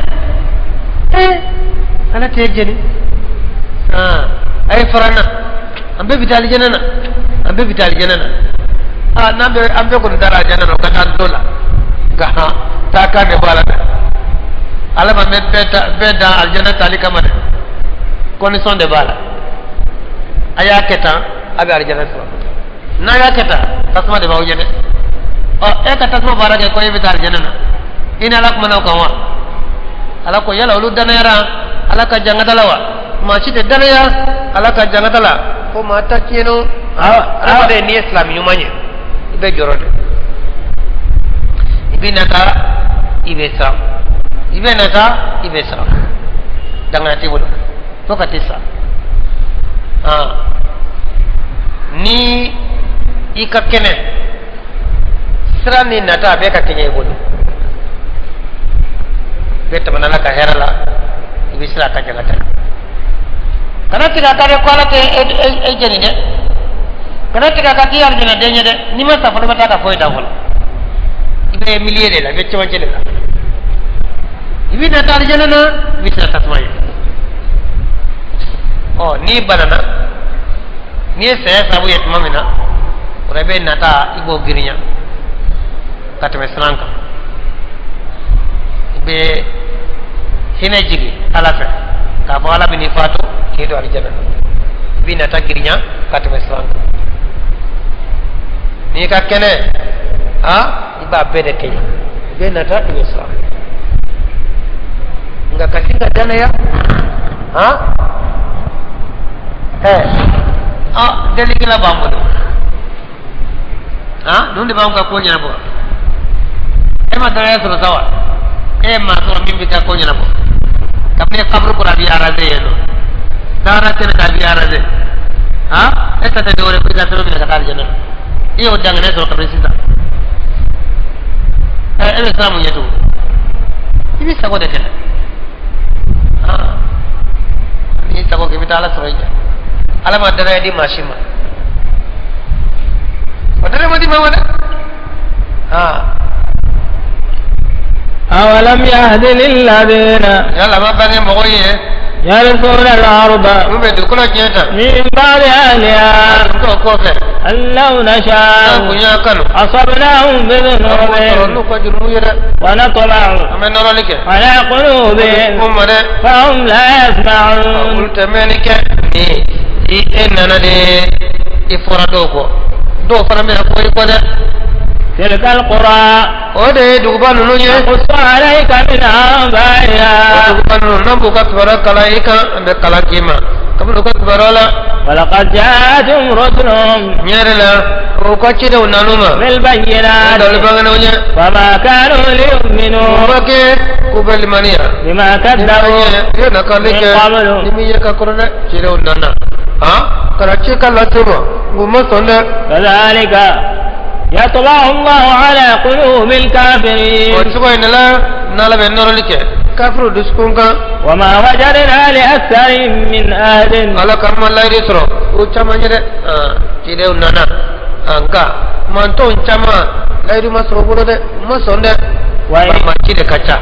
Ala t'e jeni. A ye fara n na, an bɛɛ bɛ taa alijana na, an bɛɛ bɛ taa alijana na. N'an bɛ, an bɛɛ kɔni taara alijana na, o ka taa an to la, nka taa kan de b'a la dɛ. Ala ma bɛɛ ta bɛɛ dan alijana taali kama dɛ, condition de b'a la. A y'a kɛ tan, a bɛ alijana sɔrɔ. N'a y'a kɛ tan, tasuma de b'aw ɲɛ dɛ. Ɔ, e ka tasuma baara kɛ ko e bɛ taa alijana na, i ni ala kumana o kan wa? Ala ko yala olu danayara ala ka jangata la wa? Maa si tɛ danaya ala ka jangata la ko maa ta tiɲɛn'o. Adamaden, n'i ye silamɛ ɲuman ye, i bɛ jɔrɔ dɛ. I bɛ nata, i bɛ siran, i bɛ nata, i bɛ siran, dangana t'i bolo fo ka t'i sa. Ni i ka kɛnɛ, sira ni nata a bɛɛ ka kɛɲɛ i bolo, i bɛ tɛmɛ ala ka hɛrɛ la, i bɛ sira ka jangata. Kana tigɛ a kan dɛ ko ala tɛ e jɛni dɛ. Kana tigɛ a kan k'i alijana den ye dɛ. N'i ma sa fɔlɔ, i ma taa ka foyi da fɔlɔ. I bɛ milieu de la, i bɛ cɛmancɛ de la, i bɛ nata alijana na, i bɛ sira tasuma ye. Ɔ, n'i banana, n'i ye saya sababu ye tuma min na, o la i bɛ nata, i b'o girinya ka tɛmɛ siran kan. I bɛ hinɛ jigin ala fɛ k'a fɔ ala bɛ n'i faatu k'i don alijana na. I bɛ nata girinya ka tɛmɛ siran kan. N'i ka kɛnɛ, i b'a bɛɛ de kɛɲɛ, i bɛ nata, i bɛ siran. Nka ka sin ka danaya, delikɛla b'an bolo, ninnu de b'anw ka ko ɲɛnabɔ. E ma danaya sɔrɔ sa wa? E ye maa sɔrɔ min bɛ ka ko ɲɛnabɔ kabini kaburu kɔrɔ, a b'i araze yen nɔ, dawara kɛnɛ kan, a b'i araze. E ta tɛ dɔwɛrɛ ko i ka sɛbɛn minɛ ka taa alijana na. I y'o danganiya sɔrɔ kabini sisan. E bɛ siran mun ɲɛ tugun? I bɛ sago de kɛ. N'i sago kɛ, i bɛ taa ala sɔrɔ i ɲɛ. Ala ma danaya di maa si ma, o danaya ma di maa ma dɛ. أولم يهد للذين Yala ma bange mɔgɔw ye يرثون الأرض mun bɛ dugukolo tiɲɛ ta من بعد أهلها dugukolo kɔfɛ أن لو n'an نشاء kun y'a kanu, أصبناهم an b'o sɔrɔ بذنوبهم n'u ka jurumu ye dɛ. ونطبع An bɛ nɔrɔli kɛ على قلوبهم ko ma dɛ فهم لا يسمعون. Olu tɛ mɛnni kɛ. Ni i e nana de, i fɔra dɔw kɔ, dɔw fana bɛna fɔ i kɔ dɛ. تلك القرى O de ye duguba ninnu ye. نقص عليك من O أنبائها. duguba ninnu, n'an b'u ka kibaruya kalan i kan, an bɛ kalan k'i ma kabini u ka kibaruya la. ولقد جاءتهم رسلهم Tiɲɛ yɛrɛ la, o ka cidenw nan'u ma بالبينات dabali bangenaw ɲɛ. فما كانوا U ليؤمنوا ma kɛ k'u bɛ limaniya بما ni ma كذبوا ɲɛ i ye nakali من kɛ قبل. ni min ye ka kɔrɔ dɛ. Cidenw nana ka na ci ka lase u ma, u ma sɔn dɛ. كذلك يطبع الله على قلوب O الكافرين. cogo in de la, n'ala bɛ nɔrɔli kɛ kafiru dusukun kan. وما وجدنا لأكثرهم من عهد. Ala ka ma layidu sɔrɔ o caman ye dɛ. Cidenw nana, nka mantɔnw caman, layidu ma sɔrɔ u bolo dɛ, u ma sɔn dɛ. Banbaanci de ka ca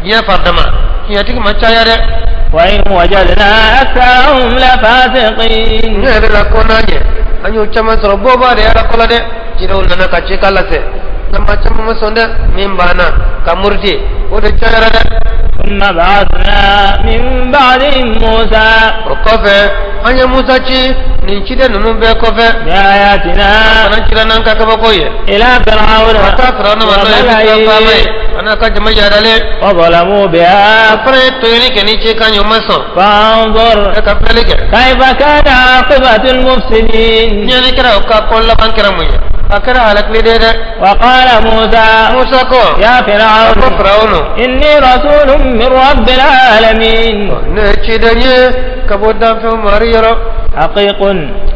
diɲɛ faridama tiɲɛtigi ma caya dɛ. وإن وجدنا أكثرهم لفاسقين. Ne yɛrɛ la ko n'a ɲɛ an y'o caman sɔrɔ bɔba de y'ala ko la dɛ cidenw nana ka ci k'a lase nka maa caman ma sɔn dɛ min banna ka muruti o de cayara dɛ. ثم بعثنا من بعدهم موسى. O kɔfɛ an ye Musa ci nin ciden ninnu bɛɛ kɔfɛ. بآياتنا. Fana cira n'an ka kabako ye. إلى فرعون. Ka taa Firawuna ma n'o ye Misira faama ye a n'a ka jama yaadalen. وظلموا A بها. fana ye tɔɲɔni kɛ ni cikan ye o ma sɔn. فانظر E ka filɛli kɛ. كيف كان عاقبة المفسدين. Tiɲɛni kɛra o ka ko laban kɛra mun ye a kɛra halakili de ye dɛ. وقال موسى Musa ko يا a ko فرعون Firawuna إني رسول من رب العالمين. Ne ye ciden ye ka bɔ danfɛnw mari yɔrɔ. حقيق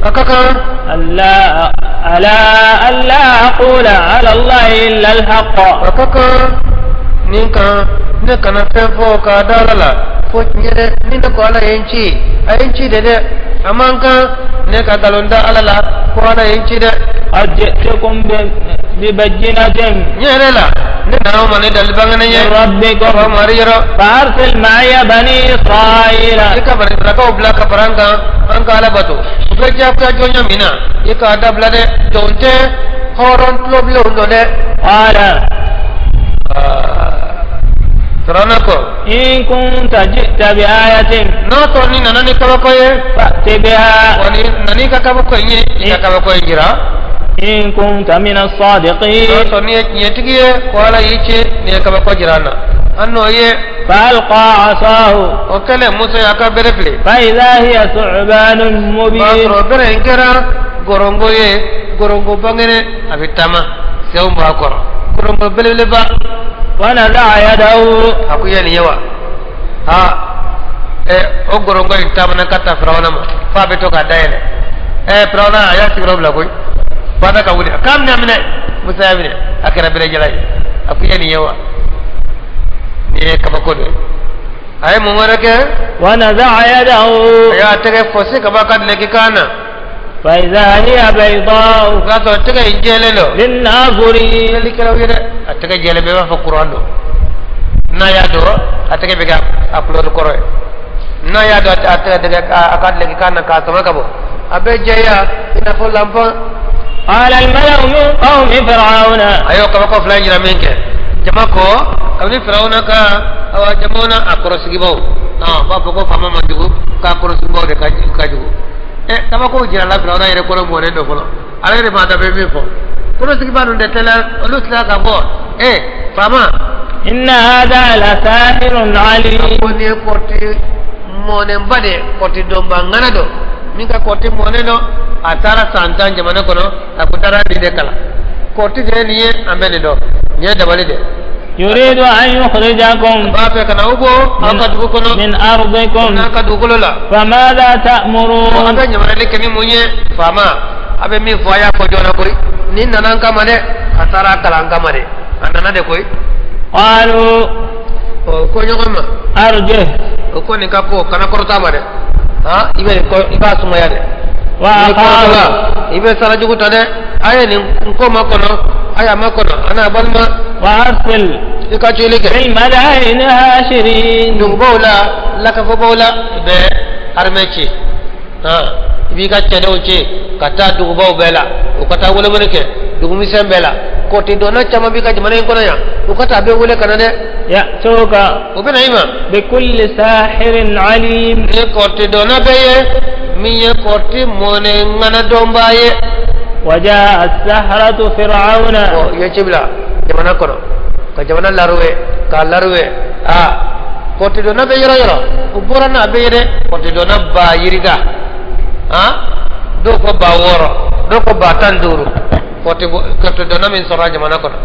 A ka kan ألا ألا ألا أقول على الله إلا الحق. A ka kan nin kan ne kana fɛn fɔ k'a da ala la fo tiɲɛ dɛ ni ne ko ala ye n ci a ye n ci de dɛ a man kan ne ka nkalon da ala la ko ala ye n ci dɛ. قد جئتكم ببينة N yɛrɛ la ne nana o ma ne dali bangene ye من ka ربكم bɔ mari yɔrɔ. فأرسل معي بني إسرائيل. I ka banisirakaw bila ka fara an kan an ka ala bato u bɛ diyagoya jɔnya min na i k'a dabila dɛ jɔn tɛ hɔrɔn tulobilenw don dɛ. قال Firawuna ko إن كنت جئت بآية n'a sɔrɔ ni nana ni kabako ye فأت بها wa ni nana ka kabako in ye i ka kabako in jira. إن كنت من N'a الصادقين. sɔrɔ n'i ye tiɲɛtigi ye ko ala y'i ci n'i ye kabako jira an na an n'o ye. فألقى عصاه O kɛlen Musa y'a ka bere fili. فإذا هي ثعبان O b'a مبين. sɔrɔ bere in kɛra gorongo ye gorongo bangene a bɛ taama sɛw b'a kɔrɔ gorongo belebeleba. ونزع يده. A ko i ye nin ye wa ha ɛ o gorongo in taamana ka taa Firawuna ma f'a bɛ to k'a dayɛlɛ ɛ Firawuna a y'a sigiyɔrɔ bila koyi fada ka wuli a k'a minɛ minɛ Musa y'a minɛ a kɛra berejala ye a ko i ye nin ye wa nin ye kabako dɔ ye a ye mun wɛrɛ kɛ. ونزع يده A y'a tɛgɛ fɔsi ka bɔ a ka duloki kan na. فإذا هي بيضاء O y'a sɔrɔ tɛgɛ in jɛlen don. للناظرين. Filɛlikɛlaw ye dɛ a tɛgɛ jɛlen bɛ i b'a fɔ kuran don n'a y'a don a tɛgɛ bɛ kɛ a kulɔri kɔrɔ ye n'a y'a don a tɛgɛ tɛgɛ a ka duloki kan na k'a sama ka bɔ a bɛ jɛya i n'a fɔ lanpɔn. قال الملأ من قوم فرعون A y'o kabako fila in jira min kɛ jama ko kabini Firawuna ka awa jamaw na a kɔrɔsigibaw u b'a fɔ ko faama man jugu k'a kɔrɔsigibaw de ka jugu ɛ kabako jirala Firawuna yɛrɛ kɔnɔ mɔnen don fɔlɔ ala yɛrɛ m'a da bɛ min fɔ kɔrɔsigiba ninnu de tɛla olu tilala k'a fɔ ɛ faama إن هذا لساحر عليم. Ko nin ye kɔrɔti mɔnɛba de kɔrɔti dɔnba ŋana don min ka kɔrɔti mɔnɛ don a taara san 10 jamana kɔnɔ a ko taara nin de kalan kɔrɔti de ye nin ye an bɛ nin dɔn nin ye dabali de. يريد أن يخرجكم b'a fɛ ka na aw bɔ aw ka dugu kɔnɔ من أرضكم n'a ka dugukolo la. فماذا An تأمرون؟ bɛ ɲamarali kɛ ni mun ye faama a bɛ min fɔ a y'a fɔ joona koyi nin nana an kama dɛ a taara a kalan an kama de a nana de koyi. قالوا O ko ɲɔgɔn ma أرجه o ko nin ka ko kana kɔrɔta ma dɛ han i bɛ nin kɔ i b'a sumaya dɛ n'i وأخاه kɔrɔtɔla i bɛ sara jugu ta dɛ a ye nin ko ma kɔnɔ a y'a ma kɔnɔ a n'a balima وأرسل i ka cili kɛ في المدائن هاشرين. Dugubaw la lakafɔbaw la i bɛ armée ci han i b'i ka cɛdenw ci ka taa dugubaw bɛɛ la u ka taa welewele kɛ dugumisɛn bɛɛ la kɔti dɔnna caman b'i ka jamana in kɔnɔ yan u ka taa bɛɛ wele ka na dɛ. يأتوك O bɛ na i ma بكل ساحر عليم. Ni kɔti dɔnna bɛɛ ye min ye kɔti mɔnɛ ŋana dɔnbaa ye. وجاء السحرة فرعون. Ɔ i ye ci bila jamana kɔnɔ ka jamana laruwe k'a laruwe aa kɔti dɔnna bɛ yɔrɔ yɔrɔ u bɔra n'a bɛɛ ye dɛ kɔti dɔnna ba yirika han dɔw ko 6000 dɔw ko 15,000 kɔti dɔnna min sɔrɔ jamana kɔnɔ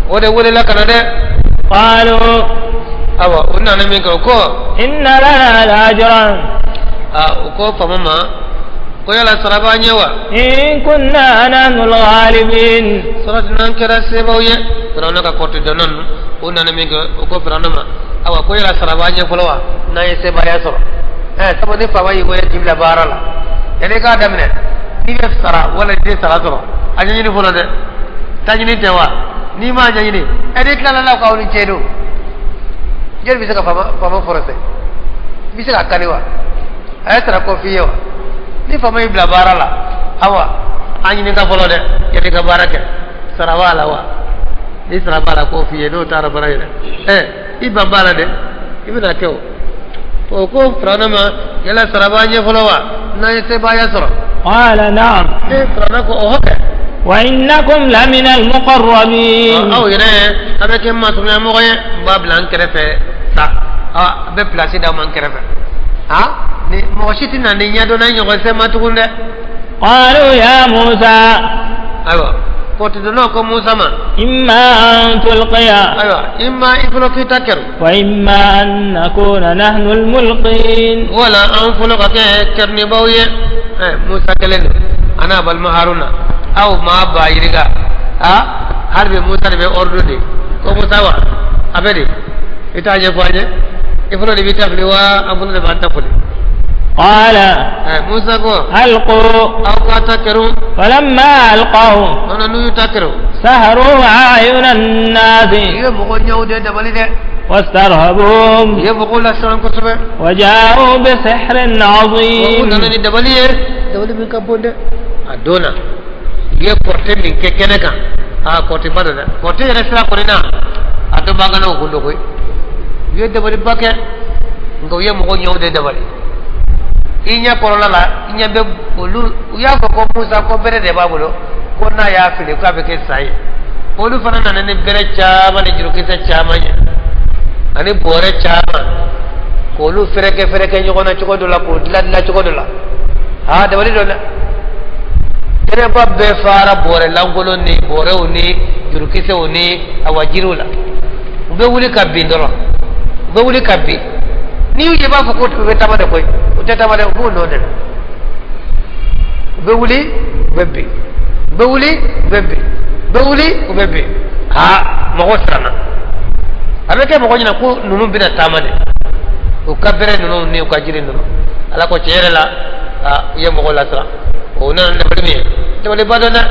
o de welela ka na dɛ. قالوا Awa u nana min kɛ u ko إن لنا لأجرا aa u ko faama ma ko yala sara b'an ye wa. إن كنا نحن الغالبين. Sara n'an kɛra sebaw ye Firawuna ka kɔti dɔnna ninnu u nana min kɛ u ko Firawuna ma awa ko yala sara b'an ye fɔlɔ wa n'an ye sebaaya sɔrɔ ɛ sabu ni faama y'i wele k'i bila baara la yanni i k'a daminɛ n'i bɛ sara wala i tɛ sara sɔrɔ a ɲɛɲini fɔlɔ dɛ ta ɲini tɛ wa. N'i m'a ɲɛɲini ɛ n'i tilala la k'aw ni cɛ don jeli bɛ se ka faama forcer i bɛ se ka kali wa a ye sara ko f'i ye wa ni faama y'i bila baara la awa an ɲininka fɔlɔ dɛ yanni ka baara kɛ sara b'a la wa ni sara b'a la k'o f'i ye n'o taara baara yɛrɛ ɛ i ban b'a la dɛ i bɛna kɛ o o ko firawuna ma yala sara b'an ɲɛ fɔlɔ wa n'an ye sebaaya sɔrɔ. قال نعم. E firawuna ko ɔhɔ kɛ. وإنكم لمن المقربين. Aw yɛrɛ a bɛ kɛ masurunya mɔgɔ ye n b'a bila n kɛrɛfɛ sa a bɛ pilasi d'aw ma n kɛrɛfɛ ha ni mɔgɔ si tɛ na ni ɲɛdɔnna ɲɔgɔn se ma tugun dɛ. قالوا يا موسى. Ayiwa kɔtidonnaw ko Musa ma. إما أن تلقي. Ayiwa imma i fɔlɔ k'i ta kɛrɛ. وإما أن نكون نحن الملقين. Wala an fɔlɔ ka kɛ kɛrɛnibaw ye ɛ Musa kelen don a n'a balima Haruna aw maa ba yirika a hali bi Musa de bɛ ordre di ko Musa wa a bɛ di i t'a ɲɛfɔ an ye i fɔlɔ de b'i ta fili wa an fɔlɔ de b'an ta fili. قال ɛ Musa ko ألقوا. Aw k'a ta kɛrɛ. فلما ألقوا nɔnɔ n'u y'u ta kɛrɛ سهروا أعين الناس i ye mɔgɔ ɲɛw de dabali dɛ واسترهبوهم i ye mɔgɔw lasiran kosɛbɛ وجاءوا بسحر u عظيم. Nana ni dabali ye dabali min ka bon dɛ a don na u ye kɔrɔtɛ min kɛ kɛnɛ kan aa kɔrɔtɛba don dɛ kɔrɔtɛ yɛrɛ sira kɔni na a dɔ b'an kana o kun don koyi u ye dabaliba kɛ nka u ye mɔgɔw ɲɛw de dabali i ɲɛ kɔrɔla la i ɲɛ bɛ olu u y'a fɔ ko Musa ko bere de b'a bolo ko n'a y'a fili k'a bɛ kɛ sa ye olu fana nana ni bere caman ni jurukisɛ caman ye ani bɔrɛ caman k'olu fɛrɛkɛ fɛrɛkɛ ɲɔgɔn na cogo dɔ la k'o dilan dilan cogo dɔ la aa dabali don dɛ kɛnɛba bɛɛ fara bɔrɛ lankolon ni bɔrɛw ni jurukisɛw ni awa jiriw la u bɛ wuli ka bin dɔrɔn u bɛ wuli ka bin n'i y'u ye i b'a fɔ ko u bɛ taama de koyi u tɛ taama dɛ u b'u nɔ de la u bɛ wuli u bɛ bin u bɛ wuli u bɛ bin u bɛ wuli u bɛ bin aa mɔgɔ siranna a bɛ kɛ mɔgɔ ɲɛna ko ninnu bɛna taama de u ka bere ninnu ni u ka jiri ninnu ala ko tiɲɛ yɛrɛ la aa u ye mɔgɔw lasiran o nana ni dabali min ye dabaliba dɔn dɛ.